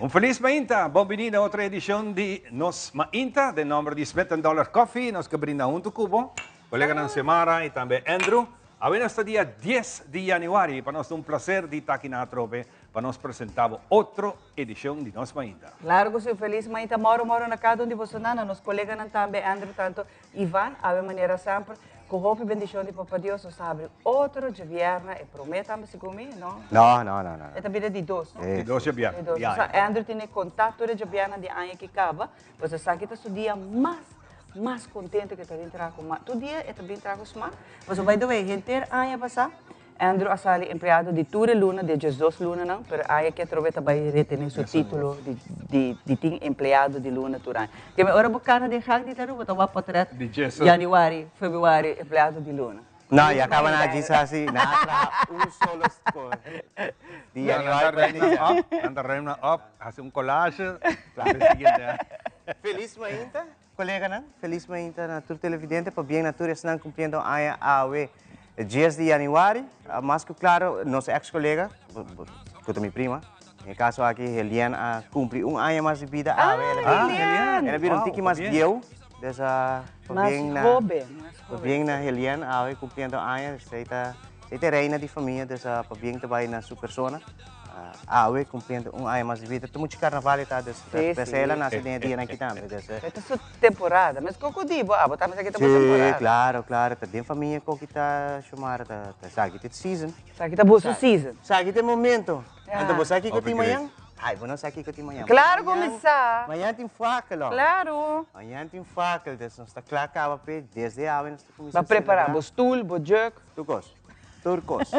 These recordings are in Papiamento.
Un felis mainta, bon bini na otro edicion di Nos Mainta. Den nomber di Smith Dollar Coffee, nos ke brinda hunto cu bo, coleganan Xiomara y tambe Andrew. Awe nos ta dia 10 di januari, pa nos ta un placer di ta aki na atrobe pa nos presenta bo otro edicion di Nos Mainta. Claro cu si, un felis mainta moro moro na cada un di bosonan, na nos coleganan tambe, Andrew tanto Ivan, awe manera semper, cu hopi bendicion di Papa Dios nos ta habri otro djevierna, e prome tambe segun mi, no? No, no, no, no. E ta bira di dos, no? Di dos djevierna. Di dos. Ya, Osea, ya. Andrew tene conta tur e djevierna di aña ki caba, pues esaki ta su dia mas, mas contento cu e ta bin traha cu ma. Tur dia e ta bin traha cu sma. Pasobra by the way, henter aña pasa, Andrew a sali empleado di tur e luna, di e diesdos lunanan, pero aña ke atrobe ta bai retene su titulo di di di tin empleado di luna tur aña. Ke mi ora bo kana den gang di Aruba ta wak potret Di djeso. januari, februari, empleado di luna. No, ya caba na djis hasi, na a traha un solo score. Di Nan ta januari pa ruim nan diciember. op, nan ta ruim nan op, hasi un collage, e siguiente aña. Feliz mainta, coleganan. Feliz mainta na tur televidente, pabien na tur esnan cumpliendo aña awe 10 di januari. Mas cu claro, nos ex colega, cu ta mi prima, den e caso aki Helien a cumpli un aña mas di bida awe. Ah, Helien! El a bira un Wow, tiki mas pabien. bieu, dus pabien Mas na hoben, mas hoben. pabien na Helien awe cumpliendo aña. Esey ta esey ta e reina di famia, dus pabien ta bay na su persona. Awe cumpliendo un aña mas di bida. Ta mucho carnaval e ta, dus p'esey el a nace den e dianan aki tambe, dus. E ta su temporada. Mes cu di bo, abo tambe sa ki ta bo Si, temporada. claro, claro. Ta den famia cu ki ta Xiomara, ta esaki ta e season. Esaki ta boso season. Esaki ta e momento. Anto bo sa kico Hopi tin great. mañan? Ay, bo no sa kico tin mañan. Claro cu mi sa. Mañan tin fakel, hombre. Claro. Mañan tin fakel, dus nos ta cla caba p'e. Desde awe nos ta cuminsa Bo prepara celebra. bo stoel, bo jug. Tur cos. Tur kos.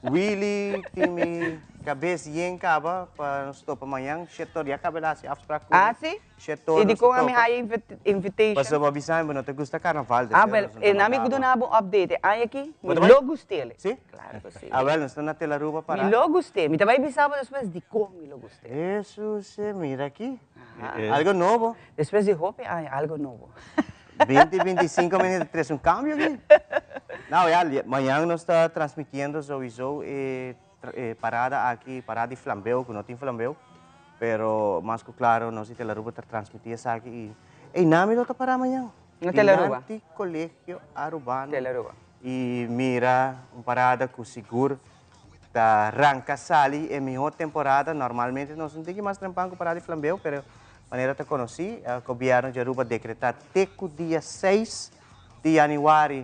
Willy tin mi kabes yen kaba pa nos topa mañan. Shetor ya kaba el hasi afsprak ku mi. Ah, si? Shetor I nos ta dikon ami topa. haya invitation? Pasobra bo a bisa mi bo no ta gusta karnaval, Ah, deseo wel, nos no ta e na mi manda bo. duna bo un update. E aña aki Bo mi ta bai? lo gust'el. Si? Klaro ku si. Ah, wel, nos ta na Telaruba para. Mi lo gust'é. Mi ta bai bisa bo despues dikon mi lo gust'é. Hesus, mira aki. Aha. Algo nobo. Despues di hopi aña, algo nobo. 20, 25 minutos, tres un cambio aquí. No, ya, mañana nos ta transmitiendo sowieso e, e parada aki, parada di flambeo, ku no tin flambeo. Pero mas ku claro, nos di Telaruba ta transmiti esaki y, ey, nami lo ta para mañana. Na Telaruba. Dilanti Colegio Arubano. Telaruba. Y mira un parada ku sigur ta ranca sali e mihor temporada. Normalmente nos no tin ki mas trempan ku parada di flambeo, pero Manera ta konosí, gobièrnu di Aruba dekretá te ku dia seis di yanüari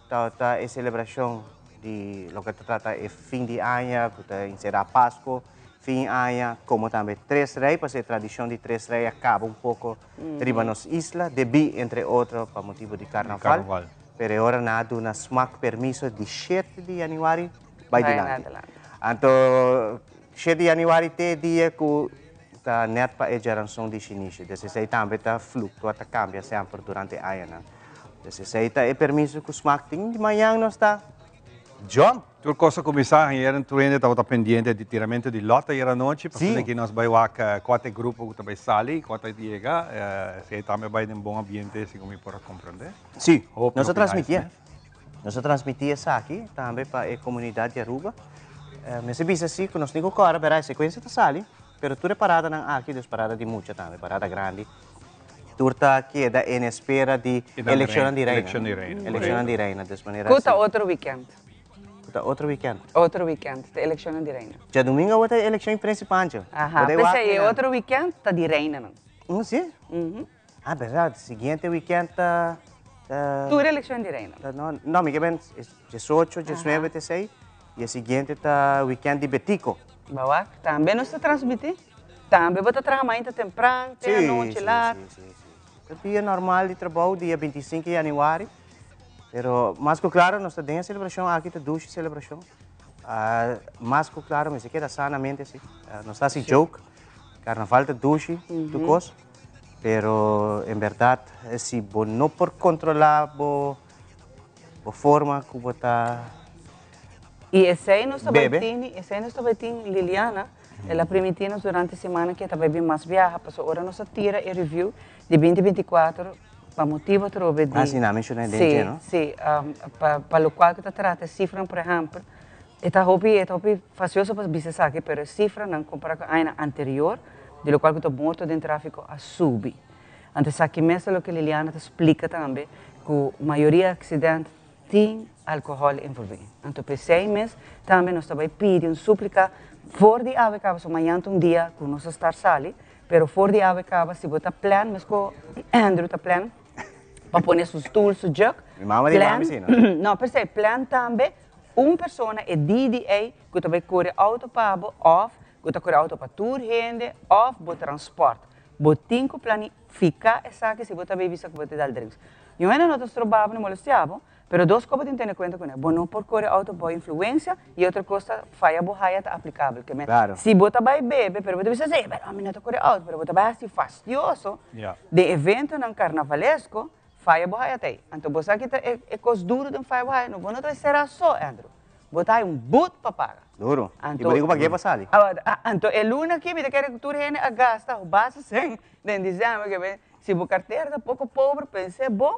ta ta e selebrashon di loke ta trata e fin di aña ku ta enserá Pasko, fin aña, komo tambe Tres Rei, pasobra e tradishon di Tres Rei a kaba un poko riba nos isla, debí entre otro pa motibu di karnaval. Pero e ora nan a duna smak permiso di shete di yanüari bai dilanti. Anto shete di yanüari te e dia ku Ta net pa e djaranson di shinishi. Dus esei tambe ta fluctua, ta cambia semper durante e añanan. Dus esei ta e permiso cu smaak tin. Di mañan nos ta jump! Tur cos a cuminsa ayer en tur hende tabata pendiente di tiramento di lot ayer anochi. Pasobra Si. ki nos bai wak cua ta e grupo cu ta bai sali, cua ta yega. Esei tambe bai den bon ambiente, segun mi por a comprende. Si. Hopi, Nos a hopi nice, transmitié. ne? Nos a transmití esaki tambe pa e komunidat di Aruba. Mester bisa si ku nos tin ku kòrda, bèrdat, e sekuensia ta sali, pero tur e paradanan aki, dus parada di mucha tambe, parada grandi, tur ta keda en espera di elekshonnan di reina. Elekshon di reina, Elekshonnan di reina, dus manera Ku asi. ta otro wikènt? Ku ta otro wikènt? Otro wikènt ta elekshonnan di reina. Djadumingu awor ta e elekshon di prensipantje. Aha, p'esei e otro wikènt ta di reinanan. Si? Ah, berdad. Siguiente weekend ta... ta Tur eleccion di reina. Ta, no, no, mi ke ben 18, 19 te sei. Y e siguiente ta weekend di Betico. Bo wak, tambe nos ta transmiti. Tambe bo ta traha mainta tempran, te anochi laat. Si, si, si. Ta dia normal di trabou, dia 25 di januari. Pero mas cu claro nos ta den e celebracion aki, ta dushi celebracion. Ah, mas cu claro mester keda sanamente si. Nos ta haci joke. Carnaval ta dushi, tur cos. Pero en berdad si bo no por controla bo Bo forma ku bo ta I esei nos ta bai bebe. tini, esei nos ta bai tin Liliana, el a primintí nos durante semana ku e ta bai bin mas biaha, pasobra ora nos a tira e review di binti 24 pa motibu atrobe di Ah, sí, nan a menshoná den dje, no? Sí, sí, pa lokual ku ta trata e sifranan, por ehèmpel, e ta hopi, e ta hopi fasioso pa bisa esaki, pero e sifranan kompará ku añanan anterior, di lokual ku ta morto den tráfiko a subi. Anto esaki mes ta loke Liliana ta splika tambe, ku mayoria aksident tin alkohòl envolví. Anto p'esei mes tambe nos ta bai pidi un súplika for di awe kaba, so mañan ta un dia ku nos a start sali, pero for di awe kaba si bo ta plan, mes ku Andrew ta plan pa pone su stul, su jug, Mi mama di plan, mami si, no? no, p'esei plan tambe un persona e DDA ku ta bai kore outo pa bo òf ku ta kore outo pa tur hende òf bo transpòrt. Bo tin ku planifiká esaki si bo ta bai bisa ku bo ta dal drinks. Niun hende no ta stroba bo ni molestiá bo, pero dos kos bo tin tene kuenta kuné, bo no por kore outo bou influensia i otro kos ta faya bo haya ta aplikabel. Ke men, si bo ta bai bebe pero bo ta bisa si, pero ami no ta kore outo, pero bo ta bai hasi fastioso den eventonan karnavalesko, faya bo haya ta ei. Anto bo sa ki ta e kos duru den faya bo haya? No, bo no ta bai sera so, Andrew. Bo ta hay un but pa paga. Duro. Anto, I bo di ku pa ke pa sali? Anto e luna aki mi ta kere ku tur hende a gasta ho basta sen den december ke ben si bo kartera ta poko pober pens'é bon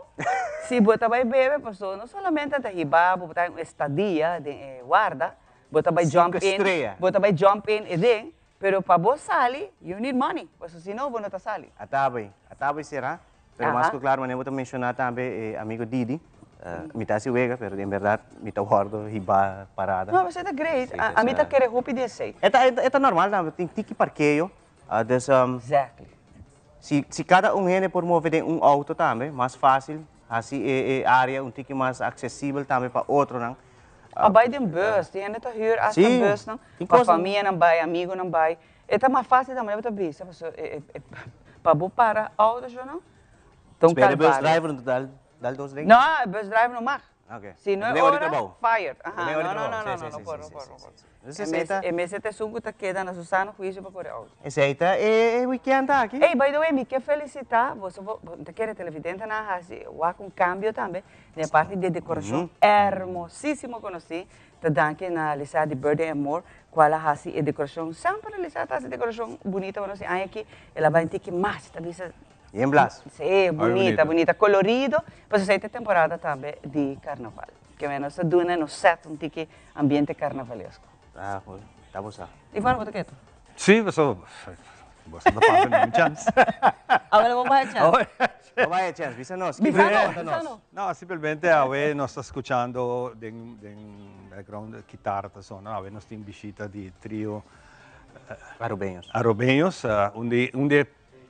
si bo ta bai bebe paso no solamente ta hiba bo bo ta hay un estadia den e warda bo ta bai jump in bo ta bai jump in e den pero pa bo sali you need money paso si no bo no ta sali. Atabay, atabay sera. Pero mas ku klaro manera bo ta menshoná tambe e amigo Didi, mi ta hasi wega pero en bèrdat mi ta wòrdu hibá parada. No, esei ta great. Ami ta kere hopi di esei. E ta e ta normal tambe, tin tiki parkeo, dus Exactly. si si kada un hende por move den un outo tambe mas fásil hasi e e área un tiki mas aksesibel tambe pa otronan. A bai den bus, tin hende ta hür asta busnan pa famianan bai, amigonan bai. E ta mas fácil tambe bo ta bisa pasobra e e pa bo para auto sho no ta un Spera e bus calvario. driver no ta dal dal dos den? No, e bus driver no mag. Ok. Si no e Den ora di ora, trabou. fired. Aha, Den ora di no, no, trabou. no, no, Sí, no, sí, no por, sí, no sí, por, sí, no por. sí, sí. Entonces E esei mes ta e mester ta esun ku ta keda na su sano huisio pa kore auto. Esei ta e weekend aki. Ey, by the way, mi ke felisitá boso bo bo ta kere televidentenan a hasi wak un kambio tambe den e parti di dekorashon hermosísimo konosí. Ta danki na Lisa di Birthday and More cual a haci e decoracion. Semper Lisa ta haci decoracion bunita bueno si aña aki el a bay un tiki mas ta bisa. Bien blas. Si, bunita, bunita, colorido. Pasobra esey ta e temporada tambe di carnaval. Ke men nos ta duna nos set un tiki ambiente carnavalesco. Ah, ta bo sa. Iván, bo ta ketu? Si, pasobra bo ta papia na mi chance. Awel bo bay chance. Bo bay chance, bisa nos. Bisa nos, bisa nos. No, simplemente awe nos ta scuchando den den background kitara ta sona. Awe nos tin bishita di trio Arubeños. Arubeños, un di un di e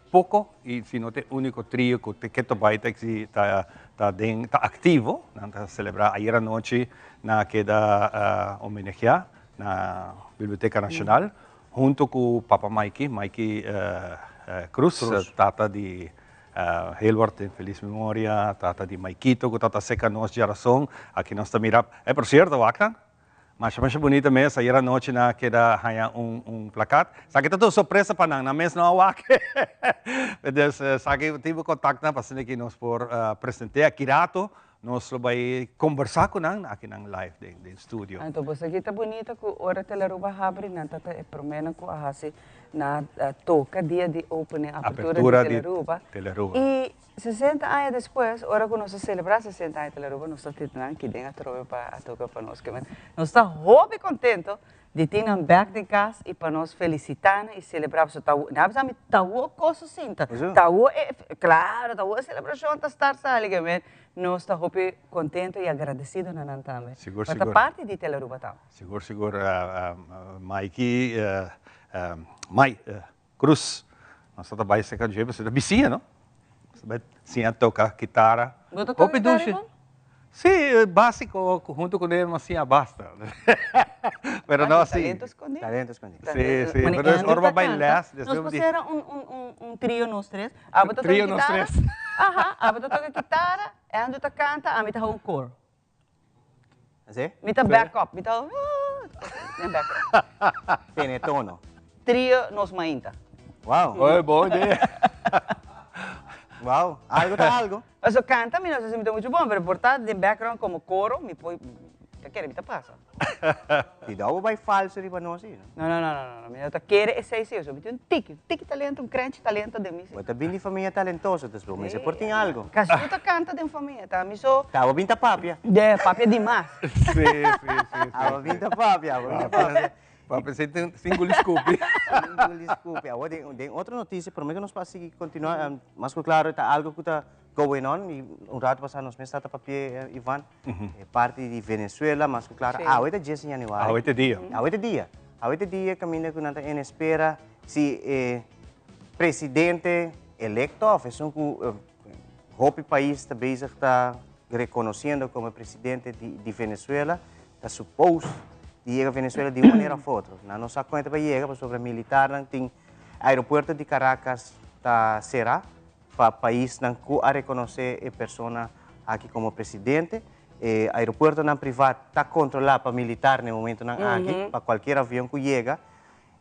poco y si no ta e unico trio cu te keto bay ta exi ta ta den ta activo. Nan ta celebra ayer anochi nan a keda homenagea na Biblioteca Nacional hunto cu Papa Maiky, Maiky Cruz, tata di Hilbert den felis memoria, tata di Maikito cu tata seca nos djarason, aki nos ta mira, eh por cierto wak nan, masha masha bunita mes, ayer anochi nan a keda haya un un plakat, esaki ta tur sorpresa pa nan, nan mes no a wak, dus esaki tin bo contact nan pa asina ki nos por presente aki rato Nos lo bai kombersá ku nan aki nan live den den studio. Anto bo sa ki ta bunita ku ora Telaruba habri nan ta ta e proménan ku a hasi na toka dia di opening, apertura di Telaruba. Telaruba. I 60 aña despues ora ku nos a selebrá 60 aña Telaruba nos ta tin nan ki den atrobe pa a toka pa nos. Nos ta hopi kontento Di tin nan bek den kas i pa nos felisitá nan i selebrá pasobra ta nan a bisa mi ta wou kos a sinta ta wou e klaro ta wou e selebrashon ta start sali ke men nos ta hopi kontento i agradesido na nan tambe Sigur pa ta sigur. parti di Telaruba tambe. Sigur sigur Maiki Mai Cruz nos ta bai serka dje pasobra ta bisiña no nos ta bai siña toka kitara Bo ta toka hopi kitara dushi Ivon? si basico hunto ku ne siña basta pero no si Talento escondi. Talento escondi. Si si pero es ora bo bai les Nos por sera un un un un trio nos tres abo ta toka Trio nos kitara tres. aha abo ta toka kitara Andrew ta kanta ami ta hou un kor. Así? Mi ta back up, mi ta den background. Tene tono. Trio nos mainta. Wow. Oye, bon idea. Wow, algo ta algo. Paso canta mi no sa si mi ta mucho bon, pero por ta den background como coro mi por, ta kere mi ta pasa. Cuidao bo bay falso riba nos si. No, no, no, no, no, mi no ta kere esey si, mi tin un tiki, un tiki talento, un krenchi talento den mi si. Bo ta bin di famia talentoso, dus bo mester por tin algo. Casi tur ta canta den famia, ta mi so. Ta bo bin ta papia. De, papia dimas. Si, si, si, si. Abo bin ta papia, abo bin ta papia. Papia sin sin guli scupi. Sin guli scupi. Awor den den otro noticia, prome cu nos pa sigui continua, mas cu claro ta algo cu ta going on y un rato pasa nos mes tata papia Ivan, e parti di Venezuela, mas cu claro awe ta dies di januari. Awe ta dia. Awe ta dia. Awe ta dia caminda cu nan ta en espera si e presidente electo of esun cu hopi pais ta bezig ta reconociendo como presidente di Venezuela ta suppose di yega Venezuela di un manera of otro. Nan no sa con e ta bay yega pasobra militarnan tin aeropuerto di Caracas ta cera pa paisnan cu a reconoce e persona aki como presidente. E aeropuertonan priva ta controla pa militar na e momentonan aki pa cualkier avion cu yega.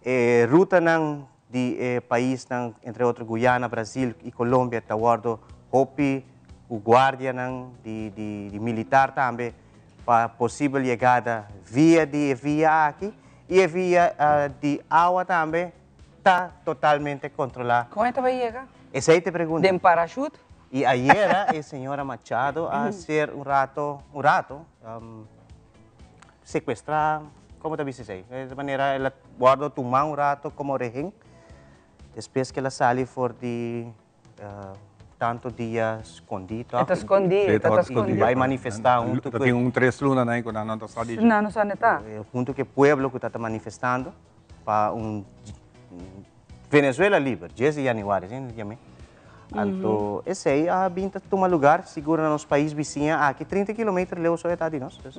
E rutanan di e paisnan, entre otro Guyana, Brasil y Colombia ta wordo hopi cu guardianan di di militar tambe pa posibel yegada via di e via aki y e via di awa tambe ta totalmente controla. Con e ta bay yega? Esey ta e pregunta. Den parachute? Y ayera e señora Machado a ser un rato, un rato, Secuestra, como ta bisa esey? De manera el a wordo tuma un rato como rehen, despues que el a sali for di tanto dia scondi toch? E ta scondi, e ta scondi. Bay manifesta hunto cu. Ta tin un tres luna nan cu nan no ta sa di. Nan no sa ne ta. Hunto cu e pueblo cu ta ta manifestando pa un Venezuela liber, dies di januari, asina ta yam'é. Anto esei a bin ta tuma lugar sigur na nos pais bisiña aki, trinta kilometer leu so e ta di nos. Dus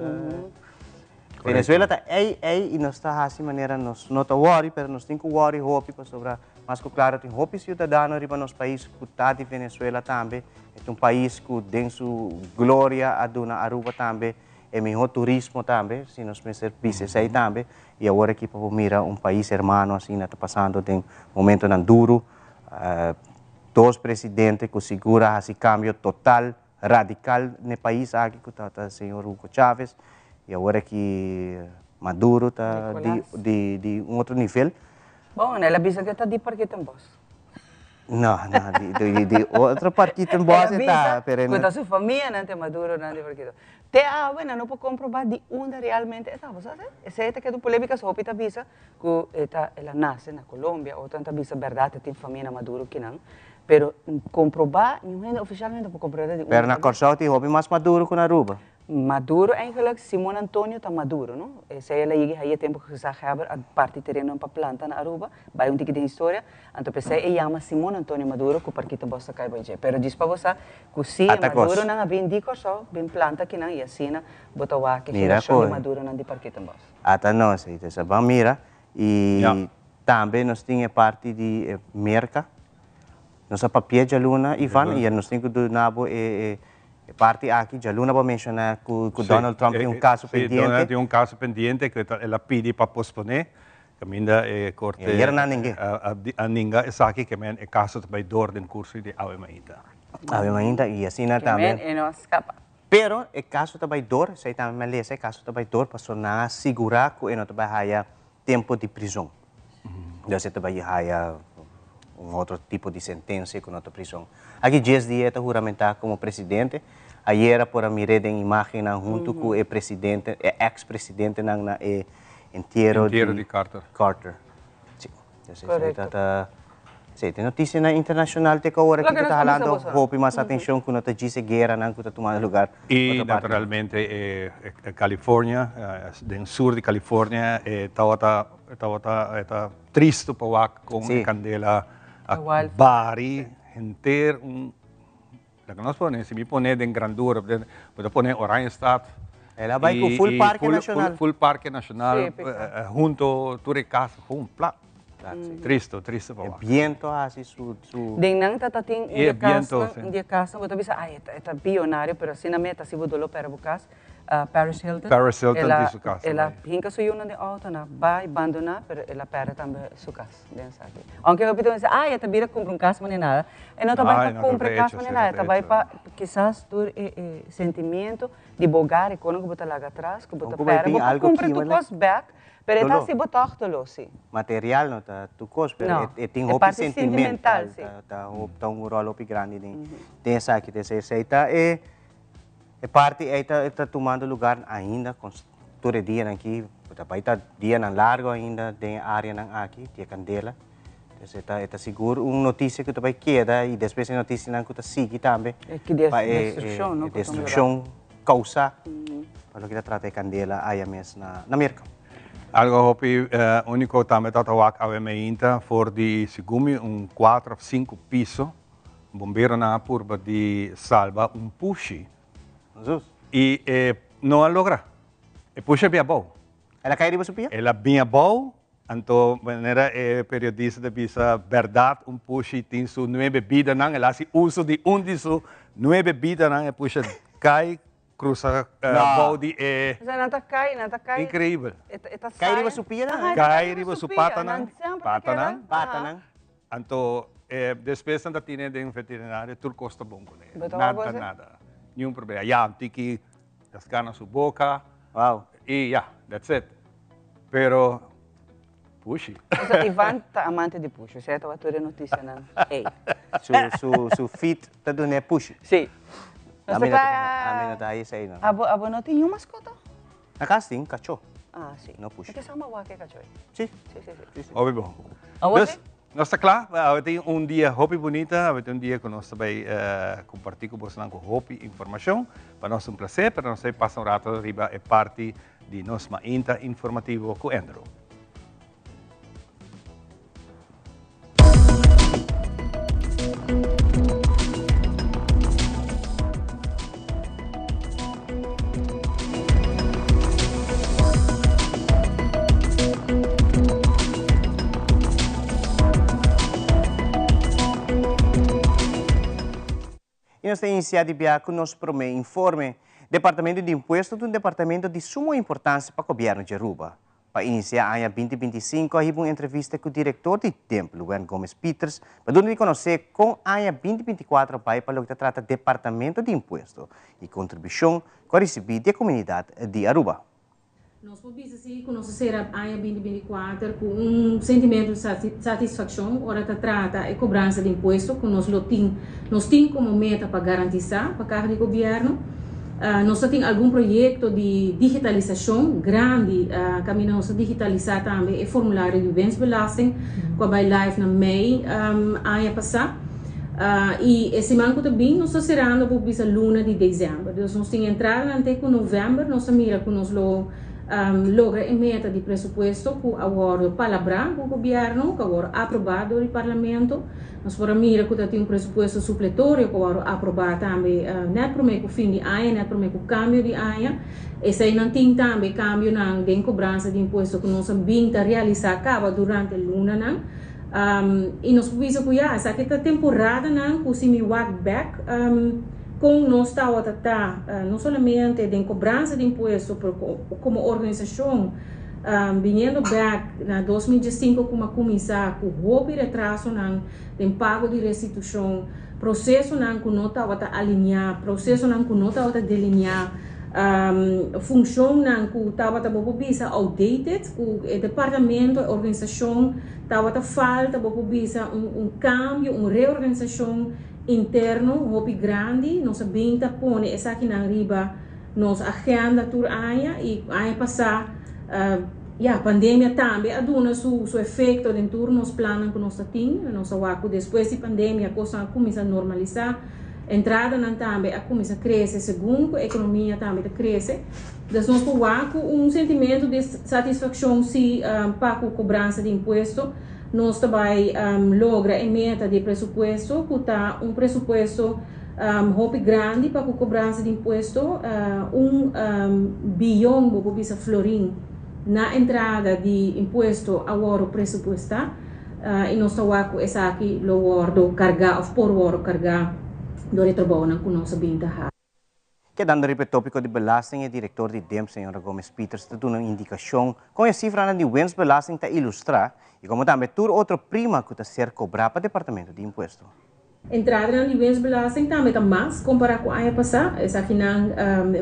Venezuela ta ei ei i nos ta hasi manera nos no ta wòri, pero nos tin ku wòri hopi pasobra mas ku klaro tin hopi siudadano riba nos pais ku ta di Venezuela tambe. E ta un pais ku den su gloria a duna Aruba tambe e mihó turismo tambe, si nos mester bisa esei tambe. I awor aki pa bo mira un pais hermano asina ta pasando den momentonan duru. Dos presidente ku sigur a hasi kambio total, radikal n'e pais aki ku tabata señor Hugo Chávez i awor aki Maduro ta di di un otro nivel. Bon, el a bisa ku e ta di Parkietenbos. No, no, di di otro Parkietenbos e ta, pero e no. Ku ta su famianan te Maduronan di Parkietenbos. Te awe nan no por komprobá di unda realmente e ta, bo sa esei? Esei ta keda un polémika, so hopi ta bisa ku e ta el a nase na Colombia, otronan ta bisa bèrdat e tin famia na Maduro kinan, pero komprobá niun hende ofishalmente no por komprobá di unda. Pero na Kòrsou tin hopi mas Maduro ku na Aruba. Maduro eigenlijk, Simon Antonio ta Maduro, no? Esei el a yega haye tempu ku gezaghebber a parti terenonan pa planta na Aruba, bai un tiki den historia, anto p'esei e yama Simon Antonio Maduro ku Parkito Bos ta kai bai dje. Pero djis pa bo sa ku si e Maduronan a bin di Kòrsou, bin planta kinan i asina bo ta wak e generashon di Maduronan di Parkito Bos. Ata nos, i ta ban mira, i tambe nos tin e parti di Merka, nos a papia djaluna Ivan, i nos tin ku duna bo e E parti aki, djaluna bo a menshoná ku Donald Trump tin un kaso pendiente. Sí, Donald tin un kaso pendiente ku el a pidi pa posponé, kaminda e korte a ninga esaki, ke men e kaso ta bai dor den kurso di awe mainta. Awe mainta i asina tambe. Ke men e no a skapa. Pero e kaso ta bai dor, esei tambe mi a lesa, e kaso ta bai dor pasobra nan a sigurá ku e no ta bai haya tempo di prizon. Dus e ta bai haya un otro tipo di sentencia cu no ta prizon. Aki dies dia e ta huramenta como presidente. Ayera por a mir'é den imagennan hunto cu e presidente, e ex presidentenan na e entiero di Entiero di Carter. Carter. Si. Dus esei ta ta Sí, tin noticianan internacional te cu awor aki cu ta halando hopi mas atencion cu no ta djis e gueranan cu ta tumando lugar Y naturalmente e California, den sur di California e tabata tabata e ta tristo pa wak con e candela a bari henter un laga nos pone si mi pone den grandura bo ta pone Oranjestad El a bai cu full parke nacional. Full parke nacional hunto tur e cas gewoon plat. Tristo, tristo pa wak. E biento a hasi su, su. Den nan ta ta tin un di e casnan, un di e casnan bo ta bisa ay e ta, e ta biyonario pero asina meta si bo dolo pera bo cas. Paris Hilton. Paris Hilton tin su cas. El a hinca su yunan den auto, nan a bay bandona, pero el a perde tambe su cas den esaki. Aunke hopi ta bisa, ay, e ta bira cumpra un cas manera nada. E no ta bay pa cumpra e cas manera nada, e ta bay pa kisas tur e sentimiento di bo hogar y kono cu bo ta laga atras, cu bo ta perde. Bo por cumpra tur cos bek, pero e ta haci bo tog dolor, si. Material no ta tur cos, pero e tin hopi sentimental, ta un rol hopi grandi den esaki. Esey ta e E parti ei ta ta tumando lugar ainda con tur e dianan aki, ta bay ta dianan largo ainda den e areanan aki di e candela. Entonces e ta e ta sigur un noticia cu ta bay keda y despues e noticianan cu ta sigui tambe pa e e destruccion causa pa loke ta trata e candela aya mes na na Merca. Algo hopi unico tambe ta ta wak awe meinta for di segun mi un cuatro of cinco piso. Bomberonan a purba di salba un pushi y e no a logra. E pushi a bin abou. El a cay riba su pia? El a bin abou, anto manera e periodista ta bisa berdad un pushi tin su nuebe bidanan, el a haci uso di un di su nuebe bidanan, e pushi a cay cruza bou di e. O sea, nan ta cay, nan ta cay. Increibel. E ta Cay riba su pianan? Aha, e ta Cay riba su patanan. Nan semper ta keda. Patanan. Patanan. Anto despues nan ta tine den veterinario tur cos ta bon cune. Nada nada. Ni un problema. Ya un tiki rasca na su boca. Wow. Y ya, that's it. Pero pushi. Osea Ivan ta amante di pushi, osea e tabata tur e noticianan ey. Su su su feed ta dun'e pushi. Si. Ami no ta ami no ta haci esey no. Abo abo no tin niun mascota? Na cas tin cacho. Ah, si. No pushi. Mi ta sa mawak e cacho ey. Si. Si, si, si. Si. Hopi bon. Awor Dus, nos ta kla. Awe tin un dia hopi bunita. Awe tin un dia ku nos ta bai kompartí ku bosonan ku hopi informashon. Pa nos ta un plaser, pero nos ta bai pasa un rato riba e parti di nos mainta informativo ku Andrew. I nos ta inisiá di bia ku nos promé informe. Departamento di Impuesto ta un departamento di sumo importansia pa gobièrnu di Aruba. Pa inisiá aña 2025 a hiba un entrevista ku direktor di DIMP, Luwern Gomez Pieters, pa duna di konosé kon aña 2024 a bai pa loke ta trata Departamento di Impuesto i kontribushon ku a risibí di e komunidat di Aruba. Nos por bisa si ku nos a sera aña 2024 ku un sentimentu di satisfakshon ora ta trata e kobransa di impuesto ku nos lo tin nos tin komo meta pa garantisá pa kaha di gobièrnu. Nos ta tin algun proyekto di digitalisashon grandi kaminda nos ta digitalisá tambe e formulario di winstbelasting ku a bai live na mei aña pasá. I e siman ku ta bin nos ta serando por bisa luna di desèmber. Dus nos tin entradanan te ku novèmber nos ta mira ku nos lo logra e meta di presupuesto ku a wòrdu palabrá ku gobièrnu, ku a wòrdu aprobá dor di parlamento. Nos por a mira ku ta tin un presupuesto supletorio ku a wòrdu aprobá tambe nèt promé ku fin di aña, nèt promé ku kambio di aña. Eseinan tin tambe kambionan den kobransa di impuesto ku nos a bin ta realisá kaba durante lunanan. I nos por bisa ku ya, esaki ta temporadanan ku si mi wak bèk kon nos tawata ta, no solamente den kobransa di impuesto, pero komo organisashon biniendo bèk na 2015 ku a kuminsá ku hopi retrasonan den pago di restitushon, prosesonan ku no tawata aliniá, prosesonan ku no tawata deliniá. Funshonnan ku tabata bo por bisa outdated, ku e departamento, e organisashon tabata falta bo por bisa un un kambio, un reorganisashon interno hopi grandi. Nos a bin ta pone esakinan riba nos agenda tur aña i aña pasá ya pandemia tambe a duna su su efekto den tur nos plannan ku nos ta tin. Nos a wak ku despues di pandemia kosnan a kuminsá normalisá. Entradanan tambe a kuminsá krese segun ku ekonomia tambe ta krese. Dus nos por wak ku un sentimentu di satisfakshon si pa ku kobransa di impuesto nos ta bai logra e meta di e presupuesto ku ta un presupuesto hopi grandi pa ku kobransa di impuesto, un biyon bo por bisa florin na entrada di impuesto a wòrdu presupuestá. I nos ta wak ku esaki lo wòrdu kargá òf por wòrdu kargá dor e trabounan ku nos a bin ta hasi. Kedando riba e topico di belasting, e director di DIMP, señora Gomez Peters, ta duna un indicacion con e cifranan di winstbelasting ta ilustra y como tambe tur otro prima cu ta ser cobra pa Departamento di Impuesto. Entradanan di winstbelasting tambe ta mas compara cu aña pasa. Esakinan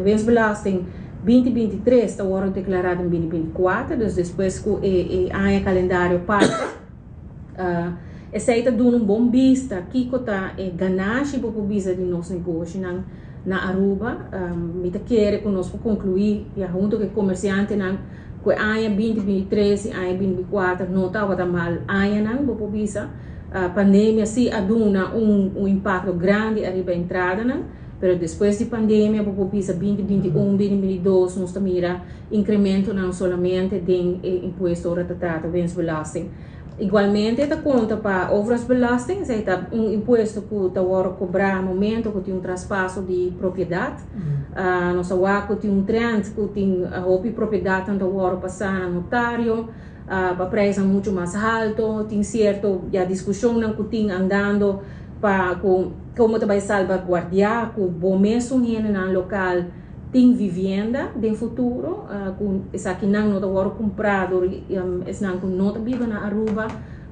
winstbelasting 2023 ta wordo declara den 2024, dus despues cu e aña calendario pasa. Esey ta duna un bon bista kico ta e ganashi bo por bisa di nos negoshinan na Aruba. Mi ta kere cu nos por conclui ya hunto cu e comerciantenan cu e aña 2023 y aña 2024 no tabata mal añanan, bo por bisa. Pandemia si a duna un impacto grandi ariba entradanan, pero despues di pandemia bo por bisa 2021, 2022 nos ta mira incrementonan solamente den e impuesto ora ta trata winstbelasting. Igualmente ta conta pa overdrachtsbelasting, esey ta un impuesto cu ta wordo cobra momento cu tin un traspaso di propiedad. Nos a wak cu tin un trend cu tin hopi propiedadnan ta wordo pasa na notario pa prijsnan mucho mas halto. Tin cierto ya discusionnan cu tin andando pa cu como ta bay salvaguardia cu bo mesun hendenan local tin vivienda den futuro, cu esakinan no ta wordo cumpra door esnan cu no ta biba na Aruba,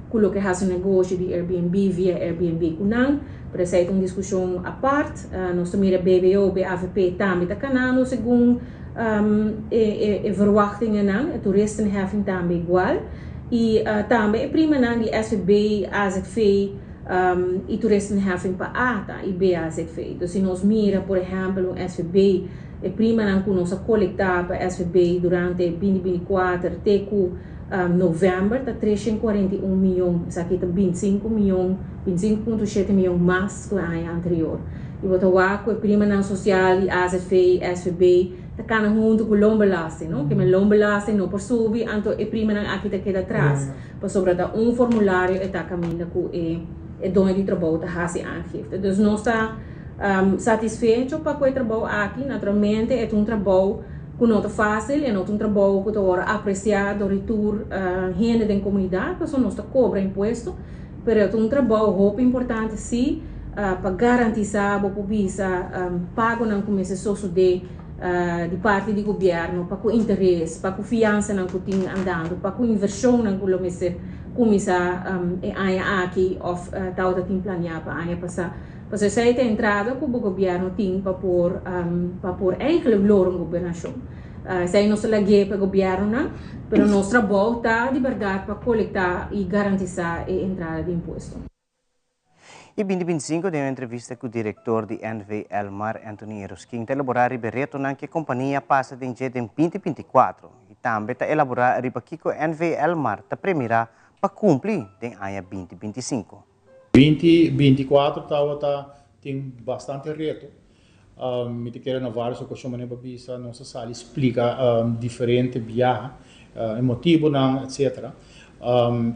cu loke haci negoshi di Airbnb via Airbnb cu nan, pero esey ta un discusion apart. Nos ta mira BBO, BAVP tambe ta canando segun e verwachtingennan, e toeristenheffing tambe igual, y tambe e primanan di SVB, AZV y toeristenheffing pa ATA y BAZV. Dus si nos mira por ehempel un SVB, e primanan cu nos a colecta pa SVB durante 2024 te cu november ta 341 miyon, esaki ta 25 miyon, 25.7 miyon mas cu e aña anterior. Y bo ta wak cu e primanan social di AZV y SVB ta cana hunto cu loonbelasting, no? Keme loonbelasting no por subi, anto e primanan aki ta keda atras, pasobra ta un formulario e ta caminda cu e doño di trabou ta haci aangifte. Dus nos ta satisfecho pa cu e trabou aki. Naturalmente e ta un trabou cu no ta facil, e no ta un trabou cu ta wordo aprecia door di tur hende den comunidad, pasobra nos ta cobra impuesto, pero e ta un trabou hopi importante si pa garantisa bo por bisa pagonan cu mester sosode di parti di gobierno pa cu interes, pa cu fiansanan cu tin andando, pa cu inversionnan cu lo mester cuminsa e aña aki of tawata tin planea pa aña pasa. Pasobra esey ta e entrada cu bo gobierno tin pa por eigenlijk lora un gobernacion. Esey nos ta lag'e pa e gobiernonan, pero nos trabou ta di berdad pa colecta y garantisa e entrada di impuesto. Y 2025 den un entrevista cu director di NV Elmar, Anthony Eroskin, ta elabora riba e retonan cu e compania a pasa den dje den 2024 y tambe ta elabora riba kico NV Elmar ta premira pa cumpli den aña 2025. 2024 tabata tin bastante reto. Mi ta kere na varios ocasion manera pa bisa nos a sali splica diferente biaha, e motibonan, etc.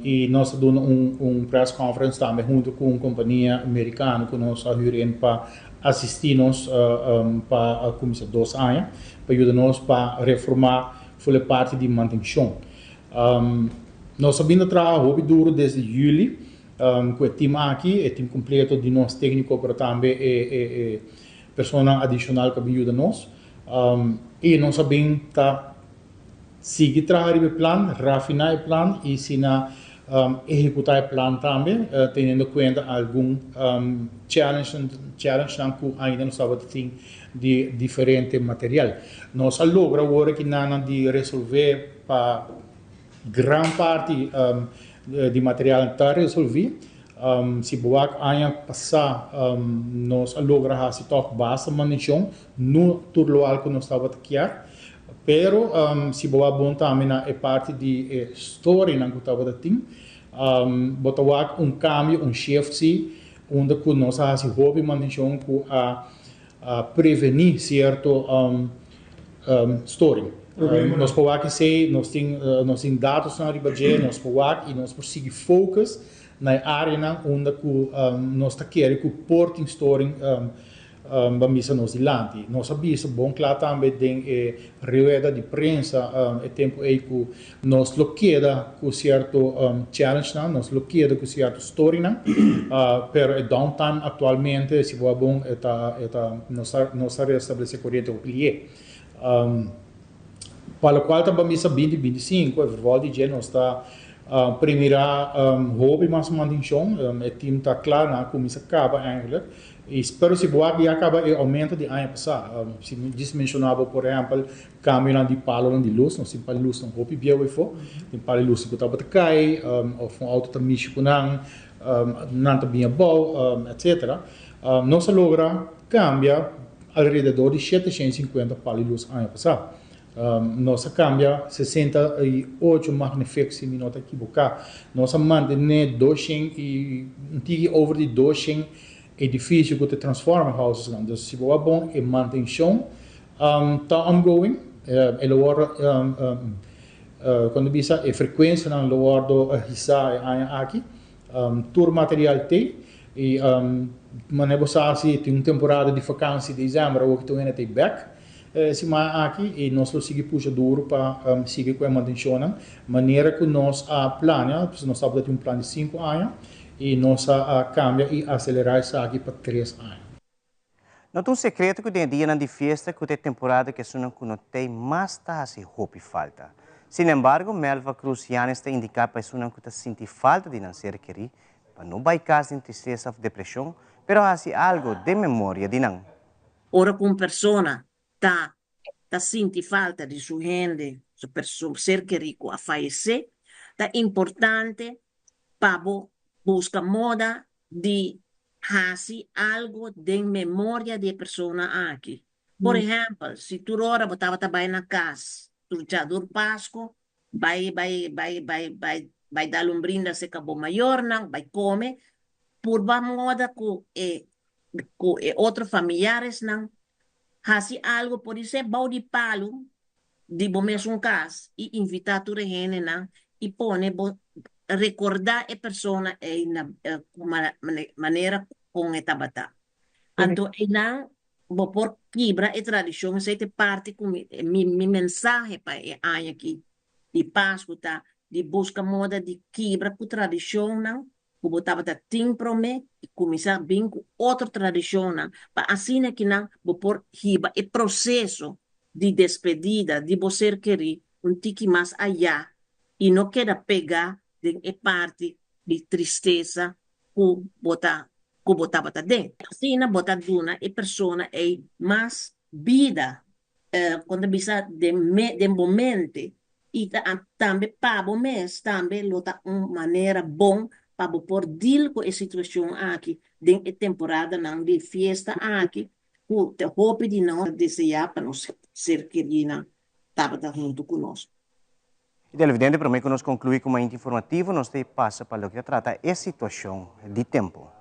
Y nos a duna un press conference tambe hunto cu un compania americano cu nos a huur in pa asisti nos pa cuminsa 2 aña, pa yuda nos pa reforma full e parti di mantencion. Nos a bin traha hopi duro desde juli cu e team aki, e team completo di nos tecnico, pero tambe e persona adicional cu a yuda nos. Y nos a bin ta sigui traha e plan, rafina e plan y asina ehecuta e plan tambe, teniendo cuenta algun challenge cu ainda nos tabata tin di diferente material. Nos a logra awor cu nan di resolve pa gran parti di material ta resolvi. Si bo wak aña pasa, nos a logra hasi toch basta mantencion, no tur loke cu nos tabata kier, pero si bo wak bon tambe na e parti di storingnan cu tabata tin, bo ta wak un cambio, un shift si, unda cu nos a hasi hopi mantencion cu a preveni cierto storing. Nos por wak esey, nos tin datos na riba dje, nos por wak y nos por sigui focus na e areanan unda cu nos ta kere cu por tin storing. Ban bisa nos dilanti. Nos a bisa bon kla tambe den e rueda di prensa e tempu ei ku nos lo keda ku sierto challengenan, nos lo keda ku sierto storynan, pero e downtime aktualmente si bo a bon e ta e ta nos ta nos ta restablesé koriente hopi lié. Pa lokual ta ban bisa binti 25 e vervolg di dje nos ta premirá hopi mas mantenshon, e team ta kla nan a kuminsá kaba eigenlijk. I pero si bo wak ya kaba e oumento di aña pasá. Si mi djis menshoná bo por ehèmpel kambionan di palonan di lus, nos tin palo di lusnan hopi bieu efo, tin palo di lus ku tabata kai òf un outo ta mishi ku nan, nan ta bini abou, etsetera. Nos a logra kambia alrededor di 750 palo di lus aña pasá. Nos a kambia 68 magnifix si mi no ta ekiboká. Nos a mantené 200 i un tiki over di 200 edifisio ku ta transformer houses nan. Dus si bo a bon e mantenshon ta ongoing, e lo wòrdu kon ta bisa e frekuensianan lo wòrdu hisá e aña aki. Tur material t'ei i manera bo sa si tin un temporada di fakansi desèmber awor ki tur hende ta ei bèk. E siman aki i nos lo sigui pusha duru pa sigui ku e mantenshonnan manera ku nos a plania, pasobra nos tabata tin un plan di sinku aña i nos a kambia i aselerá esaki pa tres aña. No ta un sekreto ku den e dianan di fiesta ku ta e temporada ku esunnan ku no t'ei mas ta hasi hopi falta. Sinembargo, Melva Cruz Yanes ta indiká pa esunnan ku ta sinti falta di nan ser kerí pa no bai kas den tristesa òf depreshon, pero hasi algu den memoria di nan. Ora ku un persona ta ta sinti falta di su hende, su su ser kerí ku a fayesé, ta importante pa bo buska moda di hasi algu den memoria di e persona aki. Por ehèmpel, si tur ora bo tabata bai na kas tur djadur Pasku, Bai, bai, bai, bai, bai, bai dal un brinda serka bo mayornan, bai kome, purba moda ku e ku e otro familiaresnan, hasi algu podisé bou di palu di bo mesun kas i invitá tur e hendenan i pone bo rekordá e persona ei na manera kon e tabata. Anto einan Bo por kibra e tradishon, esei ta e parti ku mi mi mensahe pa e aña aki di Pasku ta di buska moda di kibra ku tradishonnan ku bo tabata tin promé i kuminsá bin ku otro tradishonnan pa asina kinan bo por hiba e proseso di despedida di bo ser kerí un tiki mas ayá i no keda pegá den e parti di tristesa ku bo ta ku bo tabata den. Asina bo ta duna e persona ei mas bida, kon ta bisa, den me den bo mente i ta tambe pa bo mes tambe lo ta un manera bon pa bo por deal ku e situashon aki den e temporadanan di fiesta aki ku ta hopi di nos ta deseá pa nos ser kerinan tabata huntu ku nos. Y televidente, prome cu nos conclui cu Mainta Informativo, nos ta pasa pa loke ta trata e situacion di tempo.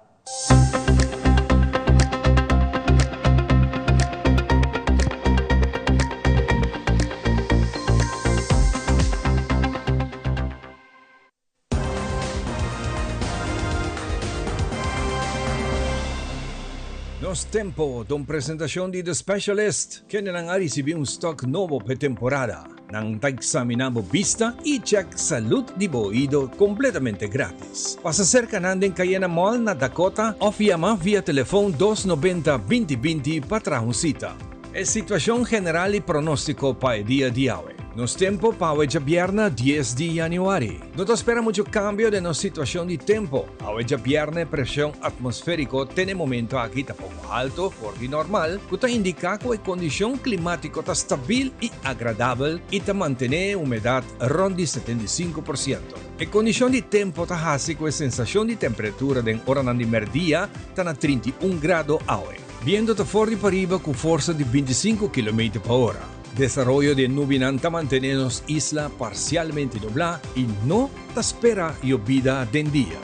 Nos Tempo ta un presentacion di The Specialist, kendenan a ricibi un stock nobo p'e temporada. Nan ta examina bo bista y check salud di bo oido completamente gratis. Pasa cerca nan den Cayena Mall na Dakota of yama via telefon 290 20 20 pa traha un cita. E situacion general y pronostico pa e dia di awe. Nos tempo pa awe djabièrnè 10 di januari. No ta spera mucho cambio den nos situacion di tempo. Awe djabièrnè presion atmosferico te n'e momento aki ta poco halto for di normal, cu ta indica cu e condicion climatico ta stabil y agradabel y ta mantene e humedad rond di 75%. E condicion di tempo ta haci cu e sensacion di temperatura den oranan di merdia ta na 31 grado awe. Biento ta for di pariba ku forsa di 25 kilometer pa ora. Desaroyo di e nubinan ta mantené nos isla parsialmente nublá i no ta spera yobida den dia.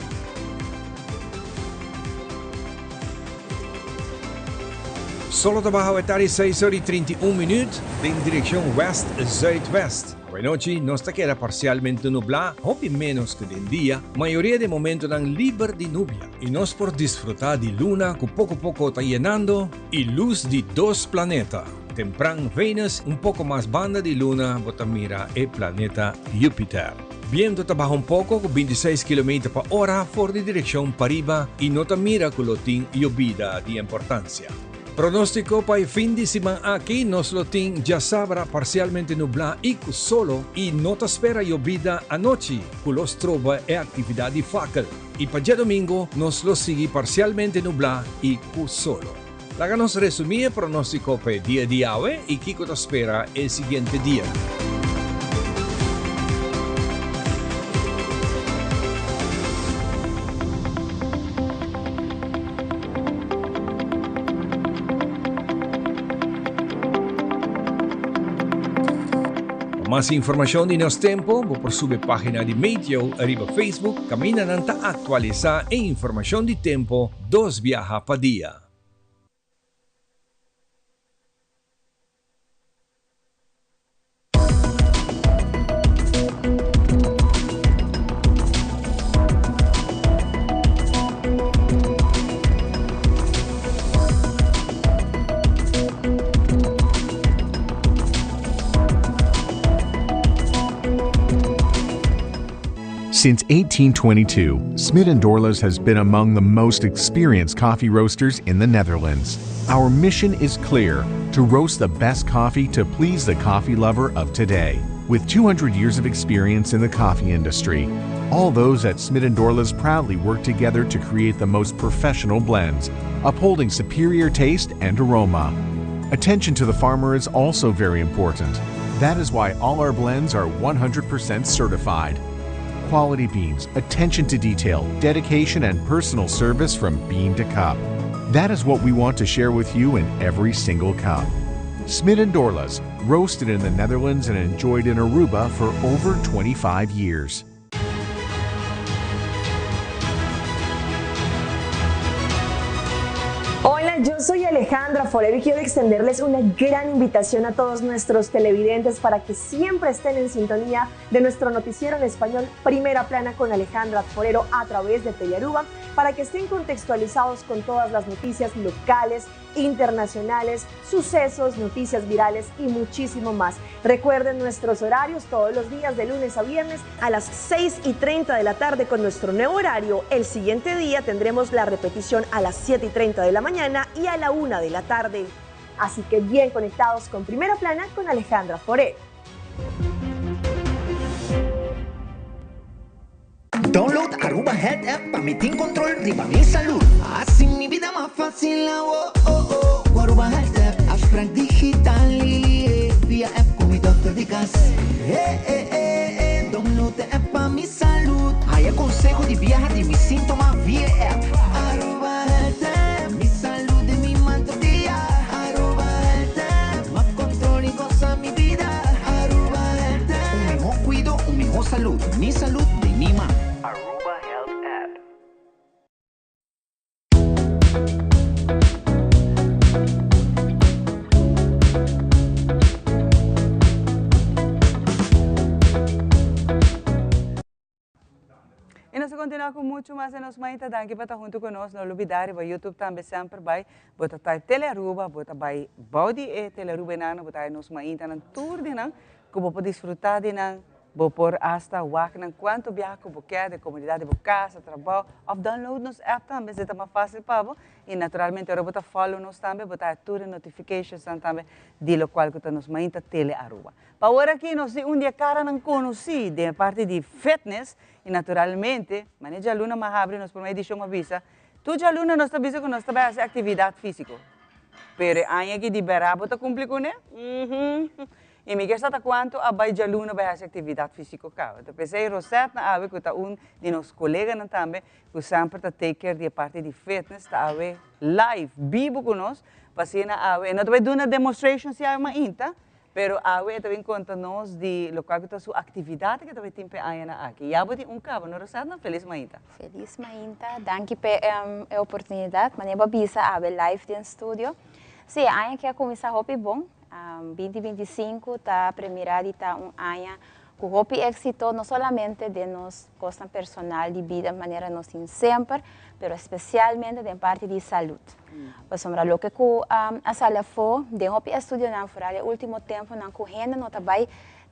Solo ta baha awetá di seis ora i 31 minüt den direkshon wèst-zùitwèst. Awenochi nos ta keda parsialmente nublá, hopi ménos ku den dia, mayoria di e momentonan liber di nubia i nos por disfrutá di luna ku poko poko ta yenando i lus di dos planeta. Tempran Venus un poko mas banda di luna bo ta mira e planeta Jupiter. Biento ta baha un poko ku bintiseis kilometer pa ora for di direkshon pariba i no ta mira ku lo tin yobida di importansia. Pronóstiko pa e fin di siman aki, Nos lo tin djasabra parsialmente nublá i ku solo i no ta spera yobida anochi ku lo stroba e aktividat di fakel. I pa djadomingo nos lo sigui parsialmente nublá i ku solo. Laga nos resumí e pronóstiko pa e dia di awe i kiko ta spera e siguiente dianan. Pa mas informacion di nos tempo, bo por subi pagina di Meteo riba Facebook, caminda nan ta actualisa e informacion di tempo dos biaha pa dia. Since 1822, Smit & Dorlas has been among the most experienced coffee roasters in the Netherlands. Our mission is clear to roast the best coffee to please the coffee lover of today. With 200 years of experience in the coffee industry, all those at Smit & Dorlas proudly work together to create the most professional blends, upholding superior taste and aroma. Attention to the farmer is also very important. That is why all our blends are 100% certified. Quality beans, attention to detail, dedication, and personal service from bean to cup. That is what we want to share with you in every single cup. Smit and Dorlas, roasted in the Netherlands and enjoyed in Aruba for over 25 years. Hola, yo soy Alejandra Forero y quiero extenderles una gran invitación a todos nuestros televidentes para que siempre estén en sintonía de nuestro noticiero en español Primera Plana con Alejandra Forero a través de Telearuba para que estén contextualizados con todas las noticias locales, internacionales, sucesos, noticias virales y muchísimo más. Recuerden nuestros horarios todos los días de lunes a viernes a las 6 y 30 de la tarde con nuestro nuevo horario. El siguiente día tendremos la repetición a las 7 y 30 de la mañana y a la 1 de la tarde. Así que bien conectados con Primera Plana con Alejandra Forero. Download Aruba Health App pa mi tin control riba mi salud. Haci mi bida mas facil awo oh oh cu Aruba Health App. Afspraak digital eh via app cu mi dokter di cas. Eh eh eh eh download e app pa mi salud. Haya conseho di biaha di mi sintoma via e app. Aruba Health App, mi salud den mi man tur dia. Aruba Health App, mas control y goza mi bida. Aruba Health App. Un miho cuido, un miho salud. Mi salud den mi man. Aruba Health App. Y nos ta continua cu mucho mas den nos mainta. Danki pa ta hunto cu nos. No lubida riba YouTube tambe semper bay. Bo ta type Telearuba, bo ta bay bao di e Telearuba enano, bo ta hay nos maintanan tur di nan cu bo por disfruta di nan. Bo por hasta wak nan cuanto biaha cu bo kier den comodidad di bo casa, trabao of download nos app tambe si ta mas facil pa bo. Y naturalmente ora bo ta follow nos tambe bo ta hay tur e notifications nan tambe di locual cu ta nos mainta Telearuba. Pa ora aki nos tin un di e karanan konosí den e parti di fitness i naturalmente, manera djaluna m'a habri nos promé edishon m'a bisa, tur djaluna nos ta bisa ku nos ta bai hasi aktividat físiko. Pero e aña aki di bèrdat bo ta kumpli kuné? Uhum. I mi ke sa ta kuantu a bai djaluna bai hasi aktividat físiko kaba. Ta p'esei Rosette na awe ku ta un di nos koleganan tambe ku semper ta take care di e parti di fitness ta awe live, bibu ku nos, pa asina awe e no ta bai duna demonstration si awe mainta, Pero awe e ta bin konta nos di lokual ku ta su aktividat ku e ta bai tin p'e añanan aki. Ya bo tin un kaba, no Rosadna? Felis mainta. Felis mainta. Danki p'e e oportunidat. Manera bo a bisa awe live den studio. Si, aña aki a cuminsa hopi bon. 2025 ta premira di ta un aña cu hopi exito, no solamente den nos cos personal di bida, manera nos tin semper, pero especialmente den parti di salud. Pasobra loke cu a sali afo, den hopi estudio nan vooral e ultimo tempo nan cu hende no ta bay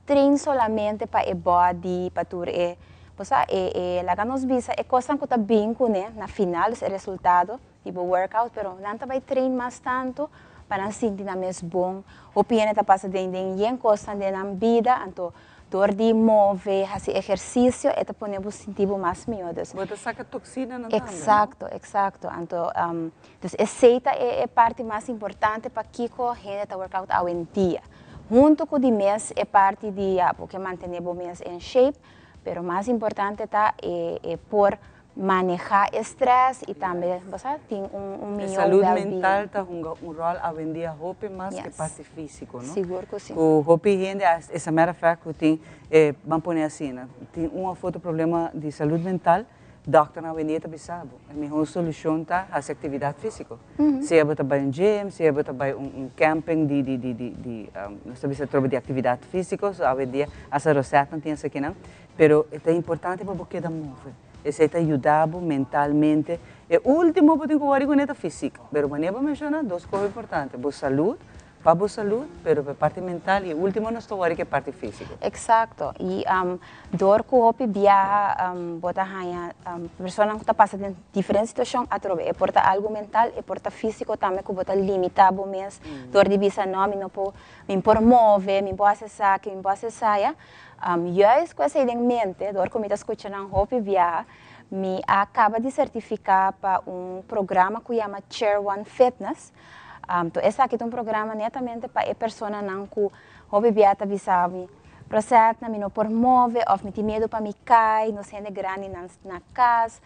train solamente pa e body, pa tur e, o e, laga nos bisa, e cos cu ta bin cune na final, e resultado, tipo workout, pero nan ta bay train mas tanto pa nan sinti nan mes bon. Hopi hende ta pasa den yen cos den nan bida, anto door di move, haci ehercicio, e ta pone bo sinti mas miho. Dus, Bo ta saca toxina nan tambe. Exacto. Anto, dus esey ta e parti mas importante pa kico hende ta workout awendia. Hunto cu di mes e parti di, ja, porque mantene bo mes in shape, pero mas importante ta e por maneha stress y tambe, bo tin un E miho salud well-being. Mental ta hunga un rol awendia hopi mas cu parti fisico, no? Sigur cu si. Cu hopi hende, as a matter of fact, cu tin, ban pone asina, tin un of otro problema di salud mental, dokter awendia ta bisa bo. E miho solucion ta haci actividad fisico. Sea bo ta bay un gym, sea bo ta bay un camping di, nos ta bisa trobe di actividad fisico, so awendia, asa Rosetta tin esaki nan, pero ta importante pa bo keda move. Esey ta yuda bo mentalmente. E ultimo bo tin cu worry cu ta fisico. Pero manera bo menciona, dos cos importante. Bo salud, pa bo salud, pero pa parti mental y ultimo nos ta worry cu e parti fisico. Exacto. Y door cu hopi biaha bo ta haya persona cu ta pasa den diferente situacion atrobe. E por ta algo mental, e por ta fisico tambe cu bo ta limita bo mes. Door di bisa: "No, mi no por, mi por move, mi por haci esaki, mi por haci esaya." Juist cu esey den mente, door cu mi ta scucha nan hopi biaha, mi a caba di certifica pa un programa cu yama Chair One Fitness. Anto, esaki ta un programa netamente pa e persona nan cu hopi biaha ta bisa mi: "Rosetta, mi no por move of mi tin miedo pa mi cay", nos hende grandi na cas,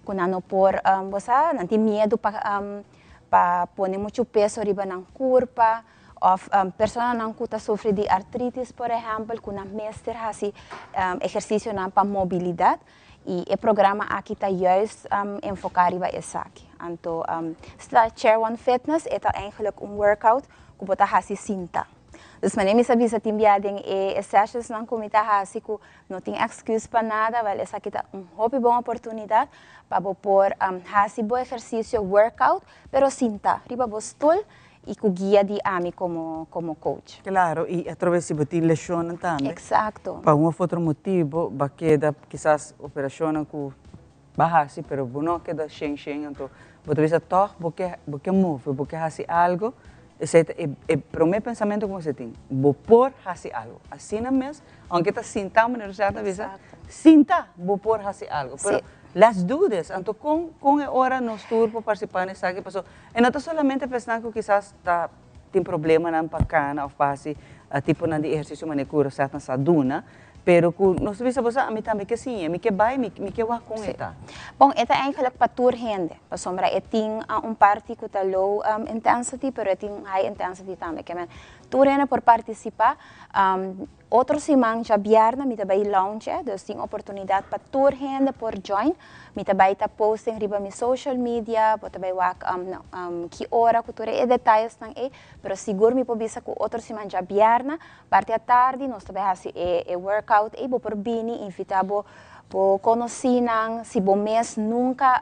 cu nan no por, bo nan tin miedo pa pone mucho peso riba nan curpa, of persona nan cu ta sufri di artritis, por ehempel, cu nan mester haci ehercicio nan pa mobilidad. Y e programa aki ta juist enfoca riba esaki. Anto, sta Chair One Fitness, ta eigenlijk un workout cu bo ta haci sinta. Dus manera mi sa bisa tin bia den e sessions nan cu mi ta haci cu no tin excuse pa nada, wel, esaki ta un hopi bon oportunidad pa bo por haci bo ehercicio workout, pero sinta riba bo stoel y cu guia di ami como coach. Claro, y atrobe si bo tin lesion tambe. Exacto. Pa un of otro motibo, bo a keda kisas operacion cu bo a haci, pero bo no keda shen shen, anto bo ta bisa toch, bo ke move, bo ke haci algo, esey e prome pensamento cu bo tin, bo por haci algo. Asina mes, aunke ta sinta, manera bo ta bisa, sinta, bo por haci algo. Pero let's do this. Anto con e ora nos tur por participa den esaki, paso e no ta solamente pensa cu kisas ta tin problema nan pa cana of pa haci tipo nan di ehercicio manera cu Rosetta sa duna, pero cu nos bisa bo ami tambe ke si, mi ke bay, mi ke wak con e ta. Bon, e ta eigenlijk pa tur hende. Pasobra e tin un parti cu ta low intensity, pero e tin high intensity tambe. Kemen, tur hende por participa. Otro siman diabierna mi ta bay launch, dus tin oportunidad pa tur hende por join. Mi ta bay ta posting riba mi social media, bo ta bay wak no, ki ora cu tur e detalles nan e, pero sigur mi por bisa cu otro siman diabierna, parti atardi, nos ta bay haci e workout e bo por bini, invita bo conocinan, si bo mes nunca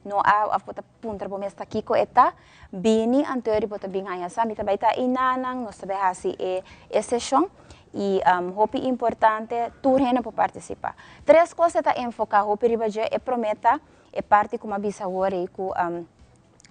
no a of bo ta puntra bo mes ta kico e ta, bini, anto bo ta bin haya sa, mi ta bay ta inanang, nos ta bay haci e session y hopi importante, tur hende por participa. Tres cos ta enfoca hopi riba dje: e prome ta e parti cu mi a bisa awor cu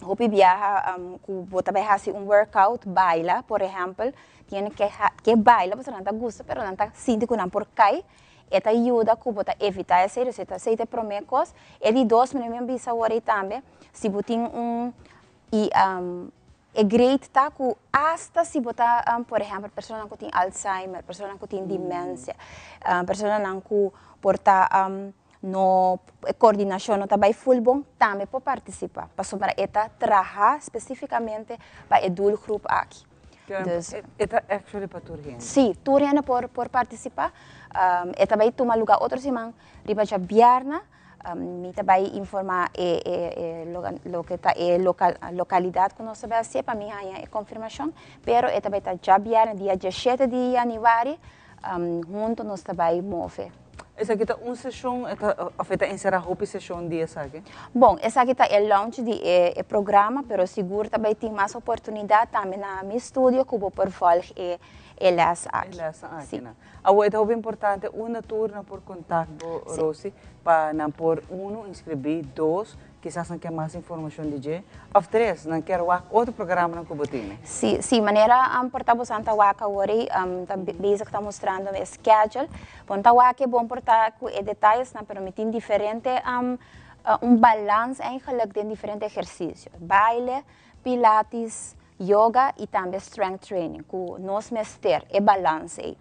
hopi biaha cu bo ta bay haci un workout, baila, por ehempel, tin cu baila, bo nan ta gusta, pero nan ta sinti cu nan por cay. E ta yuda cu bo ta evita esey, dus esey ta prome cos. E di dos, mi a bisa awor tambe, si bo tin un y e great ta cu hasta si bo ta, por ehempel, persona cu tin Alzheimer, persona cu tin demencia, persona cu por ta no coordinacion no ta bay full bon, tambe por participa. Pasobra e ta traha specificamente pa e doelgroep aki. Dus, e ta actually pa tur hende. Si, tur hende por participa. E ta bay tuma luga otro siman, riba diabierna. Mi ta bai informá e e loke ta e lokalidat ku nos ta bai hasié pa mi haña e konfirmashon, pero e ta bai ta djabièrnè dia diesshete di yanüari huntu nos ta bai move. Esaki ta un seshon òf e ta enserá hopi seshon di esaki? Bon, esaki ta e launch di e programa, pero sigur ta bai tin mas oportunidat tambe na mi studio ku bo por vòlg e lès aki. E lèsnan aki. Awor e ta hopi importante unda tur nan por contact bo Rosie pa nan por uno inscribi, dos kisas nan kier mas informacion di dje of tres nan kier wak otro programanan cu bo tene. Si, si manera por ta bosan ta wak awor ei ta bezig ta mustrando e schedule. Bon ta wak e bon por ta cu e detayesnan pero mi tin diferente un balans eigenlijk den diferente ehercicio. Baile, pilates, yoga y tambe strength training cu nos mester e balans ey.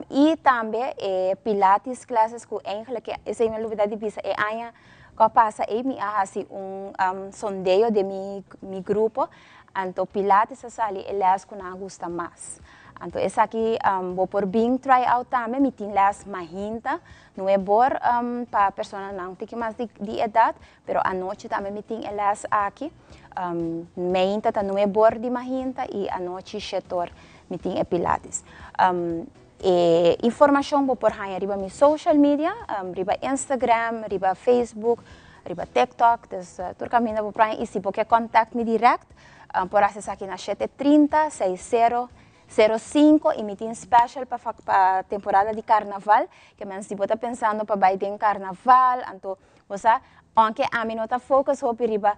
Y tambe e pilates classes cu eigenlijk esey mi a lubida di bisa e aña cu a pasa ey mi a haci un sondeo den mi mi grupo anto pilates a sali e les cu nan a gusta mas. Anto esaki bo por bin try out tambe mi tin les mahinta nuebor pa personanan un tiki mas di edad Pero anochi tambe mi tin e les aki. Meinta ta nuebor di mahinta y anochi shetor mi tin e pilates. E informacion bo por haña riba mi social media, riba Instagram, riba Facebook, riba TikTok, dus tur caminda bo por haña. Y si bo ke contact mi direct, por haci esaki na shete trinta, seis sero, sero cinco y mi tin special pa pa temporada di carnaval, ke men si bo ta pensando pa bay den carnaval, anto Bo sa, aunke ami no ta focus hopi riba,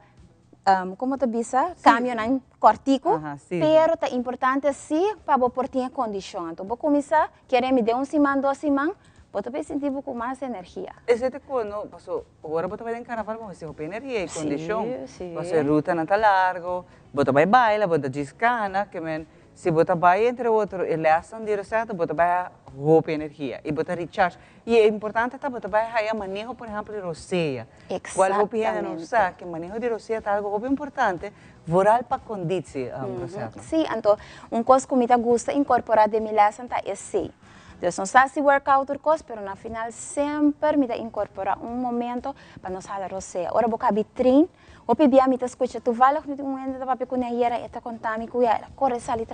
como ta bisa, cambionan cortico, pero ta importante si pa bo por tin e condicion. Anto bo cuminsa kere mi den un siman, dos siman, bo ta bay sinti bo cu mas energia. Esey ta cuando, paso ora bo ta bay den carnaval bo mester hopi energia y condicion. Paso e rutanan ta largo, bo ta bay baila, bo ta djis cana, ke men si bo ta bay entre otro e lesnan di receta bo ta bay hopi energia y bo ta recharge. Y e importante ta bo ta bay haya maneho por ehempel di rosea. Cual hopi hende no sa cu maneho di rosea ta algo hopi importante vooral pa conditie Rosetta. Si, anto un cos cu mi ta gusta incorpora den mi lessen ta esey. Dus nos ta haci workout tur cos pero na final semper mi ta incorpora un momento pa nos hala rosea. Ora bo cabi train, hopi bia mi ta scucha toevallig mi tin un hende ta papia cune ayera e ta conta mi cu ya el a core sali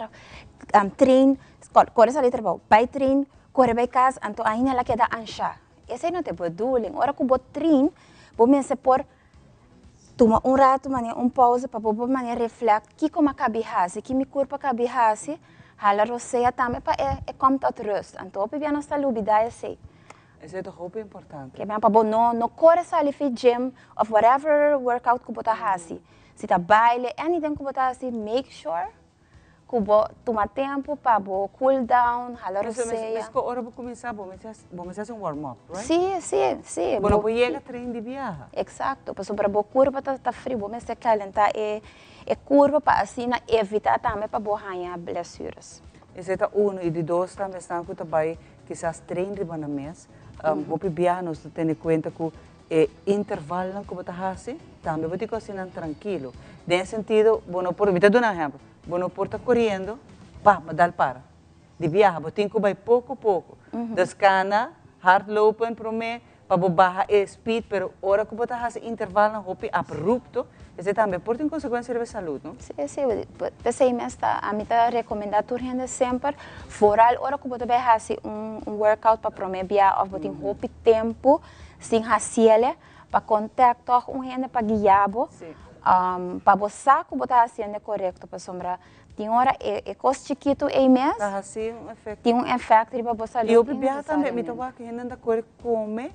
train, core sali trabao bay train Kore bai kas, anto ainda el a keda anshá. Esei no ta e bedoeling. Ora ku bo train, bo mester por tuma un ratu manera un pauze pa bo por manera reflect kiko mi a kabi hasi, ki mi kurpa a kabi hasi, hala rosea tambe pa e e kom tot rust. Anto hopi bia nos ta lubida esei. Esei ta hopi importante. Ke pa bo no no kore sali fi gym of whatever workout ku bo ta hasi. Si ta baile, anything ku bo ta hasi, make sure Ku bo tuma tempu pa bo cool down, hala rosea. Mes ku ora bo kuminsá bo mester bo mester hasi un warm up, right? Sí, sí, sí. Bo no por yega train di biaha. Eksakto, pasobra bo kurpa ta ta fri, bo mester kalentá e e kurpa pa asina evitá tambe pa bo haña blesures. Esei ta unu, i di dos tambe esnan ku ta bai kisas train riba nan mes, hopi biaha nos ta tene kuenta ku E intervalnan ku bo ta hasi, tambe bo tin ku hasi nan trankilo. Den e sentido, bo no por, mi ta duna un ehèmpel, bo no por ta koriendo, pa, bo dal para. Di biaha, bo tin ku bai poko poko. Dus kana, hardlopen promé, pa bo baha e speed, pero ora ku bo ta hasi intervalnan hopi abrupto, esei tambe por tin konsekuensia riba e salud, no? Sí, sí. P'esei mes ta, ami ta rekomendá tur hende semper, foral ora ku bo ta bai hasi un workout pa promé bia òf bo tin hopi tempu, Sin hasiele pa contact toch un hende pa guia bo, pa bo sa cu bo ta haciendo e corecto pasobra tin ora e cos chikito ey mes Ta haci un efecto. tin un efect riba bo salud Y hopi biaha tambe mi ta wak hende ta core come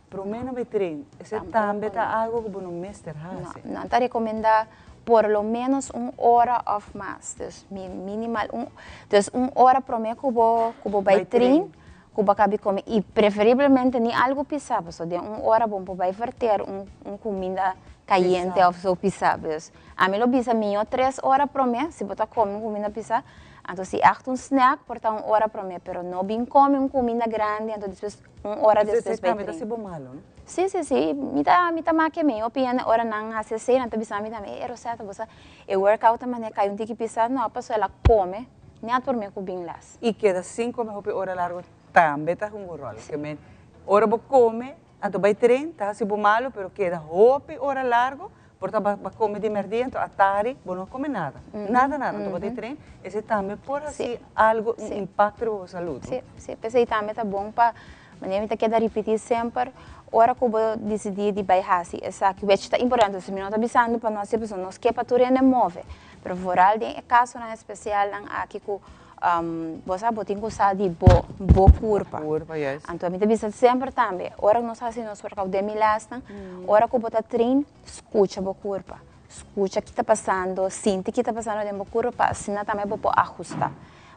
prome nan bay train. Ese tambe ta algo cu bo no mester haci. No, nan ta recomenda por lo menos un ora of mas, dus minimal un, dus un ora prome cu bo cu bo bay train Ku bo kabi kome i preferiblemente ni algu pisá pasobra den un ora bo por bai verter un un kuminda kayente òf so pisá. Dus ami lo bisa mihó tres ora promé si bo ta kome un kuminda pisá, anto si ègt un snack por ta un ora promé pero no bin kome un kuminda grandi anto despues un ora despues bai train. Sí sí sí mi ta mi ta make mi opinion ora nan hasi esei nan ta bisa mi tambe e Rosetta bo sa e workout ta manera kai un tiki pisá no pasobra el a kome nèt promé ku bin les. I keda sin kome hopi ora largu tambe ta hunga un ròl. Ke men ora bo kome, Anto bai train, ta hasi bo malu, pero keda hopi ora largu, por ta bo a kome di mèrdia, anto atari bo no a kome nada, nada nada, anto bo ta train, esei tambe por hasi algu, un impakto riba bo salud. Si, si, p'esei tambe ta bon pa, manera mi ta keda ripití semper, ora ku bo disidí di bai hasi esaki, wech ta importante, mi no ta bisando pa no hasi, pasobra nos ke pa tur hende move, pero vooral den e kasonan espesialnan aki ku Bo sa bo tin ku sa di bo, bo kurpa. Kurpa, yes. Anto mi ta bisa semper tambe, ora ku nos hasi nos workout den mi lèsnan, ora ku bo ta train, skucha bo kurpa. Skucha ki ta pasando, sinti ki ta pasando den bo kurpa pa asina tambe bo por ahustá.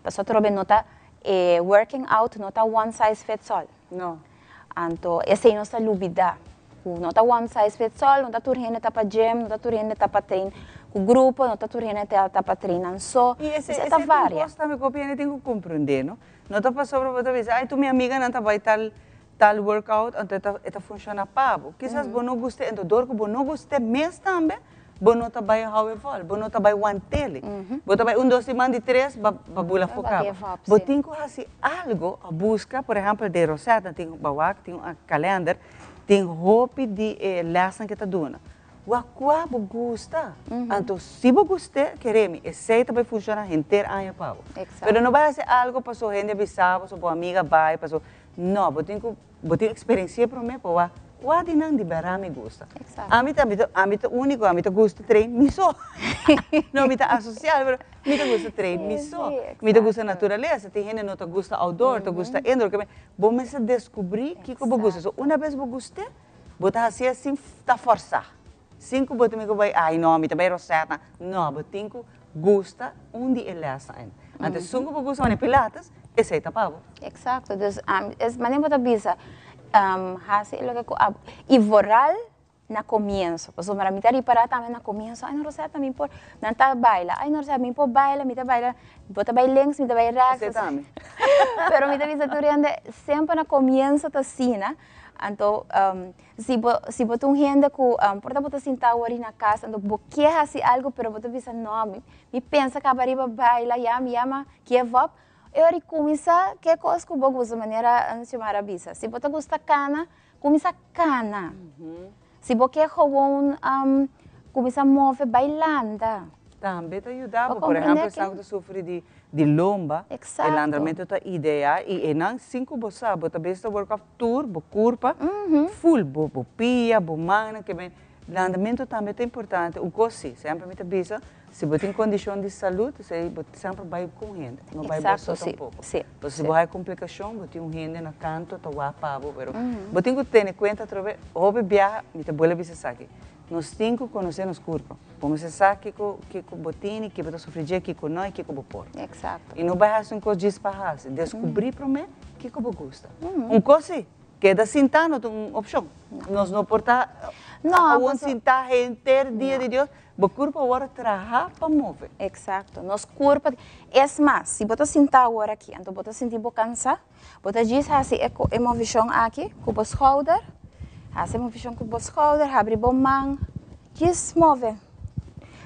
Pasobra atrobe no ta, e working out no ta one size fits all. No. Anto esei nos ta lubidá, ku no ta one size fits all, no ta tur hende ta pa gym, no ta tur hende ta pa train ku grupo, no ta tur hende ta pa train nan so. I esei Esei ta esei ta un varia. kos tambe ku hopi hende tin ku komprendé, no? No ta pasobra bo ta bisa, ai tur mi amiganan ta bai tal tal workout, anto e ta e ta funshoná pa bo. Kisas bo no gust'é, anto dor ku bo no gust'é mes tambe, Bo no ta bai hou e vol, bo no ta bai wantele. Bo ta bai un dos siman di tres ba ba bula for kaba. Bo tin ku hasi algo, a buska, por ehèmpel den Rosetta tin bawak tin un kalènder, tin hopi di e lèsnan ke ta duna. Wak kua bo gusta. Anto si bo gust'é, kere mi, esei ta bai funshoná henter aña pa bo. Pero no bai hasi algo paso hende a bisa bo, paso bo amiga bai, paso, no, bo tin ku Bo tin experiencia prome pa wak cua di nan di bera mi gusta. Ami ta ami ta unico, ami ta gusta train mi so. No mi ta asocial pero mi ta gusta train mi so. Mi ta gusta naturalesa, tin hende no ta gusta outdoor, ta gusta indoor. Bo mester descubri kico bo gusta. So una bes bo guste, bo ta hacié sin ta forsa. Sin cu bo ta mester bay, ay no mi ta bay Rosetta. No, bo tin cu gusta un di e lesnan. Anto esun cu bo gusta manera pilates, esey ta pa bo. Exacto, dus es manera bo ta bisa, haci e loke cu abo, y vooral na comienzo, pasobra mi ta ripara tambe na comienzo, ay no Rosetta mi por, nan ta baila, ay no Rosetta mi por baila, mi ta baila, bo ta bay links, mi ta bay rechts. Esey tambe. Pero mi ta bisa tur hende, semper na comienzo ta asina, anto Si bo si bo ta un hende ku por ta bo ta sinta awor na kas anto bo ke hasi algu pero bo ta bisa no mi mi pensa kaba riba baila ya mi yama give up e ora i kuminsá ke kos ku bo gusta manera Xiomara a bisa si bo ta gusta kana kuminsá kana si bo ke gewoon kuminsá move bai landa. Tambe ta yuda bo por ehempel esnan ku ta sufri di di lomba e landramentu ta idea i enan sin ku bo sa bo ta bes ta work off tur bo kurpa ful bo bo pia bo mannan ke men landamentu tambe ta importante un kos si semper mi ta bisa si bo tin kondishon di salud esei bo semper bai ku un hende no bai bo so tampoko pasobra si bo haya komplikashon bo tin un hende na kanto ta wak pa bo pero bo tin ku tene kuenta atrobe hopi biaha mi ta buelba bisa esaki Nos tin ku konosé nos kurpo. Bo mester sa kiko kiko bo tini, kiko bo ta sufri dje, kiko no i kiko bo por. Eksakto. I no bai hasi un kos djis pa hasi. Deskubrí promé kiko bo gusta. Un kos si, keda sintá no ta un opshon. Nos no por ta awor sintá henter dia di Dios. Bo kurpo awor traha pa move. Eksakto. Nos kurpo, es mas, si bo ta sintá awor aki, anto bo ta sinti bo kansá, Bo ta djis hasi e movishon aki ku bo skouder, hasi e movishon ku bo skouder, habri bo man, djis move.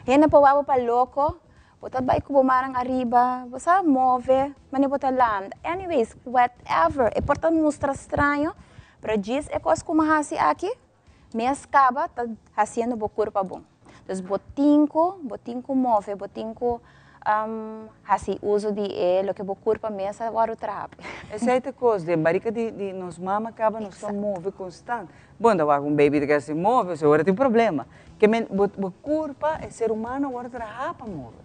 Hende por wak bo pa loko, bo ta bai ku bo mannan ariba, bo sa move manera bo ta landa. Anyways, whatever, e por ta mustra straño, pero djis e kos ku mi a hasi aki, mes kaba ta hasiendo bo kurpa bon. Dus bo tin ku, bo tin ku move, bo tin ku hasi uso di e loke bo kurpa mes a wòrdu traha. Esei ta kos, den barika di di nos mama kaba nos ta move konstant. Bon ta wak un baby ta keda sin move, osea ora tin problema. Ke men bo bo kurpa, e ser humano a wòrdu traha pa move.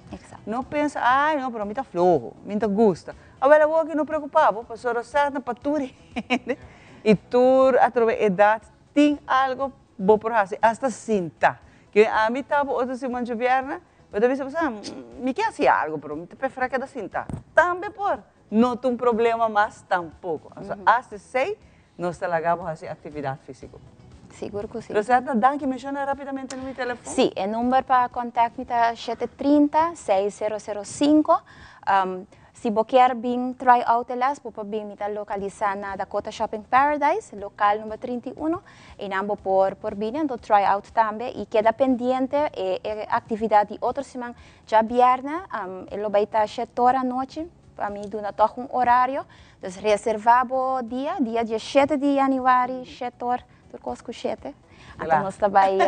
No pensa, ai no, pero mi ta floho, mi no ta gusta. Awel awor aki no preokupa bo, pasobra sa ta pa tur hende i tur atrobe edat Tin algo bo por hasi hasta sinta. Ke ami ta bo otro siman djobièrnè, bo ta bisa bo sa, mi ke hasi algo pero mi ta preferá keda sinta. Tambe por. No ta un problema mas tampoko. Anto hasta esei nos ta laga bo hasi aktividat físiko. Sigur ku si. Rosetta, danki. Menshoná rápidamente numero di telefòn. Si, e number pa kontakt mi ta shete trinta, seis sero sero sinku. Si bo kier bin try out e les, bo por bin mi ta localisa na Dakota Shopping Paradise, local number 31. Einan bo por por bini anto try out tambe y keda pendiente e e actividad di otro siman djabierne, e lo bay ta shetor anochi, pa mi duna tog un horario. Dus reserva bo dia, dia dieshete di januari, shetor. Tur kos ku shete. Anto nos ta bai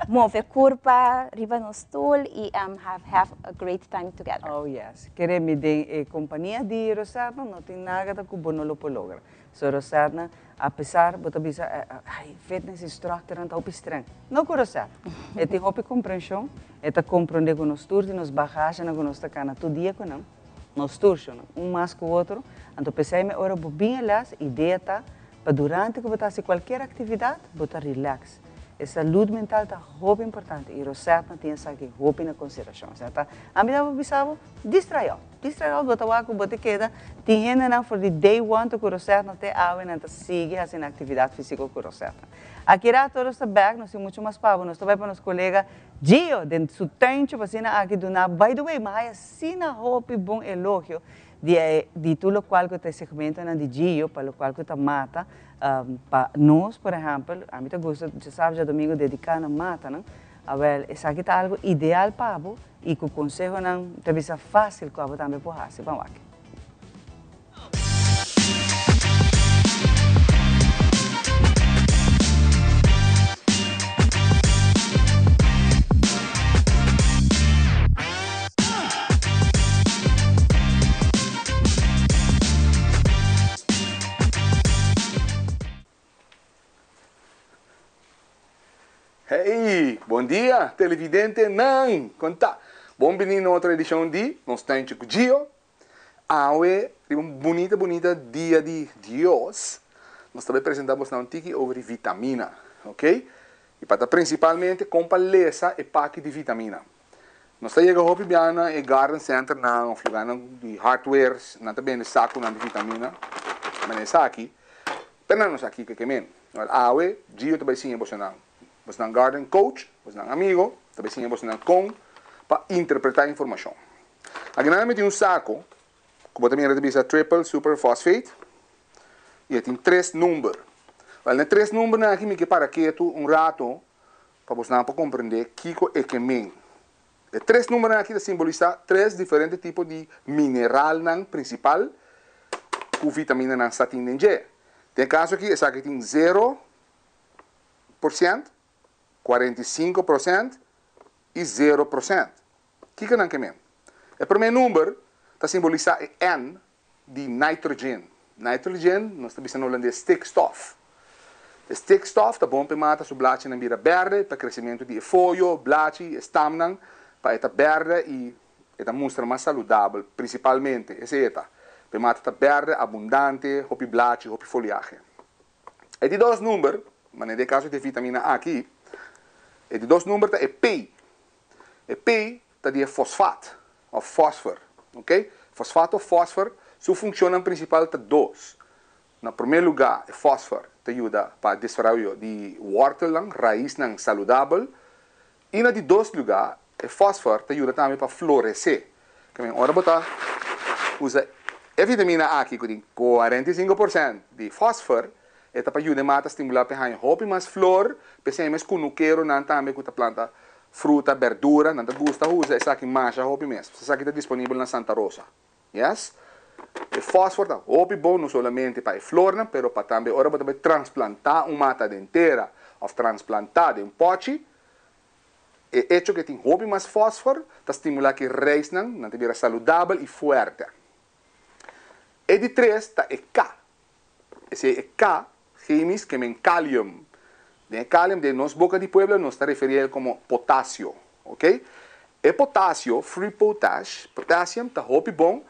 move kurpa riba nos stul i have have a great time together. Oh yes. Kere mi den e kompania di Rosedna no tin nagada ku bo no lo por logra. So Rosedna apesar bo ta bisa ay fitness instructornan ta hopi streng. No ku Rosedna. E tin hopi komprenshon, e ta kompronde ku nos tur tin nos bagashenan ku nos ta kana tur dia ku nan. Nos tur shon, un mas ku otro. Anto p'esei mi ora bo bin e les, idea ta pa durante ku bo ta hasi kualkier aktividat, bo ta relax. E salud mental ta hopi importante i Rosetna tin esaki hopi na konsiderashon. Osea ta, ami ta bisa bo, distrae òf. Distrae òf, bo ta wak ku bo ta keda. Tin hendenan for di day one ta ku Rosetna te awe nan ta sigui hasi nan aktividat físiko ku Rosetna. Aki rato nos ta bèk, nos tin muchu mas pa bo. Nos ta bai pa nos kolega Gio den su tuintje pa asina aki duna, by the way, mi haya Asina hopi bon elogio di e di tur locual cu ta e segmentonan di Gio pa locual cu ta mata pa nos por ehempel ami ta gusta djasabi djadomingo dedica na matanan awel esaki ta algo ideal pa bo y cu consehonan ta bisa facil cu abo tambe por haci ban wak. Hey, bon dia televidentenan! Kon ta? Bon bini na otro edishon di Nos Tuintje ku Gio. Awe, riba un bunita bunita dia di Dios, nos ta bay presenta bosnan un tiki over di vitamina, ok? Y pa ta principalmente con pa lesa e paki di vitamina. Nos ta yega hopi bia na e garden centernan of lugarnan di hardwares, nan ta bende saconan di vitamina, manera esaki, pero nan no sa kico ke men. Wel, awe Gio ta bay siña bosnan, bosnan garden coach, bosnan amigo, ta bay siña bosnan con pa interpreta informacion. Aki nan a meti un sako ku bo ta mira ta bisa triple super phosphate i e tin tres number. Wèl na e tres numbernan aki mi ke para ketu un rato pa bosnan por komprendé kiko e ke men. E tres numbernan aki ta simbolisá tres diferente tipo di mineralnan prinsipal ku vitaminanan sa tin den dje. Den e kaso aki esaki tin 0%, 45% i 0%. Kiko nan ke men? E promé number ta simbolisá e N di nitrogen. Nitrogen, nos ta bisa na holandes stikstof. E stikstof ta bon pa e mata su blachinan bira bèrdè, pa kresementu di e foyo, blachi, e stamnan, pa e ta bèrdè i e ta mustra mas saludabel, prinsipalmente esei e ta, pa e mata ta bèrdè, abundante, hopi blachi, hopi foliahe. E di dos number, manera di e kaso di e vitamina aki, e di dos number ta e P. E P ta di e fosfat òf fòsfer, ok. Fosfat òf fòsfer su funshonnan prinsipal ta dos. Na promé lugá e fòsfer ta yuda pa desaroyo di wòrtelnan, raisnan saludabel. I na di dos lugá e fòsfer ta yuda tambe pa floresé. Kami ora bo ta usa e vitamina aki ku tin 45% di fòsfer, e ta pa yuda e mata stimulá pa e haña hopi mas flor, p'esei mes kunukeronan tambe ku ta planta fruta, berdura, nan ta gusta usa esaki masha hopi mes. Esaki ta disponibel na Santa Rosa. Yes. E fòsfor ta hopi bon no solamente pa e flornan, pero pa tambe ora bo ta bai transplantá un mata den tera òf transplantá den pòchi, E echo ku e tin hopi mas fòsfor ta stimulá ku e reisnan nan ta bira saludabel i fuerte. E di tres ta e K. Esei e K chemisch ke men kalium. Den e kalium den nos boka di pueblo nos ta referí el komo potasio. Oke. E potasio, free potash, potassium, ta hopi bon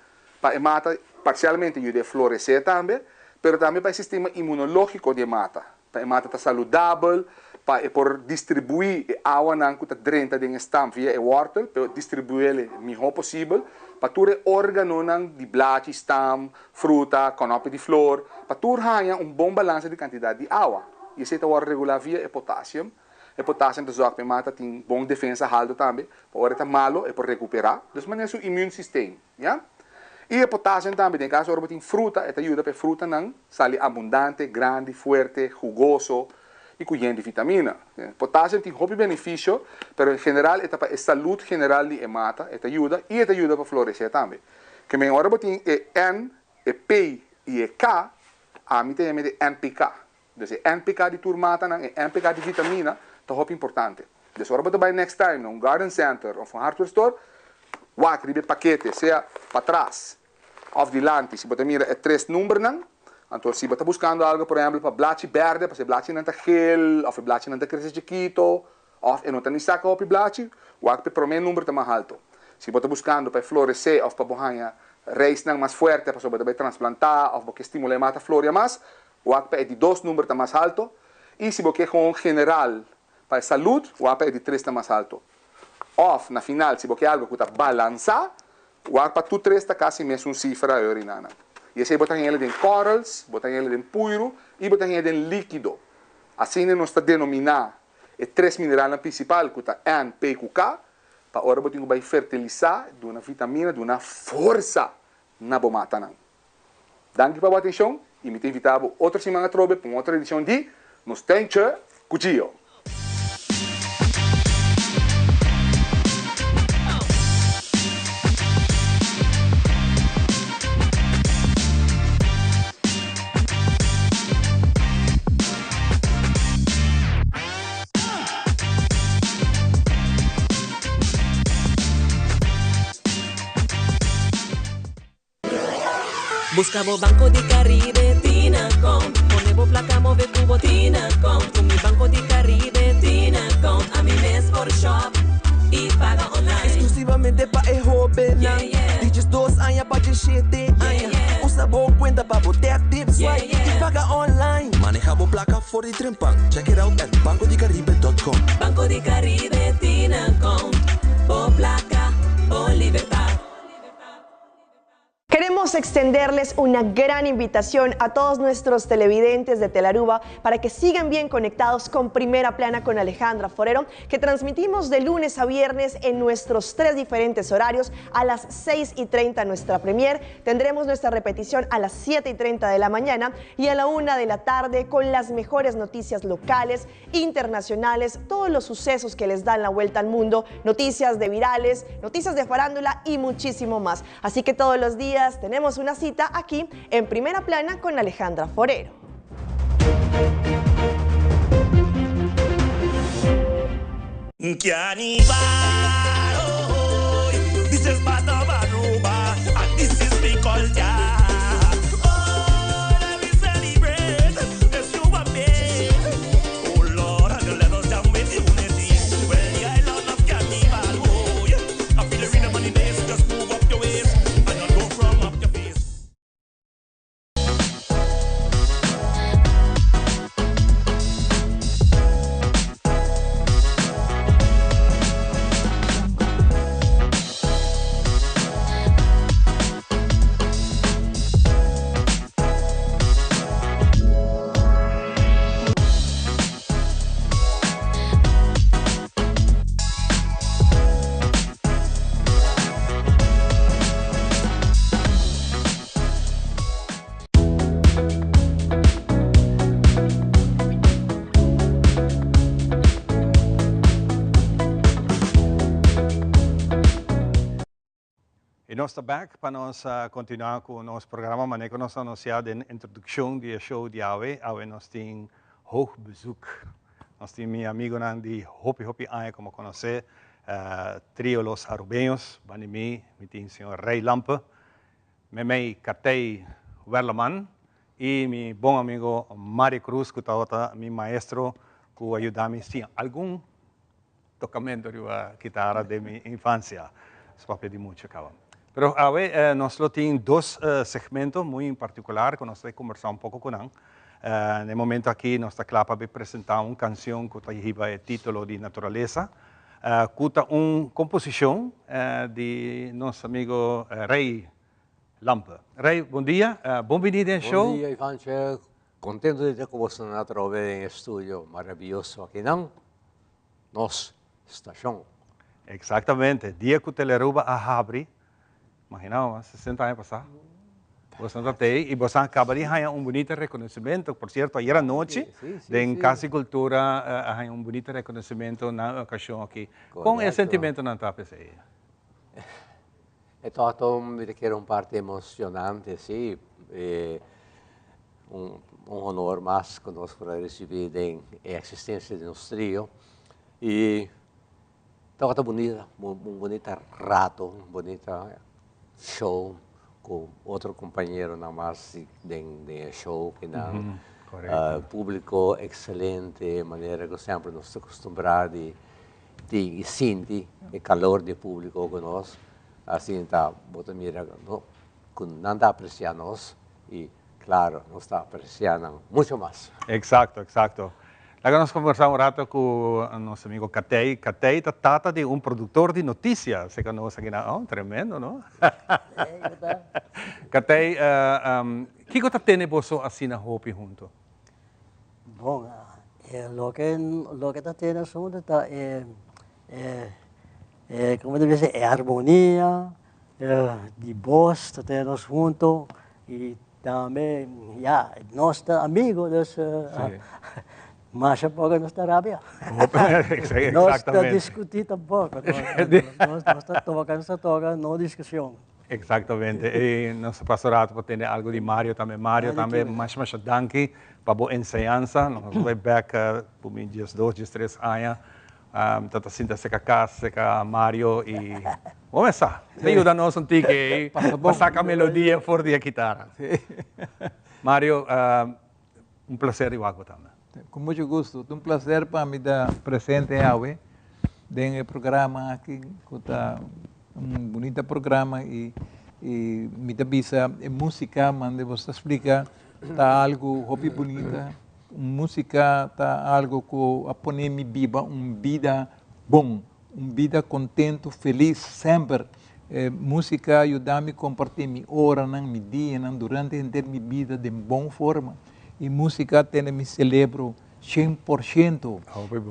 pa e mata parsialmente yuda e floresé tambe, pero tambe pa e sistema inmunológiko di e mata. Pa e mata ta saludabel, pa e por distribuí e awanan ku ta drenta den e stam via e wòrtel, pa e distribuí el mihó posibel, pa tur e órganonan di blachi, stam, fruta, kònòpi di flor, pa tur haña un bon balansa di kantidat di awa. I esei ta wòrdu regulá via e potasium. E potasium ta zòrg pa e mata tin bon defensa haltu tambe, pa ora e ta malo e por rekuperá. Dus manera su immuunsysteem. Ya. I e potassium tambe, den caso ora bo tin fruta, e ta yuda pa e frutanan sali abundante, grandi, fuerte, jugoso i cu yen di vitamina. Potassium tin hopi beneficio, pero en general e ta pa e salud general di e mata, e ta yuda i e ta yuda pa florece tambe. Ke men ora bo tin e N, e P i e K, ami ta yama e NPK. Dus e NPK di tur matanan, e NPK di vitamina ta hopi importante. Dus ora bo ta bai next time na un garden center of un hardware store, wak riba e pakete, sea patras of dilanti, si bo ta mira e tres numbernan, anto si bo ta buscando algo por ehempel pa blachi berde, pasobra e blachinan ta geel of e blachinan ta crece chikito, of e no ta ni saca hopi blachi, wak pa e prome number ta mas halto. Si bo ta buscando pa e florece of pa bo haña reisnan mas fuerte pasobra bo ta bai transplanta of bo ke stimula e mata floria mas, wak pa e di dos number ta mas halto. Y si bo ke gewoon general pa e salud, wak pa e di tres ta mas halto. Of na final si bo ke algo cu ta balansa, wak pa tur tres ta casi mesun cifra eurinana. Y esey bo ta haña den korrels, bo ta haña den puiro y bo ta haña den likido. Asina nos ta denomina E tres mineralnan prinsipal ku ta N, P ku K, pa ora bo tin ku bai fertilisá, duna vitamina, duna forsa na bo matanan. Danki pa bo atenshon i mi ta invitá bo otro siman atrobe pa un otro edishon di Nos Tentje ku Gio. Busca bo Banco di Caribe Tinacom Pone bo placa move cu bo Tinacom Cu mi Banco di Caribe Tinacom Ami mes por shop y paga online. Exclusivamente pa e hobennan di diesdos aña pa diesshete aña. Usa bo cuenta pa bo tap, tip, swipe y paga online. Maneha bo placa for di trempan. Check it out at bancodicaribe dot com. Banco di Caribe tin account. Bo placa, bo libertad. Queremos extenderles una gran invitación a todos nuestros televidentes de Telaruba para que sigan bien conectados con Primera Plana con Alejandra Forero, que transmitimos de lunes a viernes en nuestros tres diferentes horarios a las 6 y 30 nuestra premier. Tendremos nuestra repetición a las 7 y 30 de la mañana y a la 1 de la tarde con las mejores noticias locales, internacionales, todos los sucesos que les dan la vuelta al mundo, noticias de virales, noticias de farándula y muchísimo más. Así que todos los días tenemos una cita aquí en Primera Plana con Alejandra Forero. Y nos ta back pa nos continua cu nos programa manera cu nos a anuncia den introduccion di e show di awe. Awe nos tin hoog bezoek. Nos tin mi amigonan di hopi hopi aña como conoce, Trio Los Arubeños. Banda di mi, mi tin señor Rey Lampe, Memey Katey Werleman y mi bon amigo Mario Cruz cu tabata mi maestro cu a yuda mi siña algun tocamento riba kitara den mi infancia. Su papia di mucha caba. Pero awe nos lo tin dos segmento muy particular cu nos ta conversa un poco cu nan. Na e momento aki nos ta cla pa bay presenta un cancion cu ta hiba e titulo di Naturaleza, cu ta un composicion di nos amigo Rey Lampe. Rey, bon dia, bon bini den show. Bon dia Ivanche, contento di ta cu boso atrobe den e studio maravilloso akinan. Nos stacion. Exactamente. Dia cu Telearuba a habri, imagina bo, 60 aña pasa, boso ta tey y boso a caba di haya un bunita reconocimento. Por cierto, ayer anochi den Cas di Cultura a haya un bunita reconocimento na e ocasion aki. Con e sentimentonan ta p'esey? E tabata un, mi ta kere un parti emocionante, si. un honor mas ku nos por a risibí den e eksistensia di nos trio. I tabata bunita, un bunita rato, un bunita show ku otro kompañeronan mas den e show kinan. Públiko ekselente, manera ku semper nos ta kustumbrá di tin i sinti e kalor di e públiko ku nos. Asina ta bo ta mira ku nan ta apresiá nos i klaro nos ta apresiá nan mucho mas. Eksakto, eksakto. Laga nos kombersá un rato ku nos amigo Katey. Katey ta tata di un produktor di notisia serka nos aki na. Oh, tremendo, no? Katey, kiko ta tene boso asina hopi hunto? Bon, loke loke ta tene nos hunto ta e e komo ta bisa e armonia di bos ta tene nos hunto i Tambe, ya, nos ta amigo, dus masha poco nos ta rabia. Nos ta discuti tampoco. Nos ta toca, nos ta toca, no discusion. Exactamente. Y nos ta pasa rato pa tende algo di Mario tambe. Mario tambe, masha masha danki pa bo enseñansa. Nos a bay bek por mi diesdos, diestres aña. Ta ta sinta serka kas, serka Mario i bo mes sa, ta yuda nos un tiki ei pa saka melodia for di e kitara. Mario, un placer di wak bo tambe. Ku mucho gusto. Ta un placer pa mi ta presente awe den e programa aki ku ta un bunita programa i mi ta bisa e musika mande bo ta splika ta algu hopi bunita. Músika ta algu ku a pone mi biba un bida bon, un bida kontentu, felis semper. Músika a yuda mi kompartí mi oranan, mi dianan durante henter mi bida den bon forma. I músika a tene mi selebro shen por shento.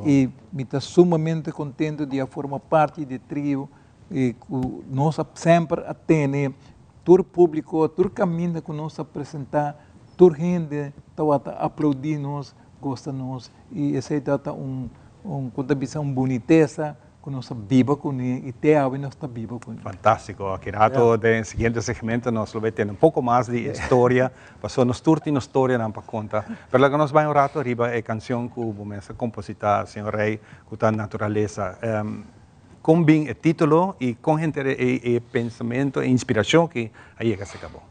I mi ta sumamente kontentu di a forma parti di e trio ku nos a semper a tene tur públiko, tur kaminda ku nos a presentá, tur hende tabata aplaudí nos, gosta nos i esei tabata un un ku ta bisa un bunitesa ku nos a biba kuné i te awe nos ta biba kuné. Fantástiko. Aki rato den siguiente segmento nos lo bai tende un poko mas di e storia, pasobra nos tur tin nos storianan pa konta. Pero laga nos bai un rato riba e kansion ku bo mes a kompositá, señor Rey, ku ta Naturalesa. Kon bin e título i kon henter e pensamentu, e inspirashon ki a yega serka bo?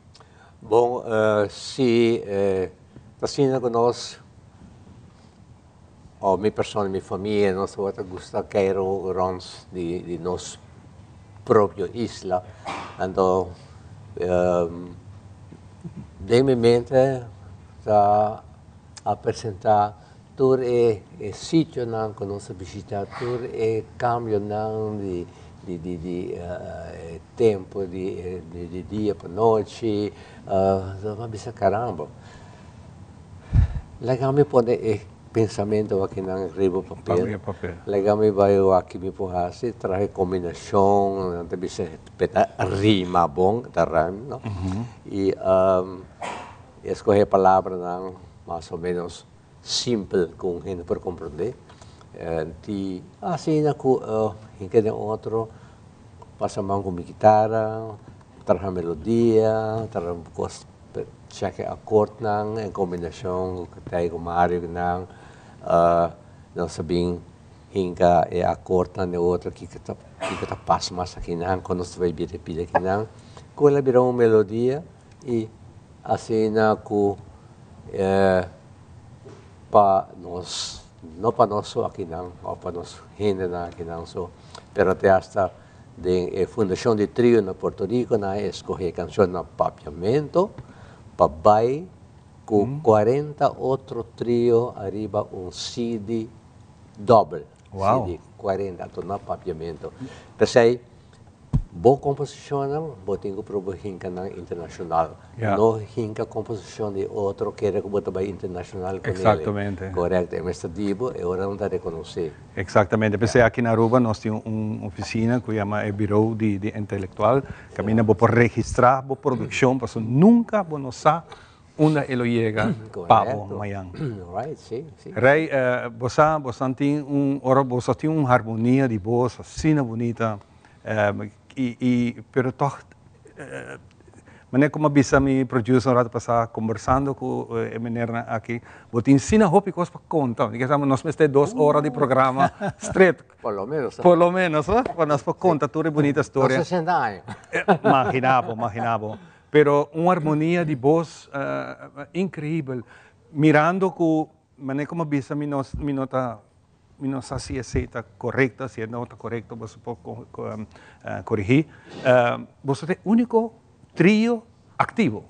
Bon, si ta asina ku nos, o mi persona, mi famia, nos tabata gusta keiru rònt di nos propio isla. Anto den mi mente ta a presentá Tur e sitionan ku nos a bishitá, tur e kambionan di di tempu di di dia pa nochi, nos a bisa karamba, laga mi pone e pensamentu akinan riba papel, laga mi bai wak mi por hasi, traha e kombinashon, nan ta bisa p'e ta rima bon, ta rime no, i eskohe palabranan mas o menos simpel ku un hende por komprondé. Di asina ku hende den otro pasa man ku mi kitara, traha melodia, traha un kos, chèk e akòrdnan en kombinashon ku Tei ku Mario ku nan. Nos a bin hinka e akòrdnan den otro kiko ta kiko ta pas mas akinan, kon nos ta bai bira e pida akinan. Ku el a bira un melodia i Asina ku pa nos, no pa nos so akinan òf pa nos hendenan akinan so, pero te asta den e fundashon di trio na Puerto Rico nan a eskohe e kanshon na papiamento pa bai ku kuarenta otro trio ariba un CD dòbel, CD kuarenta anto na papiamento. P'esei Bo komposishonnan bo tin ku proba hinka nan internashonal. No hinka komposishon di otro kere ku bo ta bai internashonal ku nele. Korekto, e mester di bo e ora nan ta rekonosé. Eksaktamente. P'esei aki na Aruba nos tin un ofisina ku yama e Birou di Intelektual kaminda bo por registrá bo produkshon pasobra nunka bo no sa unda e lo yega pa bo mañan. Rey, bo sa, bosan tin un, ora boso tin un harmonia di bos asina bunita, i, i, pero tog, Manera ku mi a bisa mi producer un rato pasá kombersando ku e menernan aki, bo tin asina hopi kos pa konta. Mi kere sa nos mester dos ora di programa stret. Por lo menos. Por lo menos, pa nos por konta tur e bunita storia. Nos sesenta aña. Magina bo, magina bo. Pero un armonia di bos increibel. Mirando ku manera ku mi a bisa mi no mi no ta mi no sa si esei ta korekto, si e no ta korekto boso por korigí. Boso ta e úniko trio aktivo.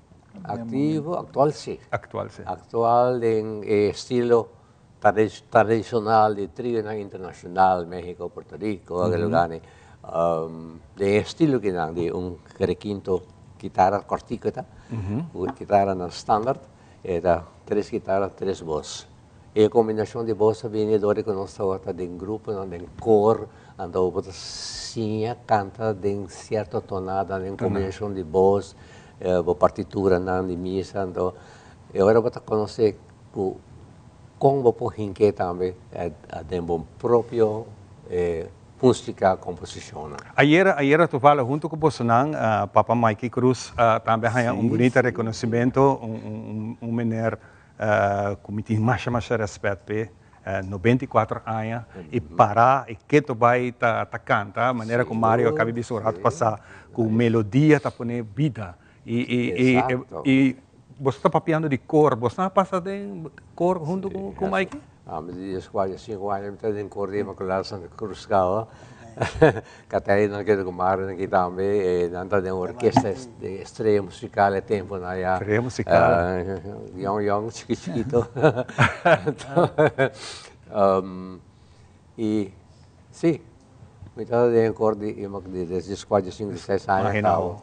Aktivo, aktual si. Aktual si. Aktual den e estilo tradishonal di trionan internashonal, Mexico, Puerto Rico, akel lugarnan. Den e estilo kinan di un rekinto kitara kòrtiku ta, ku kitaranan standaard, e ta tres kitara, tres bos. E kombinashon di bos a bini dor di ku nos tabata den gruponan, den kor, anto bo ta siña kanta den sierto tonada, den kombinashon di bos, bo partituranan di misa, anto e ora bo ta konosé ku kon bo por hink'é tambe den bo propio músika, komposishonnan. Ayera, ayera toval hunto ku bosonan, Papa Mikey Cruz tambe a haña un bunita rekonosimento, un un meneer ku mi tin masha masha rèspèt p'e, 94 aña, i pará i ketu bai ta ta kanta, manera ku Mario a kabi bisa un rato pasá, ku melodia ta pone bida. I i i i boso ta papiando di kor, boso a pasa den kor hunto ku ku Mikey? Ami di dies kuater sinku aña mi ta den kor di Inmaculada Santa Cruz kaba. Caterina keda ku Mario aki tambe, e nan ta den orkesta di Estrella Musical e temponan ya. Estrella Musical. Yong yong chiki chikito. I si, mi ta den kor di Imac di dies kuater sinku seis aña kaba.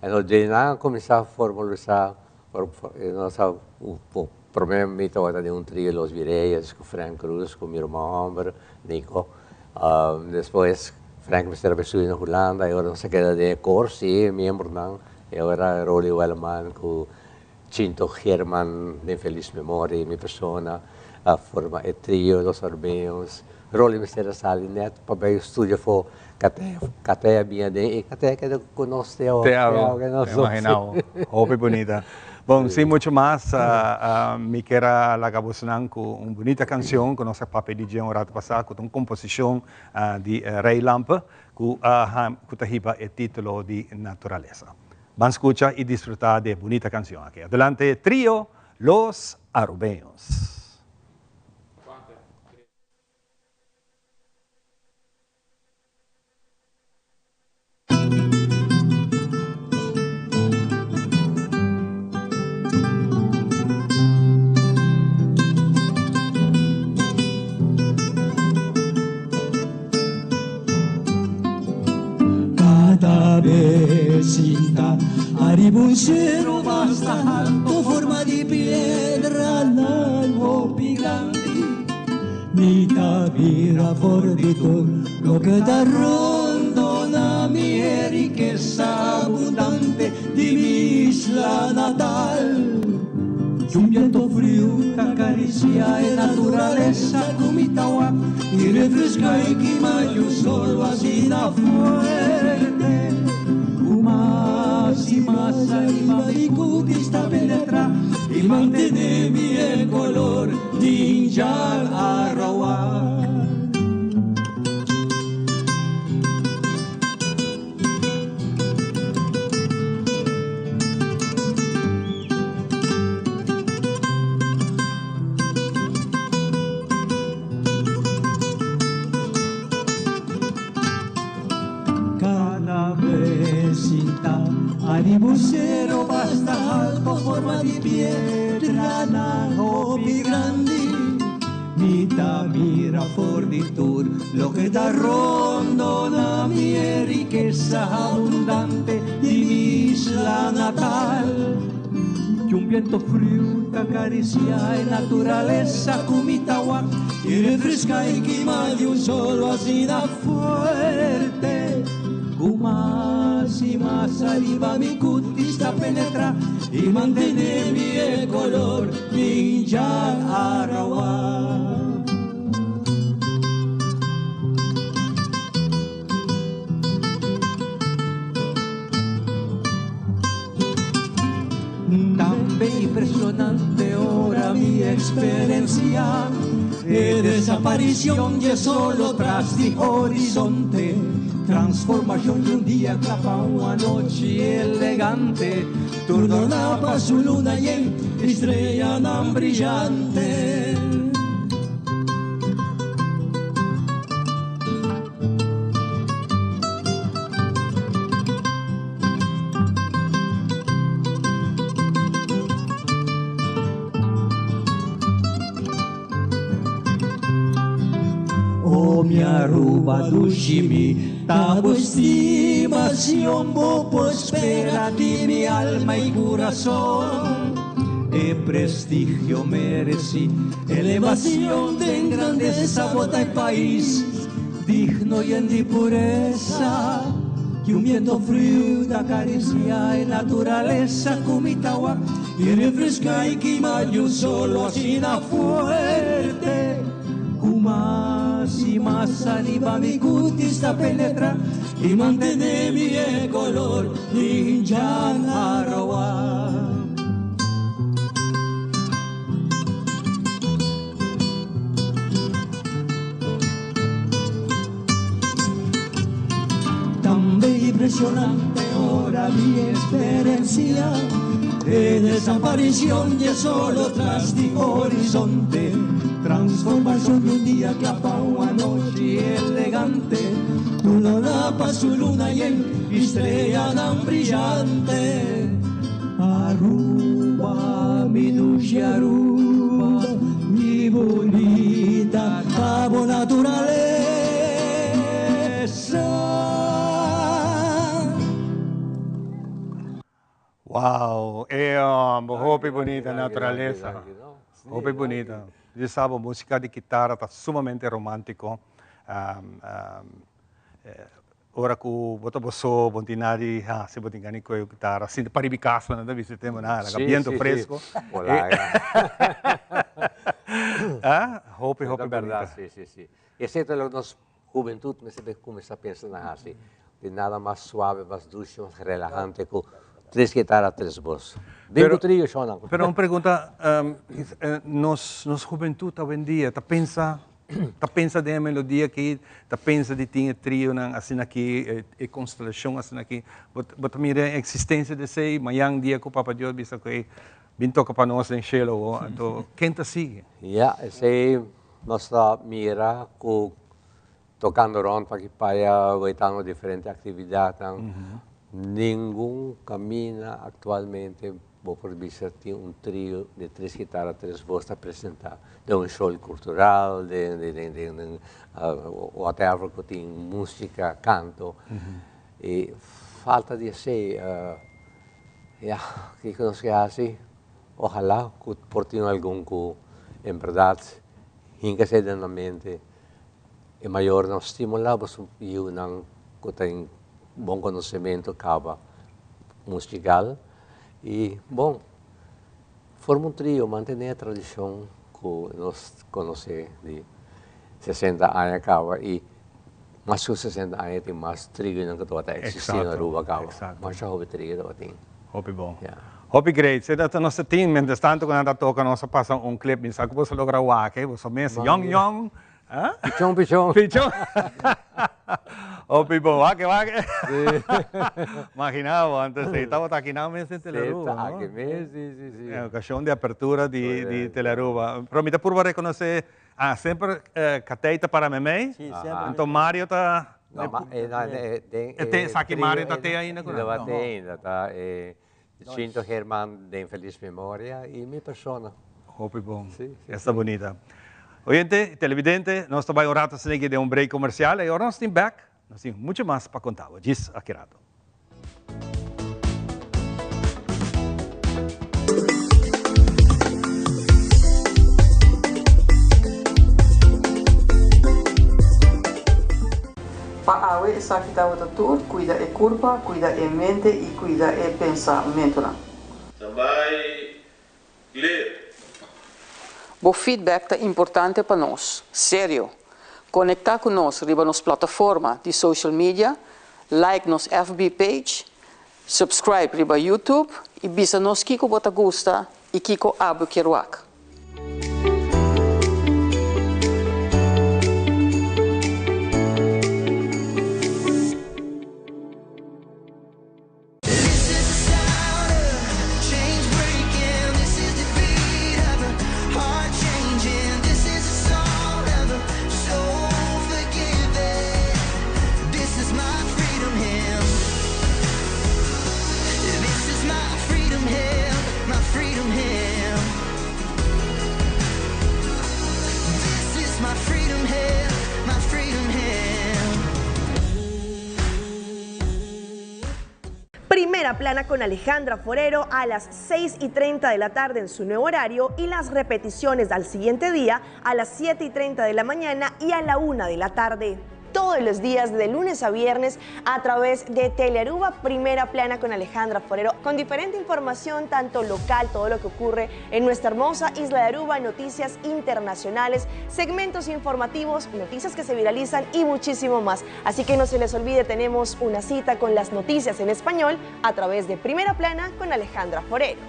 Eno dje nan a kuminsá formalisá nos a promé mi tabata den un trio Los Vireyes ku Frank Cruz ku mi ruman hòmber Nico. Despues Frank mester a bai studia na Hulanda i ora nos a keda den e kor si e miembronan e ora Rolly Welman ku Chinto Geerman den felis memoria i mi persona a forma e trio Los Arbeños. Rolly mester a sali net pa bai studia afó, Katea a bini aden i Katea keda ku nos te awo. Te awo, imagina bo. Hopi bunita. Bon, sin mucho mas, mi kier a laga bosonan ku un bunita kanshon ku nos a papia di dje un rato pasá, ku ta un komposishon di Ray Lampe ku ta hiba e titulo di Naturalesa. Ban scucha y disfruta di e bunita cancion aki. Adelante trio Los Arubeños. Cada bes sinta ariba un cero basta alto forma di piedra nan hopi grandi mi ta bira for di tur loke ta rondona mi e rikesa abundante di mi isla natal. Y un viento frío ta acaricia e naturalesa cu mi ta wak y refresca y kima y un solo asina fuerte cu mas y mas anima mi cutis ta penetra y mantene mi e color di Injan Arawak. Cada bes sinta ariba un cero basta alto forma di piedra nan hopi grandi. Mi ta mira for di tur loke ta rondona mi e rikesa abundante di mi isla natal. Y un biento friu ta karisia e naturalesa ku mi ta wak i refreska i kima di un solo asina fuerte ku mas i mas ariba mi kutis ta penetra i mantene mi e kolor di Injan Arawak. Tambe impresionante ora mi experiencia E desaparición y solo tras di horizonte Transformación de un día clapa una noche elegante Turno pa su luna y estrella tan brillante Oh mi Aruba dushi mi ta bo estimacion bo por spera di mi alma y curason E prestigio mereci elevacion den grandeza bo ta e pais digno yen di pureza Ki un biento friu ta caricia e naturaleza cu mi ta wak y refresca y kima di un solo asina fuerte Cu mas y mas ariba mi cutis ta penetra y mantene mi e color di Jan Arawak. Tambe impresionante ora mi experiencia E desaparición y solo tras di horizonte Transformación de un día clapa una noche elegante Tu luna pa su luna y estrella tan brillante Aruba, mi dushi Aruba, mi bunita abo naturalesa. Wow, e homber, hopi bunita naturalesa. Hopi bunita. Di sa bo musica di kitara ta sumamente romantico. Ora ku bo ta bo so, bo no tin nada di hasi, bo tin gana di kohe un kitara, sinta pariba di kas nan ta bisa e tempu nan, laga biento fresco. Ah, hopi hopi bunita. Si, si, si. Esei ta loke nos hubentut mester be kuminsá pensa na hasi. Tin nada mas suave, mas dushi, mas relahante ku tres kitara, tres bos. Bin ku trio, shownan. Pero un pregunta, nos nos hubentut awendia ta pensa Ta pensa den e melodia aki, ta pensa di tin e trionan asina aki, e constelacion asina aki. Bo bo ta mira e existencia di esey mañan dia cu Papa Dios bisa cu ey bin toca pa nos den cielo awo, anto ken ta sigui? Ya, esey nos ta mira cu tocando rond pa aki pa aya, weitando diferente actividadnan, ningun camina actualmente Bo por bisa tin un trio di tres kitara, tres bos ta presenta den un show cultural, den den den whatever cu tin musica, canto. Y falta di esey, ya, kico nos ke haci? Ohala cu por tin algun cu en berdad hinca esey den nan mente. E mayornan stimula boso yiunan cu tin bon conocemento caba musical. Y bon, forma un trio, mantene e tradicion cu nos conoce di sesenta aña caba y mas cu sesenta aña tin mas trionan cu tabata existi na Aruba caba. Masha hopi trio tabatin. Hopi bon. Hopi great. Sey ta nos ta tin, mientras tanto cu nan ta toca nos a pasa un clip, mi sa cu boso logra wak, boso mes yong yong. Pichon, pichon. Pichon. Hopi bon. Wak, wak. Imagina bo, antes ei tabata aki nan mes den Telearuba, no? Aki mes, si, si, si. En ocasion di apertura di Telearuba. Pero mi ta purba reconoce, ah, semper Katey ta para memey. Si, semper. Anto Mario ta. No, ma e no, e den e trio. Sa ki Mario ta te ainda cu nan? No, te ainda, ta e Chinto Herman den feliz memoria y mi persona. Hopi bon. Esta bunita. Oyente, televidente, nos ta bay un rato asina aki den un break comercial y ora nos tin back, nos tin mucho mas pa conta bo. Djis aki rato. Pa awe esaki tabata tur, cuida e curpa, cuida e mente y cuida e pensamentonan. Tambay clear. Bo feedback ta importante pa nos. Serio! Conecta cu nos riba nos plataforma di social media, like nos FB page, subscribe riba YouTube. I bisa nos kiko bo ta gusta i kiko abo kier wak. Primera Plana con Alejandra Forero a las 6 y 30 de la tarde en su nuevo horario y las repeticiones al siguiente día a las 7 y 30 de la mañana y a la 1 de la tarde todos los días de lunes a viernes a través de Telearuba Primera Plana con Alejandra Forero, con diferente información, tanto local, todo lo que ocurre en nuestra hermosa isla de Aruba, noticias internacionales, segmentos informativos, noticias que se viralizan y muchísimo más. Así que no se les olvide, tenemos una cita con las noticias en español a través de Primera Plana con Alejandra Forero.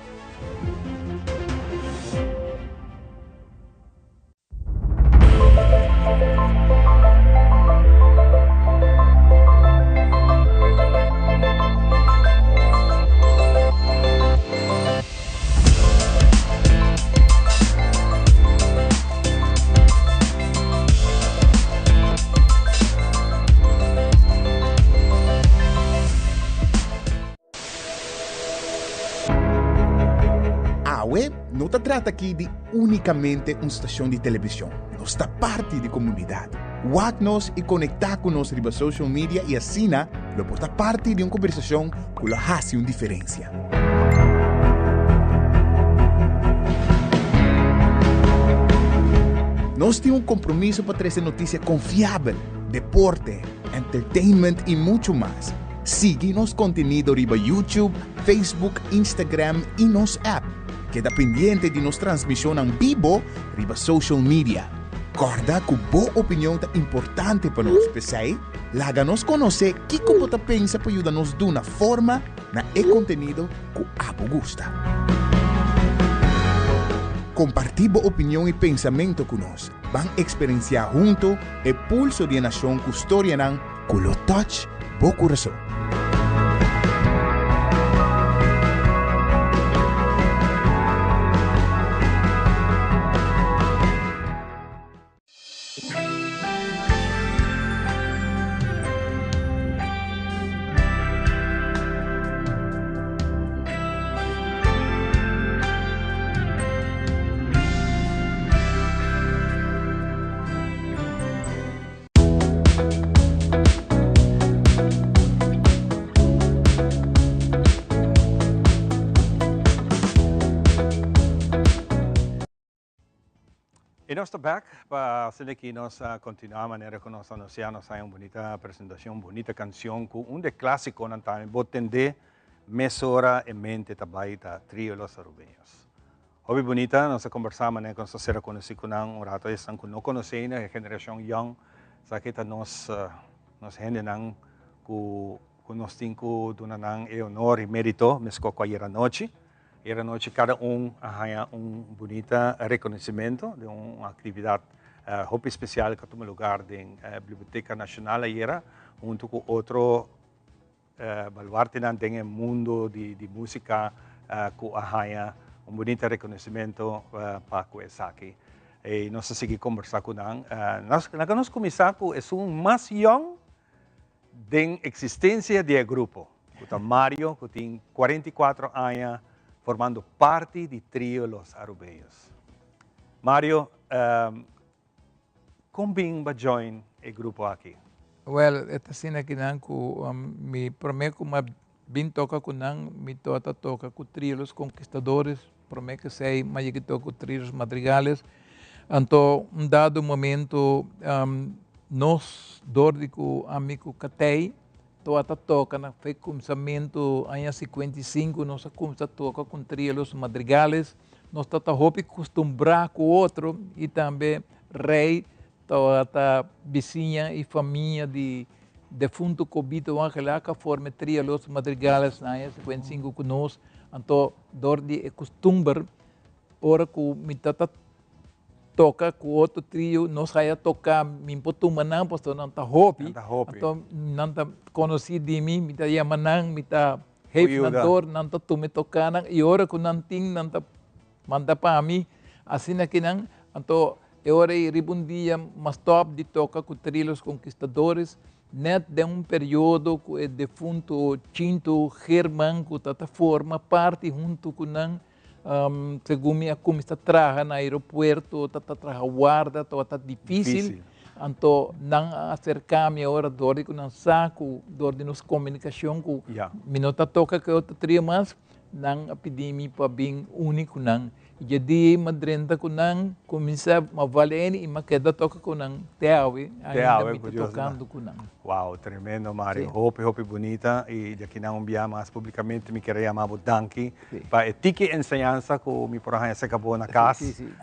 Awe no ta trata aki di únikamente un stashon di televishon. Nos ta parti di komunidat. Wak nos i konektá ku nos riba social media i asina lo por ta parti di un kombersashon ku lo hasi un diferensia. Nos tin un kompromiso pa trese notisia konfiabel, deporte, entertainment i muchu mas. Sigui nos kontenido riba YouTube, Facebook, Instagram i nos app. Keda pendiente di nos transmishonnan bibo riba social media. Kòrda ku bo opinion ta importante pa nos, p'esei laga nos konosé kiko bo ta pensa pa yuda nos duna forma na e kontenido ku abo gusta. Kompartí bo opinion i pensamentu ku nos. Ban eksperensiá huntu e pulso di e nashon ku storianan ku lo touch bo kurason. Y nos ta back pa asina ki nos a continua manera cu nos a anuncia, nos hay un bunita presentacion, bunita cancion cu un de clasiconan tambe bo tende mesora e mente ta bay ta Trio Los Arubeños. Hopi bunita, nos a combersa manera cu nos ta cera conoci cu nan un rato esnan cu no conoce ainda, e generacion young, esaki ta nos nos hendenan cu cu nos tin cu duna nan e honor y merito mesco cu ayer anochi. Ayer anochi cada un a haya un bunita reconocimento den un actividad hopi special cu a tuma lugar den Biblioteca Nacional ayera hunto cu otro Baluartenan den e mundo di musica cu a haya un bunita reconocimento pa cu esaki. Y nos a sigui conversa cu nan. Laga nos cuminsa cu esun mas yong den existencia di e grupo, cu ta Mario, cu tin 44 aña formando parti di Trio Los Arubeños. Mario, Kon bin ba join e grupo aki? Well, e ta asina ki nan ku mi prome ku mi a bin toka ku nan, mi tabata toka ku Trio Los Conquistadores, prome ku esei mi a yega toka ku Trio Los Madrigales. Anto un dado momento nos dor di ku ami ku Katey tabata toka na fe kuminsamentu aña 55 nos a kuminsa toka ku Trio Los Madrigales. Nos tabata hopi kustumbrá ku otro i tambe Rei tabata bisiña i famia di defunto Cobito Angel a forma e Trio Los Madrigales na aña 55 ku nos. Anto dor di e kustumber ora ku mi ta ta toka ku otro trio nos haya toka mi por tuma nan pasobra nan ta hopi. Anto nan ta konosí di mi, mi ta yama nan, mi ta geef nan dor, nan ta tuma e tokanan i ora ku nan tin nan ta manda pa mi. Asina ki nan, anto e ora ei riba un dia m'a stòp di toka ku Trio Los Conquistadores nèt den un periodo ku e defunto Chinto German ku ta ta forma parti huntu ku nan. Segun mi a kuminsá traha na aeropuerto, ta ta traha warda, tabata difísil. Anto nan a aserká mi ora dor di ku nan sa ku dor di nos komunikashon ku mi no ta toka ku e otro trio mas, nan a pidi mi pa bin uni ku nan. I dje dia ei mi a drenta ku nan, kuminsá, mi a val eni i mi a keda toka ku nan te awe, ainda mi ta tokando ku nan. Wow, tremendo Mario, hopi hopi bunita i di aki nan un bia mas publikamente mi kere yama bo danki Pa e tiki enseñansa ku mi por a haña serka bo na kas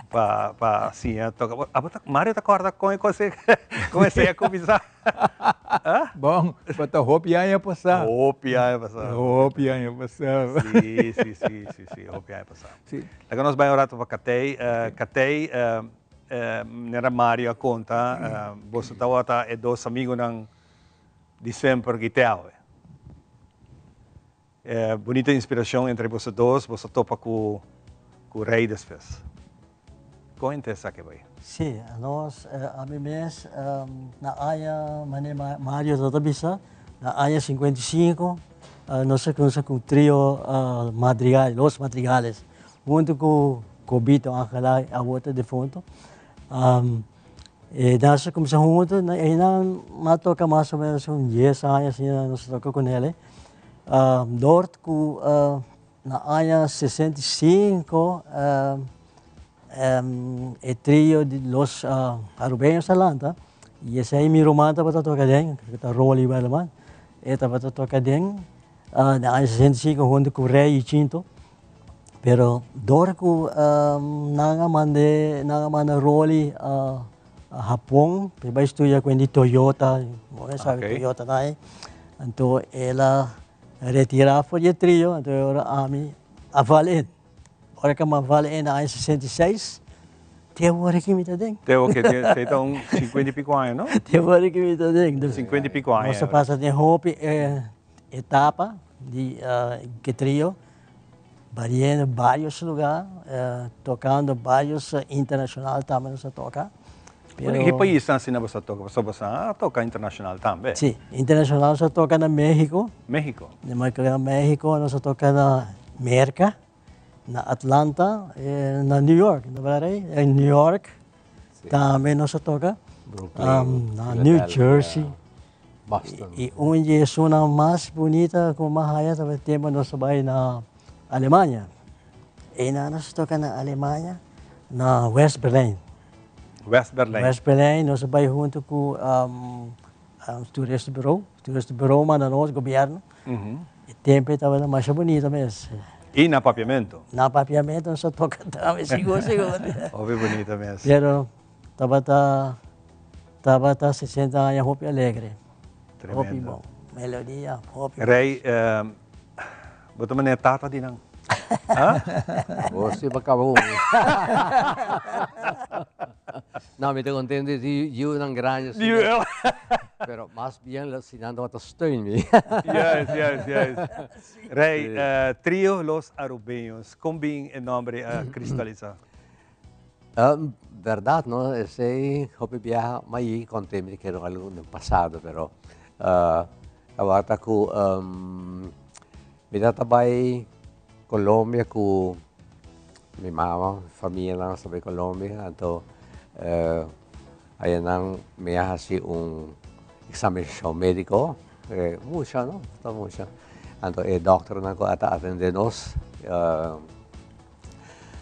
pa pa siña toka. Abo ta Mario ta kòrda kon e kos kon esei a kuminsá? Bon, bo ta hopi aña pasá. Hopi aña pasá. Hopi aña pasá. Sí, sí, sí, sí, sí, hopi aña pasá. Sí. Laga nos bai un rato pa Katei. Katei, manera Mario a konta, boso tabata e dos amigunan di semper Giteawe. E bunita inspiracion entre boso dos, boso topa cu cu Rey despues. Con henter esaki bay? Sí, nos, ami mes, na aña, manera Mario ta ta bisa, na aña 55, nos a cuminsa cu trio Madrigal, Los Madrigales, hunto cu Cobito Angela, awor ta defunto. E nos a cuminsa hunto, eynan a toca mas o menos un dies aña asina nos a toca cu nel. Dort ku na aña 65 e trio di Los Arubeños a lanta y esei mi ruman tabata toca den, ku ta Rolly Werleman, e tabata toca den na aña 65 hunto ku Rey y Chinto. Pero dor ku nan a mande, nan a manda Rolly Hapon pa e bai studia ku di Toyota, bo a sabi Toyota ta ei. Anto el a retira for di e trio, anto e ora ami a val in. Ora ku mi a val in na aña 66, te awor aki mi ta den. Te awor aki, te ta un 50 i piko aña, no? Te awor aki mi ta den. 50 i piko aña. Nos a pasa den hopi etapa di e trio. Bariendo varios lugar, tocando varios internacional tambe nos a toca. Pero, ki paisnan asina boso a toca? Pasobra boso a toca internacional tambe. Si, internacional nos a toca na Mexico. Mexico. Na Mexico, nos a toca na Merca, na Atlanta, na New York, no berdad Rey? En New York tambe nos a toca. Brooklyn, na New Jersey. Boston. I un di esunnan mas bunita ku mi a haya tabata tempu nos a bai na Alemania. Einan nos a toka na Alemania, na West Berlijn. West Berlijn. West Berlijn, nos a bai huntu ku toeristenbureau. Toeristenbureau manda nos, gobièrnu. E tempu ei tabata masha bunita mes. I na Papiamentu. Na Papiamentu nos a toka tambe, sigur sigur. Hopi bunita mes. Pero Tabata tabata 60 aña hopi alegre. Tremendo. Hopi bon. Melodia hopi. Rey, bo ta manera tata di nan. Ha? Bo si pa caba con mi. No, mi ta contento di yiunan grandi asina. Yiu. Pero mas bien si nan tabata steun mi. Yes, yes, yes. Rey, Trio Los Arubeños, con bin e nombre a cristalisa? Berdad no, esey hopi biaha ma yi conte mi kero algo den pasado pero tabata cu mi tata bay Colombia cu mi mama, famianan sta bay Colombia anto ayanan mi a haci un examinacion medico mucha no, ta mucha anto e doctornan cu a ta atende nos.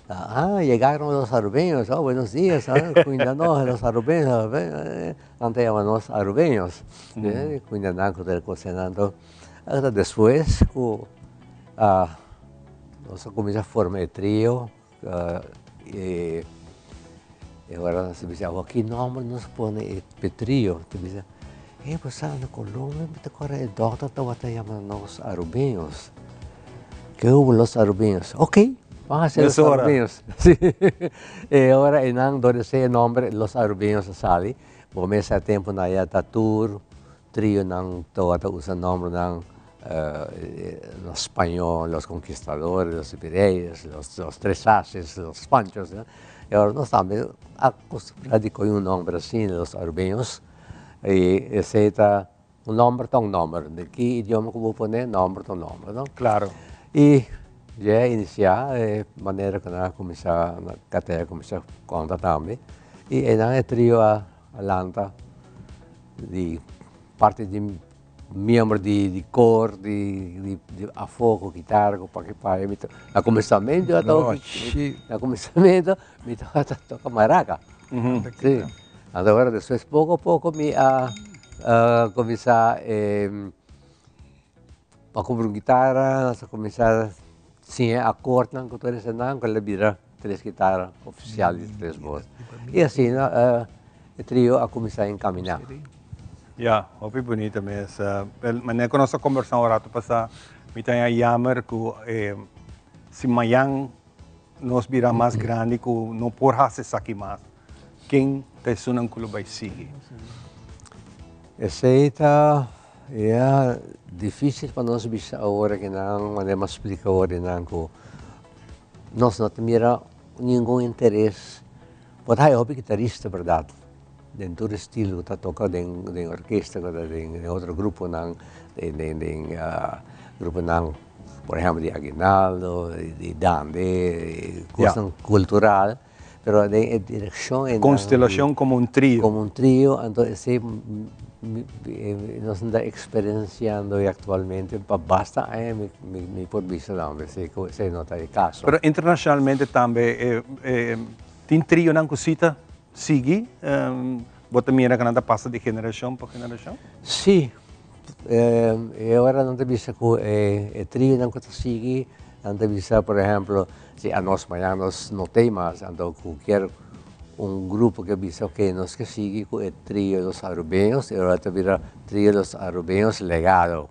Ah, llegaron los arubeños, oh, buenos días, ah, cuídanos los arubeños, nan ta yama nos arubeños, cuida nan cu ta cosena. Anto, hasta despues cu nos a cuminsa forma e trio, e ora nos a bisa, awor ki nomber nos pone e trio? Ta bisa, e bo sa na Colombia mi ta corda e doctor tabata yama nos arubeños. Ke hubo Los Arubeños? Ok, ban hasi Los Arubeños. Sí. E ora einan dor esei e nomber Los Arubeños a sali. Bo mester a temponan ya ta tur trionan tabata usa nombernan na spañó, Los Conquistadores, Los Vireyes, Los Tres Ases, Los Panchos. E ora nos tambe a acostumbra di coge un nomber asina, Los Arubeños. Y esei ta Un nomber ta un nomber. Den ki idioma ku bo pone, nomber ta un nomber, no? Claro. I dje a inisiá e manera ku nan a kuminsá, Katè a kuminsá konta tambe. I einan e trio a lanta di parti di miembro di kor, di afó ku kitara, ku paki paya. Mi ta, na kuminsamentu a toka, na kuminsamentu mi tabata toka maraka. Sí. Anto ora despues poko poko mi a kuminsá a kumpra un gitara, nos a kuminsá siña akordnan ku tur esanan ku el a bira tres gitara ofisial di tres bos. I asina e trio a kuminsá enkaminá. Ya, hopi bunita mes. Manera ku nos a kombersá un rato pasá, mi ta haña yamer ku si mañan nos bira mas grandi ku no por hasi esaki mas. Ken ta esunnan ku lo bai sigui? Esei ta ya difícil pa nos bisa awor aki nan, manera mi a splika awor di nan ku nos no ta mira ningun interes. Bo ta haya hopi kitarista bèrdat den tur estilo ku ta toka den den orkesta ku ta den otro gruponan den den den gruponan por ehèmpel di aguinaldo, di dande, kosnan kultural. Pero den e direccion e Constelacion como un trio. Como un trio, anto esey nos ta experienciando e actualmente pa basta aña mi mi por bisa tambe si cu esey no ta e caso. Pero internacionalmente tambe tin trionan cu si ta sigui? Bo ta mira cu nan ta pasa di generacion pa generacion? Si, E ora nan ta bisa ku e trionan ku ta sigui, nan ta bisa por ehemplo, si anos mañana nos no tei mas, anto ku kier un grupo ke bisa ok nos ke sigui ku e trio Los Arubeños, e ora ta bira Trio Los Arubeños Legado.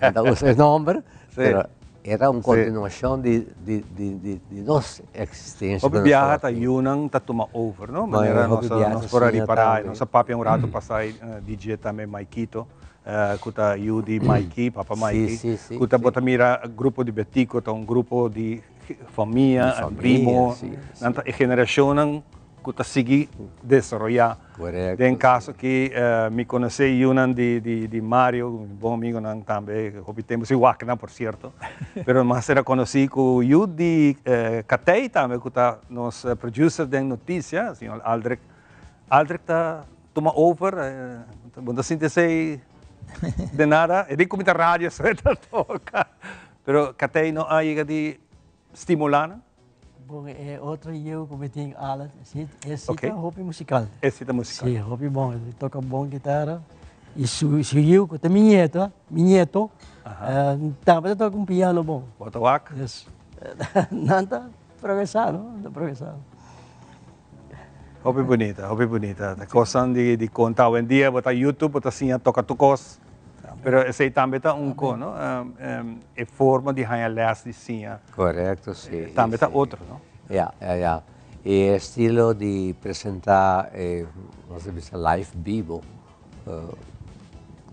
Nan ta usa e nomber, pero e ta un kontinuashon di di nos eksistensia. Hopi biaha ta yunan ta tuma over, no? Manera nos a nos por a ripará, nos a papia un rato pasá DJ tambe Maikito, ku ta yu di Maiki, papa Maiki, ku ta bo ta mira grupo di Betico ta un grupo di famia, primo, nan ta e generashonnan ku ta sigui desaroyá. Den kaso aki mi konosé yunan di Mario, mi bon amigonan tambe, hopi tempu sin wak nan por sierto, pero mas era konosí ku yu di Katey tambe ku ta nos producer den notisia, señor Aldrich. Aldrich ta tuma over, bo no ta sinti esei de nada? E di ku mi ta radio so e ta toka, pero Katey no a yega di stimulá nan? Bon, e otro yiu ku mi tin, Alan, si, e si ta hopi musikal. E si ta musikal. Si, hopi bon. E toka bon gitara. I su, su yiu ku ta mi nieto, mi nieto, tambe ta toka un piano bon. Bo ta wak? Yes. Nan ta progresá, no? Nan ta progresá. Hopi bunita, hopi bunita. Ta kosnan di di konta. Awendia bo ta YouTube, bo ta siña toka tur kos. Pero esei tambe ta un ko, no? E forma di haña lès di siña. Korekto, si. Tambe ta otro, no? Ya, ya, ya. E estilo di presentá e, nos ta bisa live bibo,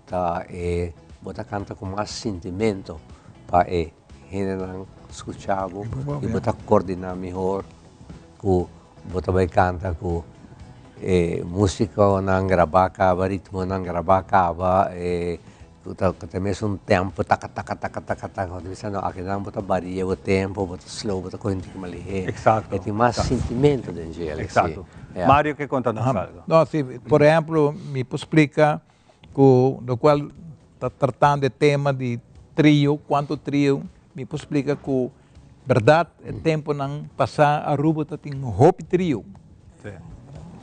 ta e bo ta kanta ku mas sintimento pa e hendenan skucha bo i bo ta kordiná mihor ku Bo ta bai kanta ku e musikonan grabá kaba, ritmonan grabá kaba, e ku ta ku ta mesun tempo taka taka taka taka taka, bo ta bisa no akinan bo ta baria bo tempo, bo ta slow, bo ta kohe un tiki mas lihé. Exacto. E tin mas sintimento den dje, si. Exacto. Mario ke konta nos algo. No, si, por ehemplo, mi por splika ku lokual ta tratando e tema di trio, kuantu trio, mi por splika ku Berdad e temponan pasa Aruba ta tin hopi trio.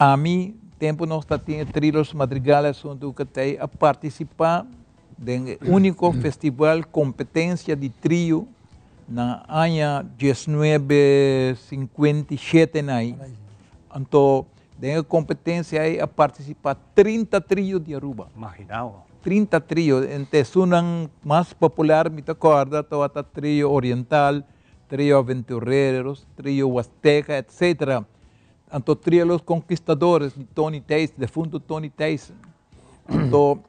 Ami tempo nos ta tin e trio Los Madrigales hunto cu Catey a participa den e unico festival competencia di trio na aña diesnuebe 57 nai. Anto den e competencia ey a participa 30 trio di Aruba. Imagina bo. 30 trio, entre esunnan mas popular mi ta corda tawata Trio Oriental, Trio Aventureros, Trio Huasteca, etc. Anto Trio Los Conquistadores di Tony Thijssen, defunto Tony Thijssen. Anto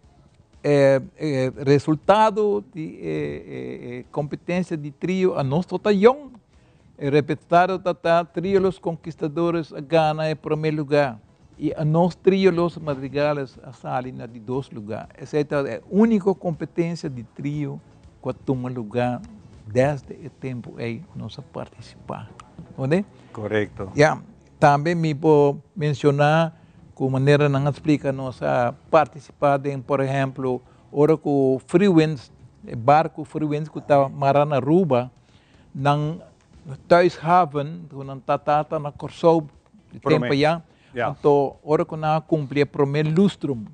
e resultado di e competencia di trio a nos tabata yong. E resultado tabata Trio Los Conquistadores a gana e prome lugar y a nos Trio Los Madrigales a sali na di dos lugar. Esey tabata e unico competencia di trio cu a tuma lugar desde e tempo ey nos a participa. Comprende? Correcto. Ya. Tambe mi por menciona cu manera nan a splica nos a participa den por ehemplo ora cu Freewinds, e barco Freewinds cu ta mara na Aruba, nan thuishaven cu nan ta tata na Corsou di tempo ya, anto ora cu nan a cumpli e prome lustrum,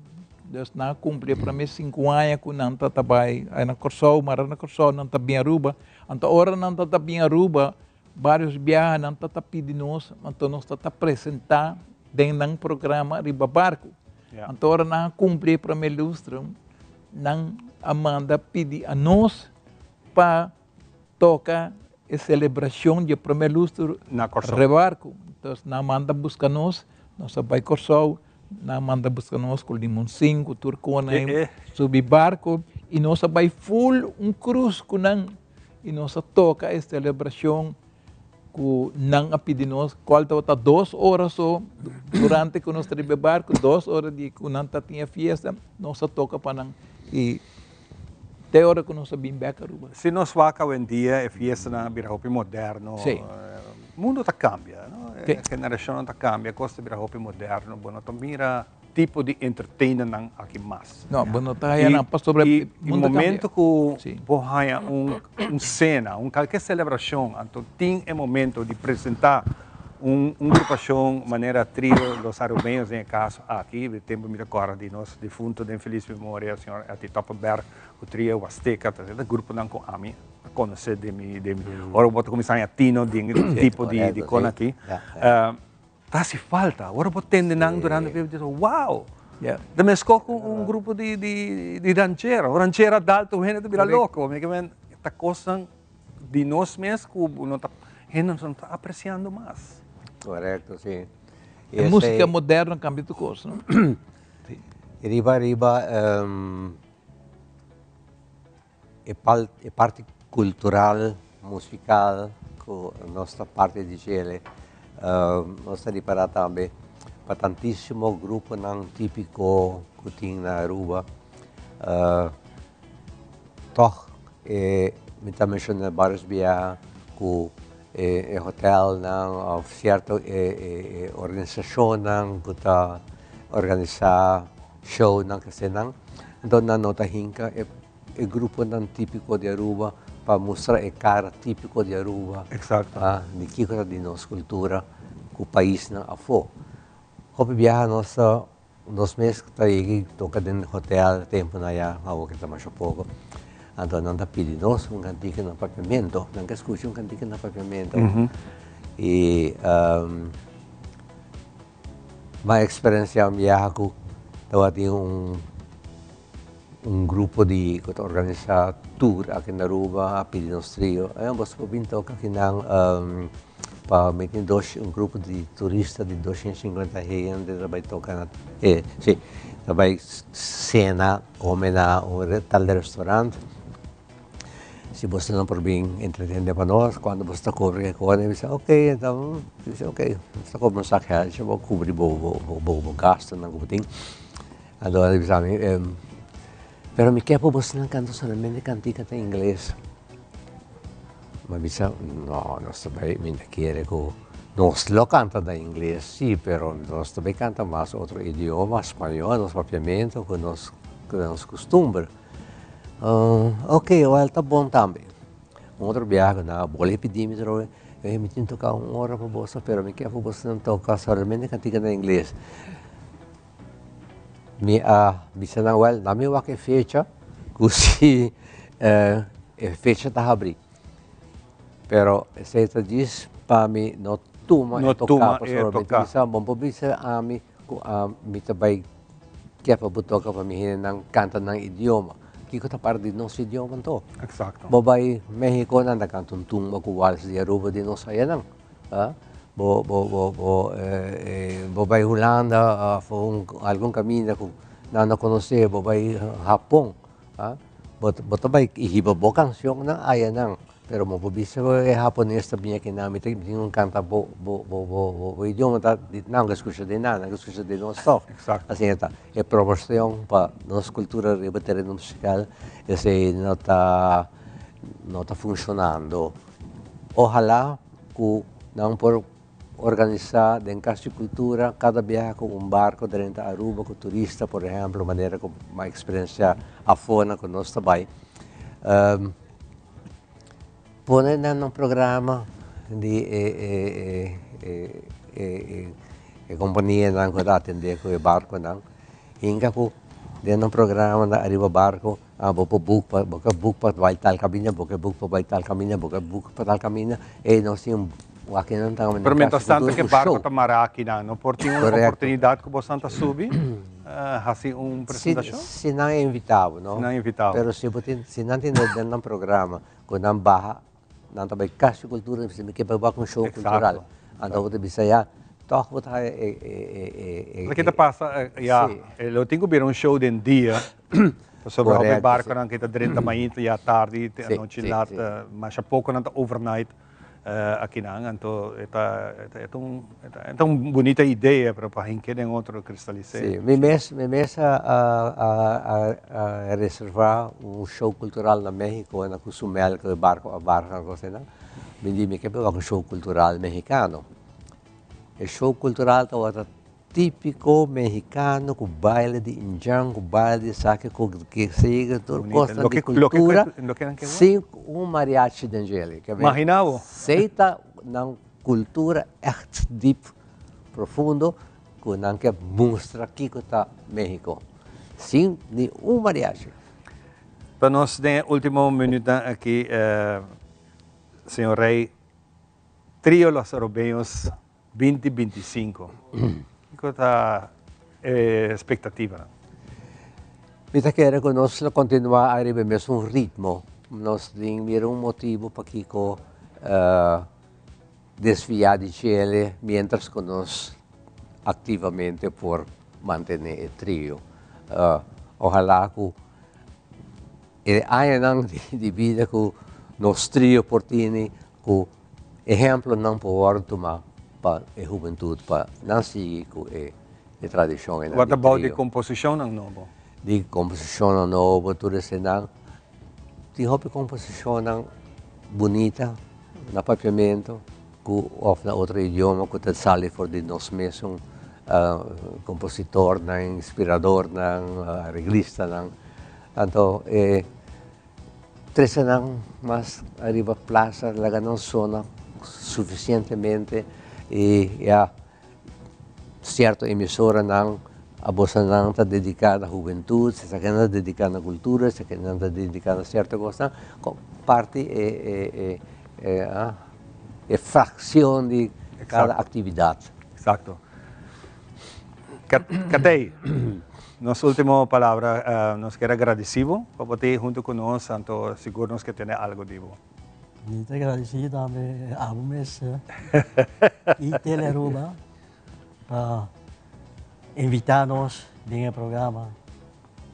dus nan a cumpli e prome sinku aña cu nan ta ta bay na Corsou, mara na Corsou nan ta bin Aruba, anto ora nan ta ta bin Aruba Varios biaha nan ta ta pidi nos, anto nos ta ta presenta den nan programa riba barco. Anto ora nan a cumpli e prome lustro, nan a manda pidi a nos pa toca e celebracion di e prome lustro Na Corsou. riba barco. Entonces nan a manda busca nos, nos a bay Corsou, nan a manda busca nos cu limonsin, cu tur cona, subi barco y nos a bay full un cruz cu nan. I nos a toka e selebrashon ku nan a pidi nos, kual tabata dos ora so durante ku nos ta riba e barku, dos ora di ku nan ta tin e fiesta, nos a toka pa nan i te ora ku nos a bin bek Aruba. Si nos wak awendia e fiestanan a bira hopi moderno, mundu ta kambia, no? E generashonnan ta kambia, kos ta bira hopi moderno, bo no ta mira tipo di entertainernan aki mas. No, bo no ta haya nan pasobra e mundo ta cambia. I momento cu bo haya un un cena, un calke celebracion, anto tin e momento di presenta un un grupacion manera Trio Los Arubeños den e caso aki, di tempo mi ta corda di nos difunto den feliz memoria señor Etty Toppenberg cu Trio Huasteca, ta e gruponan cu ami a conoce den mi den mi ora bo ta cuminsa haya tino den e tipo di di con aki. Ta hasi falta. Ora bo tende nan durante e fiesta, bo bisa, wow! Ta meskos ku un grupo di di ranchera. Un ranchera dal tur hende ta bira loko. Mi ke men ta kosnan di nos mes ku no ta hende no ta apresiando mas. Korekto, si. E musika moderno kambia tur kos, no? Riba riba E e parti cultural, musical cu nos ta parti di djele, nos ta ripara tambe pa tantisimo gruponan tipico cu tin na Aruba, toch e mi ta menciona varios biaha cu e hotelnan of cierto e organisacionnan cu ta organisa shownan kesenan, enton nan no ta hinca e E gruponan típiko di Aruba pa mustra e kara típiko di Aruba. Exacto. Di kiko ta di nos kultura ku paisnan afó. Hopi biaha nos ta nos mes ta yega toka den hotel tempunan ya awor ke ta masha poko. Anto nan ta pidi nos un kantika na papiamento. Nan ke skucha un kantika na papiamento. I mi a eksperensiá un biaha ku tabatin un. Un grupo di cu ta organisa tour aki na Aruba a pidi nos trio, eh boso por bin toca aki nan pa mi tin dos un grupo di turista di 250 hende ta bay toca na eh si ta bay cena come na un tal restaurant si boso nan por bin entretene pa nos cuando boso ta cobra ke cona mi bisa ok enton mi bisa ok nos ta cobra un sak geld bo cubri bo bo gastonan cu bo tin. Anto el a bisa mi, Pero mi ke pa bosnan kanta solamente kantika ta ingles. Mi a bisa, No, nos ta bai, mi ta kere ku nos lo kanta na ingles, si, pero nos ta bai kanta mas otro idioma, spañol, nos papiamentu ku nos ku nos kustumber. Ok, wèl ta bon tambe. Un otro biaha ku nan a bole pidi mi trobe, mi tin toka un ora pa boso, pero mi ke pa bosnan toka solamente kantika na ingles. Mi a bisa nan, wèl, nan mi wak e fecha ku si e fecha ta habrí. Pero esei ta djis pa mi no tuma e toká pasobra mi ta bisa, bo por bisa ami ku mi ta bai Ke pa bo toka pa mi hendenan kanta nan idioma. Kiko ta parti di nos idioma anto? Exacto. Bo bai Mexico nan ta kanta un tumba ku wals di Aruba di nos ayanan. Bo bo bo bo bo bai Hulanda of un algun kaminda ku nan no konosé, bo bai Hapon. Bo bo ta bai hiba bo kanshonnan ayanan. Pero bo por bisa ku e hapones ta bini aki nan, mi ta tin un kanta bo bo bo bo bo idioma ta nan ke skucha di nan, nan ke skucha di nos tòg. Asina ta. E proporshon pa nos kultura riba tereno musikal esei no ta no ta funshonando. Ohalá ku nan por organisá den Kas di Kultura kada biaha ku un barko drenta Aruba ku turista por ehèmpel manera ku mi a eksperensiá afó nan ku nos ta bai. Pone nan un programa di e e kompanianan ku ta atendé ku e barkonan hinka ku den nan programa nan ariba barko ah bo por book pa bo ke book pa bai tal kaminda bo ke book pa bai tal kaminda bo ke book pa tal kaminda ey nos tin un akinan ta Pero mientras tanto ke barko ta mara akinan no por tin un oportunidat ku bosan ta subi? Hasi un presentashon? Si nan invita bo, no? Si nan invita bo. Pero si bo tin, si nan tin den nan programa ku nan baha, nan ta bai Kas di Kultura, nan bisa mi ke bai wak un show kultural. Anto bo ta bisa ya, tòg bo ta haya e, e, e, e. Loke ta pasa, ya, lo tin ku bira un show den dia, pasobra hopi barkonan ke ta drenta mainta ya tardi, te anochi lat, masha poko nan ta overnight. Akinan, anto e ta e ta un e ta un bunita idea, pero pa hink'é den otro kristalis'é. Sí, mi mes mi mes a a a reservá un show kultural na Mexico na Cozumel ku e barko a barka nan kos einan. Mi di mi ke wak un show kultural mexicano. E show kultural tabata Típiko mexicano ku baile di indjan, ku baile di esaki, ku ke tur kosnan di kultura sin un mariachi den djele. Imagina bo. Esei ta nan kultura ègt dip, profundo ku nan ke mustra kiko ta Mexico sin ni un mariachi. Pa nos den e ultimo minütnan aki, señor Rey, Trio Los Arubeños 20 25. Kiko ta e expectativanan? Mi ta kere ku nos lo kontinuá ariba e mesun ritmo. Nos tin mira un motibu pakiko desviá di djele miéntras ku nos aktivamente por mantené e trio. Ohalá ku e añanan di bida ku nos trio por tini ku Ehemplonan por wòrdu tumá pa e hubentut pa nan sigui ku e tradishon einan di trio. What about di komposishonnan nobo? Di komposishonnan nobo tur eseinan. Tin hopi komposishonnan bunita na papiamentu ku òf na otro idioma ku ta sali for di nos mesun kompositornan, inspiradornan, areglistanan. Anto e. Trese nan mas ariba plaza, laga nan sona suficientemente y ya cierto emisoranan a bosa nan ta dedica na hubentud, esakinan ta dedica na cultura, esakinan ta dedica na cierto cosnan, parti e e fraccion di cada actividad. Exacto. Katey, nos ultimo palabra, nos kier a gradeci bo pa bo ta hunto cu nos, anto sigur nos ke tene algo di bo. Mi ta gradeci tambe abo mes y Telearuba pa invita nos den e programa.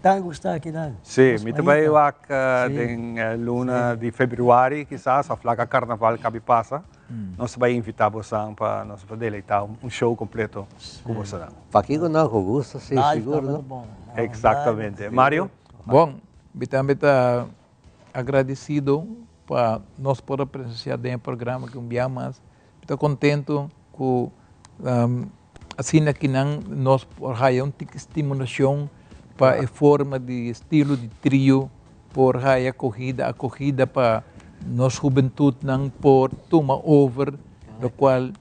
Tan gusta akinan. Sí, mi ta bai wak den luna di februari kisas of laga carnaval kabi pasa. Nos ta bai invita bosan pa nos por deleita un show completo ku bosanan. Pakiko no, ku gusto sí, sigur no. Exactamente. Mario? Bon, mi tambe ta agradecido pa nos por a presencia den e programa aki un bia mas. Mi ta contento cu asina kinan nos por haya un tiki stimulacion pa e forma di estilo di trio por haya acogida, acogida pa nos hubentudnan por tuma over, locual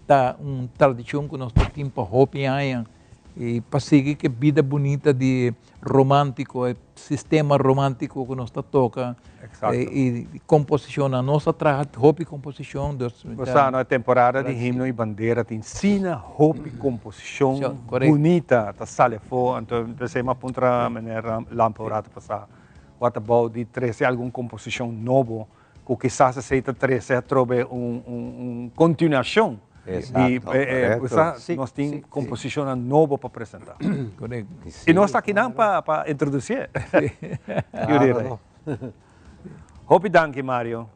ta un tradicion cu nos ta tin pa hopi aña. I pa sigui ku e bida bunita di e romántico, e sistema romántico ku nos ta toka i komposishonnan. Nos a traha hopi komposishon, dus mi ta. Bo sa no, e temporada di himno i bandera tin asina hopi komposishon bunita ta sali afó, anto p'esei mi a puntra meneer Lampe un rato pasá what about di trese algun komposishon nobo ku kisas esei ta trese atrobe un un kontinuashon di kusa nos tin komposishonnan nobo pa presentá. I nos ta akinan pa pa introdusié. Hopi danki Mario.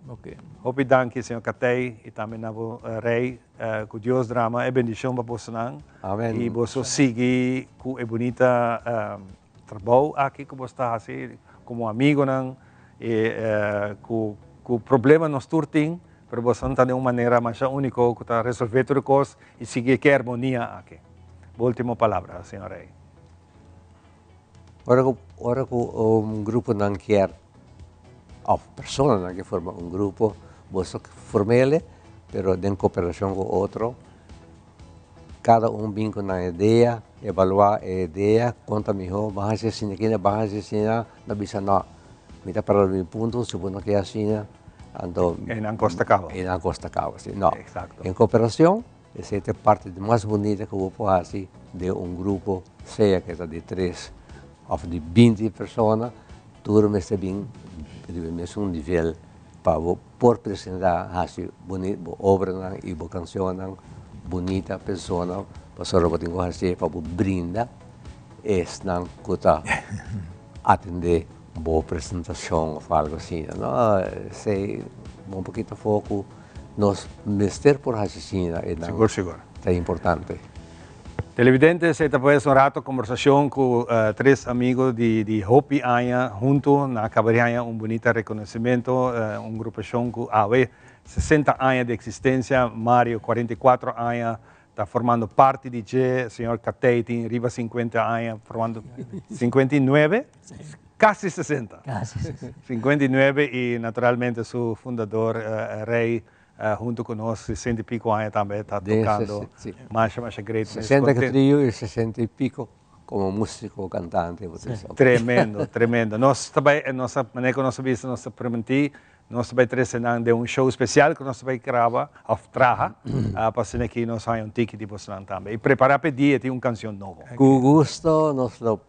Hopi danki señor Katey i tambe na bo Rey. Ku Dios drama e bendishon pa bosonan. I boso sigui ku e bunita Trabou aki ku bo sta hasi komo amigonan i ku ku problema nos tur tin, pero boso ta den un manera masha úniko ku ta resolvé tur e kos i sigui ke armonia aki. Bo último palabra, señor Rey. Ora ku ora ku un gruponan kier òf personanan ke forma un grupo, boso form'el, pero den koperashon ku otro. Kada un bin ku nan idea, evaluá e idea, kon ta mihó, ban hasi asina kina, ban hasi asina, no bisa no, mi ta para mi punto, si bo no ke asina, anto. E nan kos ta kaba. E nan kos ta kaba, si. No. Exacto. En koperashon, esei ta e parti di mas bunita ku bo por hasi den un grupo, sea ke ta di tres òf di binti persona, tur mester bin riba e mesun nivel pa bo por presentá hasi boni bo obranan i bo kanshonnan bunita persona pasobra bo tin ku hasié pa bo brinda esnan ku ta atendé bo presentashon òf algu asina no esei un pokito afó ku nos mester por hasi asina e nan Sigur sigur. ta importante. Televidente, esei ta pues un rato kombersashon ku tres amigo di di hopi aña huntu. Nan a kaba di haña un bunita rekonosementu, un grupashon ku awe 60 aña di eksistensia, Mario 44 aña ta formando parti di dje, señor Katey tin riba 50 aña formando, 59? Kasi 60. 59 i naturalmente su fundador Rey Hunto cu nos 60 y pico aña tambe ta tocando masha masha great mes. 60 cu trio y 60 y pico como musico cantante. Tremendo, tremendo. Nos ta bay, nos a, manera cu nos a bisa, nos ta primintí, nos ta bay trece nan den un show special cu nos ta bay graba of traha pa asina aki nos haña un tiki di bosnan tambe. Y prepara p'e dia tin un cancion nobo. Cu gusto nos lo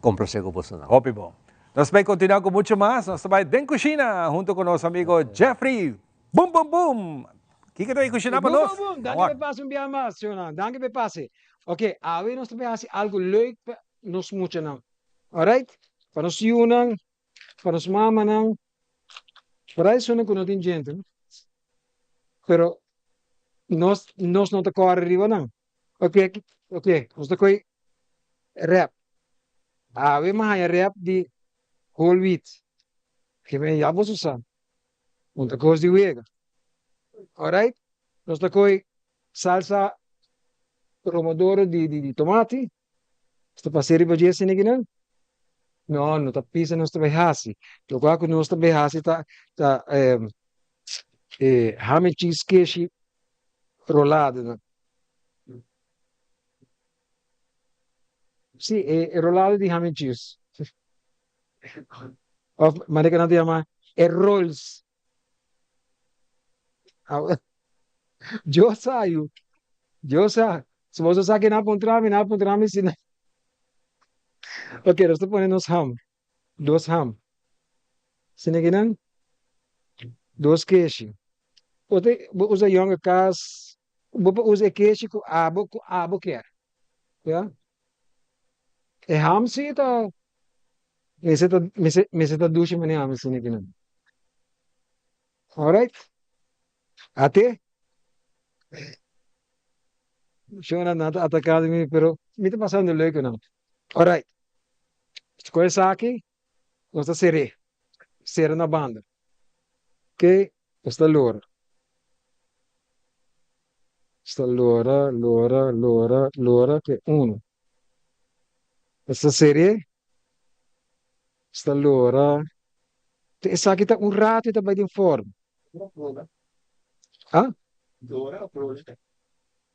complace cu bosnan. Hopi bon. Nos ta bai continua cu mucho mas. Nos ta bai den cushina hunto cu nos amigo Jeffrey. Boom boom boom! Kiko ta bai cushina pa nos? Boom boom boom! Danki p'e pase un bia mas, señornan. Danki p'e pase. Ok, awe nos ta bai haci algo leuk pa nos muchanan. Alright? Pa nos yunan, pa nos mamanan, por ahí esunnan cu no tin djente, no? Pero nos nos no ta core riba nan. Ok, ok, nos ta koe rep. Awe mi haña rep di whole wheat. Ke men ya boso sa. Un ta kos di wega. Alright, nos ta koe salsa romodoro di di tomati. Nos ta pasa riba dje asina kinan? No, no ta pisa nos ta bai hasi. Lokual ku nos ta bai hasi ta ta e ham and cheese keshi rolado nan. Sí, e e rolado di ham and cheese. Of manera ku nan ta yama e rolls. Dios sa yu. Dios sa. Si boso sa ke nan a puntra mi, nan a puntra mi si nan. Ok, nos ta pone nos ham. Dos ham. Sina kinan? Dos keshi. Bo ta bo usa yonga kas, bo por usa e keshi ku abo ku abo kier. Ya. E ham si ta mester ta mester mester ta dushi manera ami sina kinan. Alright. Ate. Shona nan ta ataka di mi pero mi ta pasando leuk ku nan. Alright. Ku esaki nos ta ser'é. Sera na banda. Oké, nos ta lora. Nos ta lora, lora, lora, lora te uno. Nos ta ser'é. Nos ta lora. Te esaki ta un rato i ta bai den forma. Ah?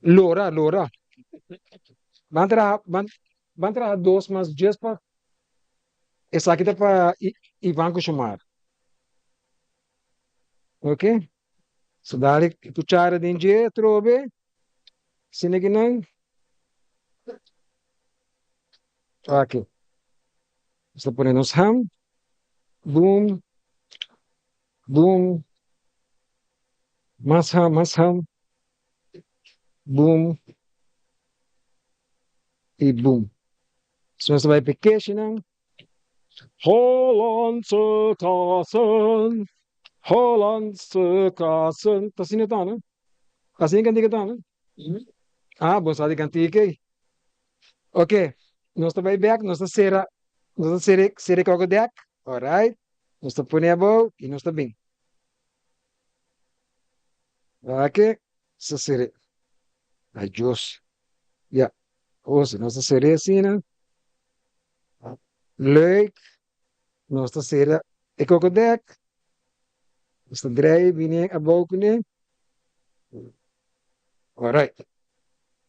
Lora, lora. Ban traha, ban, ban traha dos mas just pa esaki ta pa Ivan ku Shomar. Ok. So dale kuchara den dje atrobe. Asina ki nan. Aki. Nos ta pone nos ham. Boom. Boom. Mas ham, mas ham. Boom. I boom. So nos ta bai pa e keshinan. Hollandse kazen, Hollandse kazen. Ta asina ta, no? Asina e kantika ta, no? Ah, bo sa di kantika ei. Ok, nos ta bai bek, nos ta sera, nos ta sera, sera e kokodek. Alright. Nos ta pone abou i nos ta bin. Ake, sa sera. Adios. Ya. Ose, nos ta sera asina. Leuk. Nos ta sera e kokodek. Nos ta drei bini abou kuné. Alright.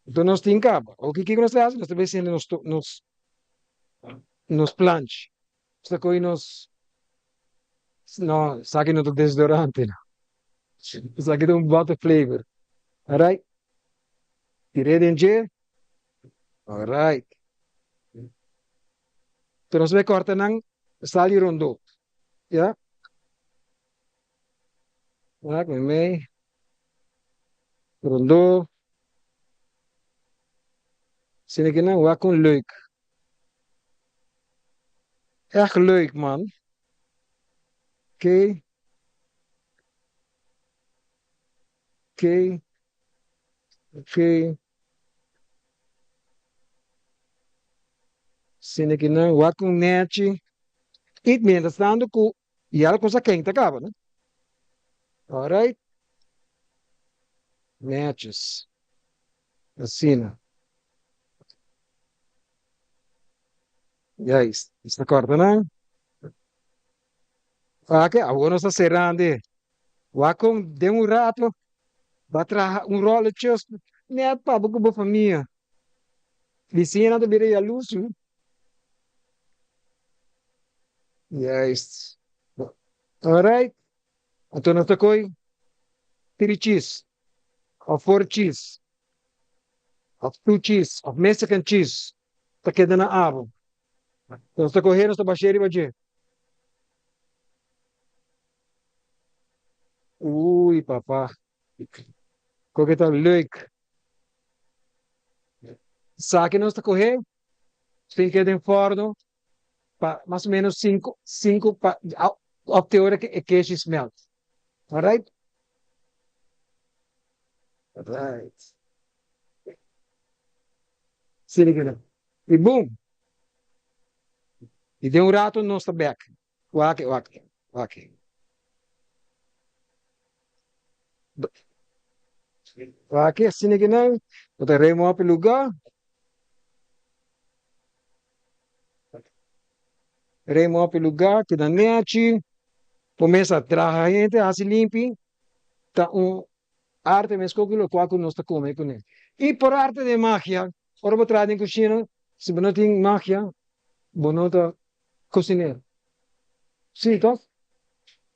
Enton nos tin kaba. Oke, kiko nos ta hasi? Nos ta bai sende nos nos nos planchi. Nos ta kohe nos no, esaki no ta desodorante no. Esaki ta un butter flavor. Alright. Tir'é den dje. Alright. Enton nos bai kòrta nan sal i rondó. Ya. Wak meimei. Rondó. Asina ki nan wak kon leuk. Echt leuk man. Oké. Oké. Oké. Asina ki nan wak un nechi. I mientras tanto ku ya la cosa kenta kaba, no? Alright. Netjes. Asina. Juist. Nos ta kòrta nan. Oké, awor nos ta serando. Wak kon den un rato ba traha un rolletjes net pa bo ku bo famia. Bisiñanan ta bira yalusu. Juist. Alright. Anto nos ta koy three cheese of four cheese of two cheese of Mexican cheese ta keda na abo. Nos ta kohe nos ta bashe riba dje. Ui papa. Koke ta leuk. Esaki nos ta kohe tin keda den forno pa mas o menos cinco cinco pa of te ora ke e keshi smelt. Alright? Alright. Sini keda. I boom. I den un rato nos ta bek. Wak, wak, wak. Wak, asina ki nan, bo ta rema op e lugá. Rema op e lugá, keda nechi. Bo mes a traha hende, hasi limpi. Ta un arte meskos ku lokual ku nos ta kome kuné. I por arte de magia, ora bo traha den kushina, si bo no tin magia, bo no ta Cocinero. Sí, toch?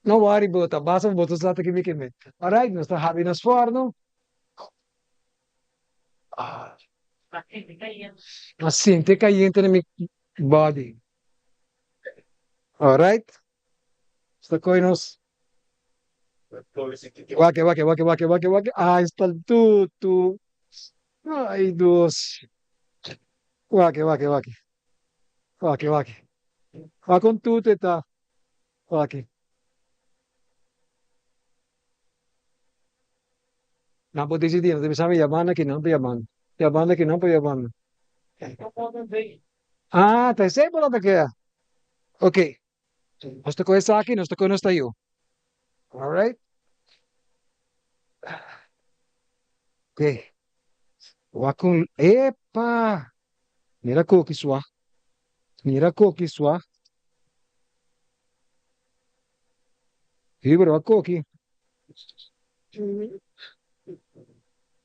No worry bo ta basta bo ta sa ta kimi kimi. Alright, nos ta habri nos forno. Ah. Ma sinti cayente na mi body. Alright. Nos ta coge nos. Wak, wak, wak, wak, wak, wak. Ay, sta tutu. Ay, Dios. Wak, wak, wak. Wak, wak. Wak kon tutu e ta. Wak. Nan por disidí, nan ta bisa mi yabanda ki nan por yabanda. Yabanda ki nan por yabanda. Ah, ta esei bo lo ta keda. Ok. Nos ta kohe esaki, nos ta kohe nos tayo. Alright. Ok. Wak un, epa! Mira koki swa. Mira koki swa. Hubert, wak koki.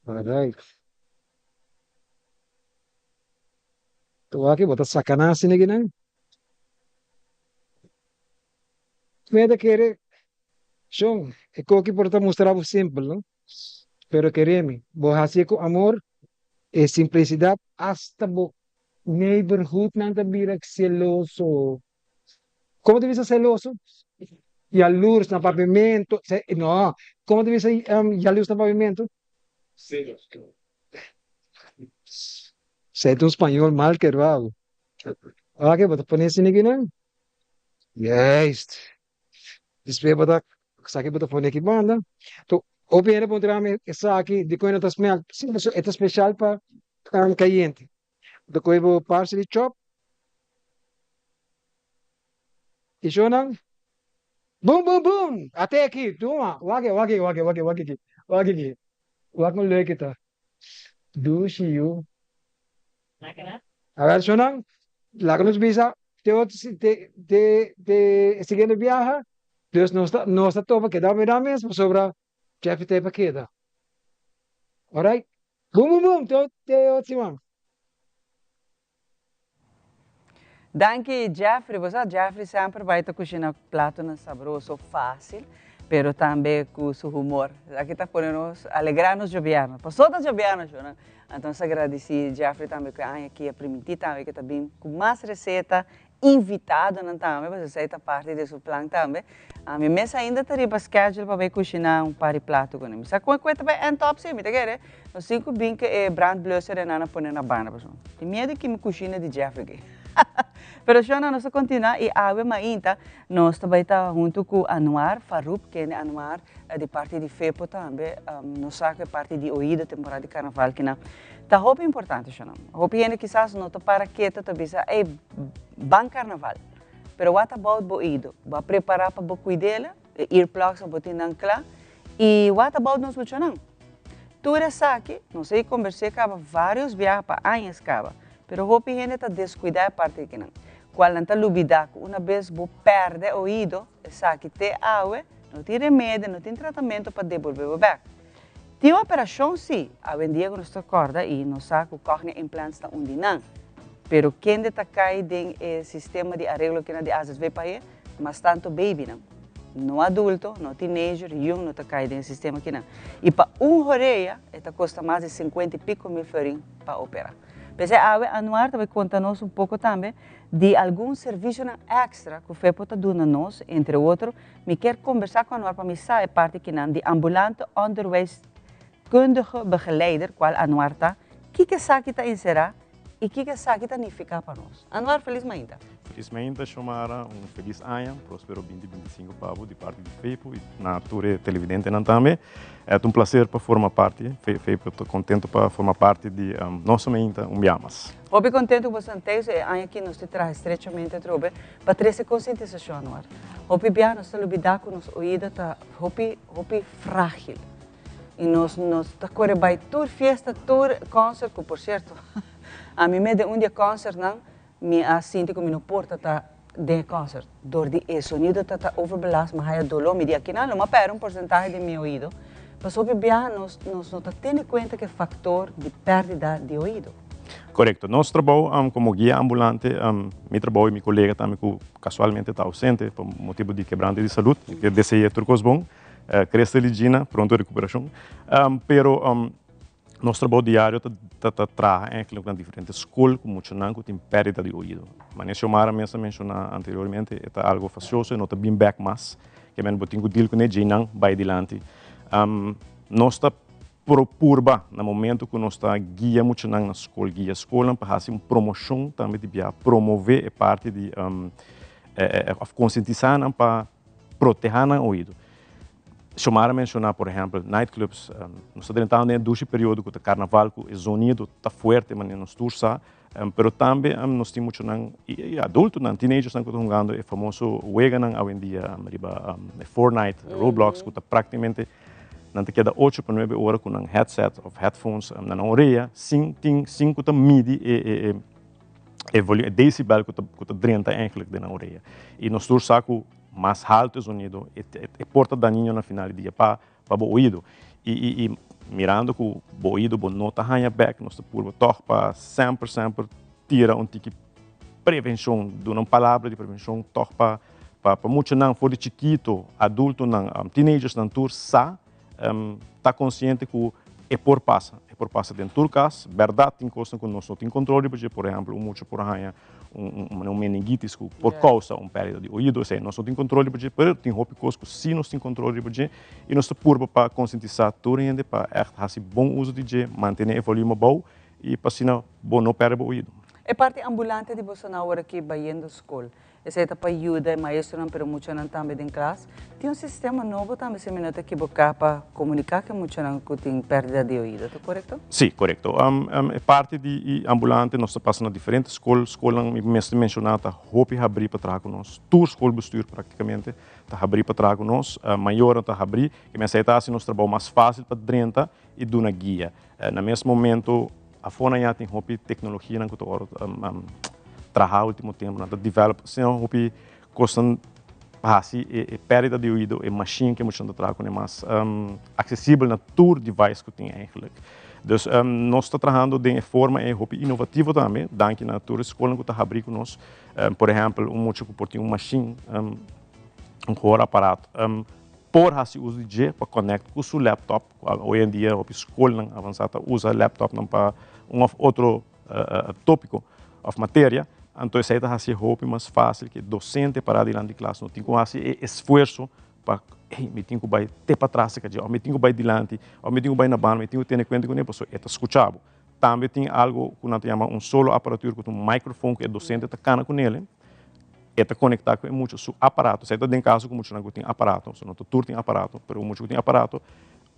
Alright. Wak bo ta saka nan asina kinan. Mi ta kere, shon, e koki por ta mustra bo simpel, no? Pero kere mi, bo hasié ku amor, e simplisidat asta bo neighborhoodnan ta bira seloso. Komo ta bisa seloso? Yalurs na papiamentu. No, komo ta bisa yalurs na papiamentu? Esei ta un spañol mal keruado. Oke, bo ta pone asina kinan? Juist. Despues bo ta esaki bo ta pone aki banda. To hopi hende puntra mi esaki dikon e no ta smelt. Si, pasobra e ta special pa kayente. Bo ta kohe bo parsley chop i shownan boom boom boom ate aki tuma wak wak wak wak wak aki wak aki wak un leuk e ta dushi yu. Awel shownan laga nos bisa te otro te te te e siguiente biaha dus nos ta nos ta topa keda mira mes pasobra Jeffrey ta e pa keda alright. Boom boom boom te te otro siman. Danki Jeffrey, bo sa Jeffrey semper bai ta kushina platonan sabroso, fácil, pero tambe ku su humor. Esaki ta pone nos alegrá nos djobièrnu. Pasó ta djobièrnu shownan. Anto nos ta gradisí Jeffrey tambe ku e aña aki a primintí tambe ke ta bin ku mas reseta Invitadonan tambe, pasobra esei ta parti di su plan tambe. Ami mes ainda ta riba schedule pa bai cushiná un par di plato cu nan. Mi sa con e cu e ta bai end up si, mi ta kere nos tin cu bin cu e brandblusser e nan a pone na banda pasobra tin miedo ki mi cushina di Jeffrey aki. Pero shona nos ta continua y awe mainta nos ta bai ta hunto cu Anuar Farouk, kende Anuar di parti di Fepo tambe. Nos sa cu e parti di oido temporada di carnaval kinan Ta hopi importante shonam. Hopi hende kisas no ta para keto ta bisa, ey, ban carnaval. Pero what about bo oido? Bo a prepara pa bo cuidela? E earplugs bo tin nan cla? Y what about nos muchanan? Tur esaki, nos a convers'e caba varios biaha pa añas caba, pero hopi hende ta descuida e parti akinan, cual nan ta lubida cu una bes bo perde oido, esaki te awe, no tin remedio, no tin tratamento pa debolbe bo bek. Tin operashon si, awendia ku nos ta kòrda i nos sa ku cochlear implants ta un di nan. Pero kende ta kai den e sistema di areglo kina di AZV pa e? Mas tantu babynan. No adulto, no teenager, yung no ta kai den e sistema kinan. I pa un horea e ta kosta mas di sinkuenta i piko mil florin pa opera. P'esei awe Anuar ta bai konta nos un poko tambe di algun servisionan èkstra ku FEPO ta duna nos, entre otro Mi kier kombersá ku Anuar pa mi sa e parti kinan di ambulante onderwijskundige begeleider kual Anuar ta, kiko esaki ta enserá i kiko esaki ta nifiká pa nos. Anuar, felis mainta. Felis mainta Xiomara, un felis aña, prospero binti binti sinku pa bo di parti di FEPO i na tur e televidentenan tambe. E ta un placer pa forma parti, FEPO ta contento pa forma parti di Nos Mainta un bia mas. Hopi contento cu boso ta e aña aki nos ta traha estrechamente atrobe pa trece concientisacion Anuar. Hopi bia nos ta lubida cu nos oido ta hopi hopi fragil y nos nos ta core bay tur fiesta tur concert cu por cierto ami mes den un di e concertnan Mi a sinti ku mi no por ta ta den e concert dor di e sonido ta ta overbelast, mi a haya doló, mi di akinan lo mi a pèrdè un porsentahe di mi oido, pasobra hopi biaha nos nos no ta tene kuenta ku e faktor di pèrdida di oido. Korekto. Nos trabou komo guia ambulante, mi trabou i mi kolega tambe ku kasualmente ta ausente pa motibu di kebrante di salud, mi ke dese'é tur kos bon, Crystal i Gina pronto rekuperashon, pero Nos trabou diario ta ta traha eigenlijk na diferente skol ku muchanan ku tin pèrdida di oido. Manera Xiomara mes a menshoná anteriormente, e ta algo fasioso, e no ta bin bèk mas. Ke men bo tin ku deal kuné, djeinan bai dilanti. Nos ta pro purba na momento ku nos ta guia muchanan na skol, guia skolnan pa hasi un promoshon tambe di bia promové e parti di òf konsientisá nan pa protehá nan oido. Xiomara a menciona, por ehempel, nightclubs. Nos ta drentando den e dushi periodo cu ta carnaval, cu e zonido ta fuerte, manera nos tur sa. Pero tambe nos tin muchanan y adultonan, teenagersnan cu ta hungando e famoso weganan awendia riba Fortnite, Roblox, cu ta practicamente nan ta keda ocho pa nuebe ora cu nan headset of headphones na nan orea sin tin, sin cu ta midi e e volume, e decibel cu ta drenta eigenlijk den nan orea. Y nos tur sa cu Mas haltu e zonido, e por ta dañino na final di dia pa pa bo oido. I i i mirando ku bo oido bo no ta haña bèk, nos ta purba tòg pa semper semper tira un tiki prevenshon, duna un palabra di prevenshon tòg pa pa muchanan for di chikito, adultonan, teenagersnan tur sa, ta konsiente ku e por pasa, e por pasa den tur kas. Bèrdat tin kosnan ku nos no tin kontrol riba dje, por ehèmpel un mucha por haña un meningitis ku por kousa un pèrdida di oido, esei nos no tin kontrol riba dje, pero tin hopi kos ku si nos tin kontrol riba dje i nos ta purba pa konsientisá tur hende pa ègt hasi bon uso di dje, mantené e volume abou i pa asina bo no pèrdè bo oido. E parti ambulante di boso na ora ki bayendo skol, Esei ta pa yuda e maestronan pero muchanan tambe den klas. Tin un sistema nobo tambe si mi no ta ekiboká pa komuniká ku e muchanan ku tin pèrdida di oido, ta korekto? Sí, korekto. E parti di e ambulante nos ta pasa na diferente skol. Skolnan mi mester menshoná ta hopi habrí pa traha ku nos. Tur skolbestuur praktikamente ta habrí pa traha ku nos. Mayornan ta habrí. Ke mester ta hasi nos trabou mas fásil pa drenta i duna guia. Na mes momento Afó nan ya tin hopi teknologianan ku ta wòrdu traha último tempu, nan ta develop asina hopi kosnan pa hasi e pèrdida di oido, e mashin ku e muchanan ta traha kuné mas aksesibel na tur device ku tin eigentlik. Dus nos ta trahando den e forma ei hopi inovativo tambe, danki na tur e skolnan ku ta habrí ku nos. Por ehèmpel un mucha ku por tin un mashin, un gehooraparaat, por hasi uso di dje pa connect cu su laptop, cual hoy en dia hopi scolnan avansa ta usa laptopnan pa un of otro topico of materia, anto esey ta haci hopi mas facil cu e docente para dilanti di klas no tin cu haci e esfuerzo pa hey mi tin cu bay te patras cerca dje of mi tin cu bay dilanti of mi tin cu bay na banda mi tin cu tene cuenta cune pasobra e ta scucha bo. Tambe tin algo cu nan ta yama un solo aparatura cu ta un microfoon cu e docente ta cana cunele. E ta conecta cu e mucha su aparato. Esei ta den caso cu muchanan cu tin aparato, so no ta tur tin aparato, pero un mucha cu tin aparato,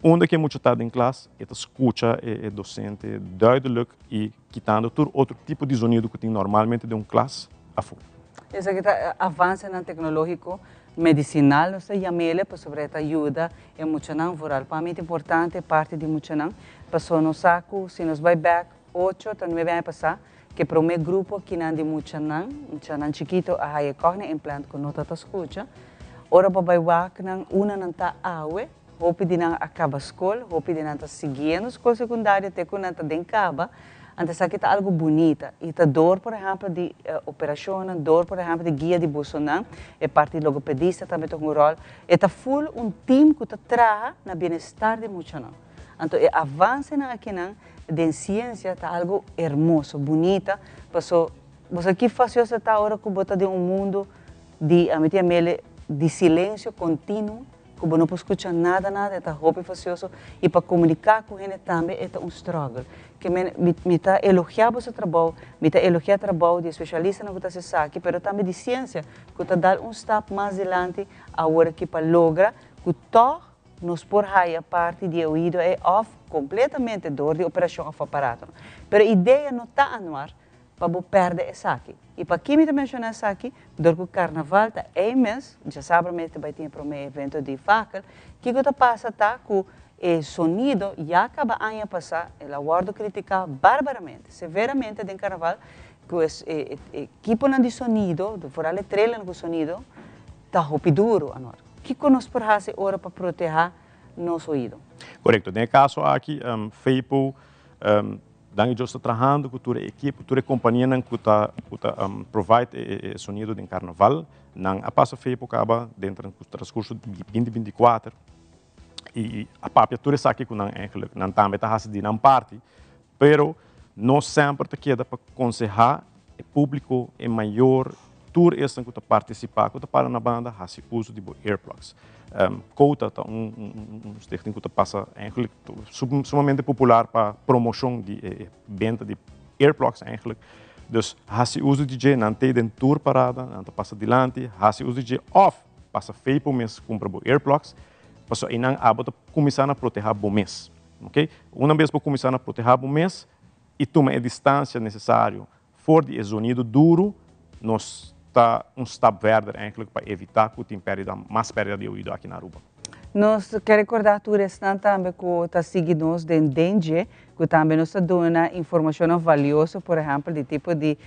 unda cu e mucha ta den klas, e ta scucha e docente duidelijk y kitando tur otro tipo di zonido cu tin normalmente den un klas afo. Esaki ta avancenan tecnologico medicinal nos ta yam'ele pasobra e ta yuda e muchanan, vooral pa mi ta importante parti di muchanan, pasobra nos sa cu si nos bay bek ocho ta nuebe aña pasa, Ke prome grupo kinan di muchanan, muchanan chikito a haya cochlear implant ku no ta ta skucha. Ora bo bai wak nan, una nan ta awe, hopi di nan a kaba skol, hopi di nan ta siguiendo skol sekundario te ku nan ta den kaba. Anto esaki ta algu bunita i ta dor por ehèmpel di operashonnan, dor por ehèmpel di guia di bosonan, e parti logopedista tambe ta hunga un ròl. E ta ful un tim ku ta traha na bienestar di muchanan. Anto e avansenan akinan den siensia ta algo hermoso, bunita, paso bo sa ki facioso ta ora ku bo ta den un mundo di, ami ta yam'el, di silencio continuo, ku bo no por skucha nada nada, e ta hopi facioso, i pa komuniká ku hende tambe e ta un struggle. Ke men, mi, mi ta elogiá boso trabou, mi ta elogiá trabou di e spesialistanan ku ta hasi esaki, pero tambe di siensia ku ta dal un stap mas dilanti awor aki pa logra ku tòg Nos por haya parti di e oido ei òf kompletamente dor di operashon òf aparatonan. Pero e idea no ta anuar pa bo pèrdè esaki. I pakí mi ta menshoná esaki? Dor ku karnaval ta ei mes, djasabra mes ta bai tin e promé evento di fakel, kiko ta pasa ta ku e sonido ya kaba aña pasá el a wòrdu kritiká barbaramente, severamente den karnaval ku e ekiponan di sonido, foral e trailernan ku sonido, ta hopi duru anuar. Kiko nos por hasi ora pa protehá nos oido? Korekto. Den e kaso aki, FEPO, Dan i Jos ta trahando ku tur e ekipo, tur e kompanianan ku ta ku ta provide e sonido den karnaval. Nan a pasa FEPO kaba den transkurso di binti binti kuater i a papia tur esaki ku nan eigenlijk. Nan tambe ta hasi di nan parti, pero nos semper ta keda pa konsehá e públiko, e mayor, tur esnan ku ta partisipá, ku ta para na banda, hasi uso di bo earplugs. Kouta ta un stichting ku ta pasa eigenlijk sumamente popular pa promoshon di e benta di earplugs eigenlijk. Dus hasi uso di dje, nan t'ei den tur parada, nan ta pasa dilanti, hasi uso di dje òf pasa Fepo mes kumpra bo earplugs, pasobra einan abo ta kuminsá na protehá bo mes. Oke, una bes bo kuminsá na protehá bo mes, i tuma e distansia nesesario for di e zonido duru, nos ta un stap verder eigenlijk pa evita ku tin pèrdida, mas pèrdida di oido aki na Aruba. Nos ke rekordá tur esnan tambe ku ta sigui nos den Dengue, ku tambe nos ta duna informashonnan valioso, por ehèmpel di tipo di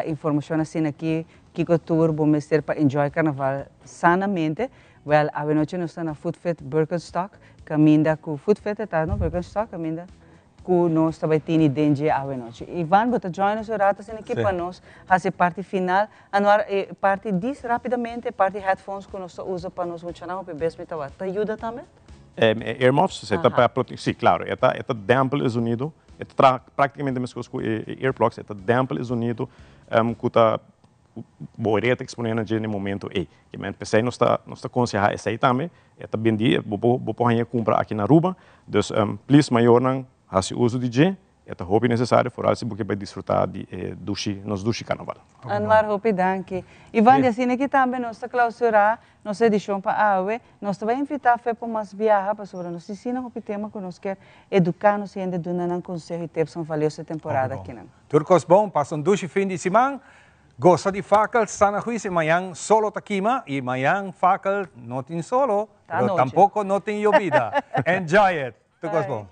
informashon asina aki, kiko tur bo mester pa enjoy karnaval sanamente. Wèl, awenochi nos ta na Foodfit Birkenstock, kaminda ku Foodfit e ta no, Birkenstock, kaminda. ku nos ta bai tini den dje awenochi. Ivan, bo ta join nos un rato asina aki pa nos hasi e parti final. Anuar, e parti dis rapidamente, e parti headphones ku nos ta usa pa nos muchanan hopi bes mi ta wak, ta yuda tambe? E earmuffs, esei ta pa prote, si, klaro, e ta e ta dèmpel e zonido, e ta traha praktikamente meskos ku e earplugs, e ta dèmpel e zonido ku ta Bo orea ta eksponé na dje na e momento ei. Kimen p'esei nos ta nos ta konsehá esei tambe. E ta bendí, bo por bo por hañ'é kumpra aki na Aruba. Dus please mayornan hasi uso di dje, e ta hopi nesesario foral si bo ke bai disfrutá di e dushi nos dushi karnaval. Anwar hopi danki. Ivan di asina aki tambe nos ta klausurá nos edishon pa awe. Nos ta bai invitá fe pa mas biaha pasobra nos tin asina hopi tema ku nos kier eduká nos hende duna nan konseho i tipsnan valioso e temporada akinan. Tur kos bon, pasa un dushi fin di siman, gosa di fakel, sana huis i mañan solo ta kima i mañan fakel no tin solo, pero tampoco no tin yobida. Enjoy it! Tur kos bon.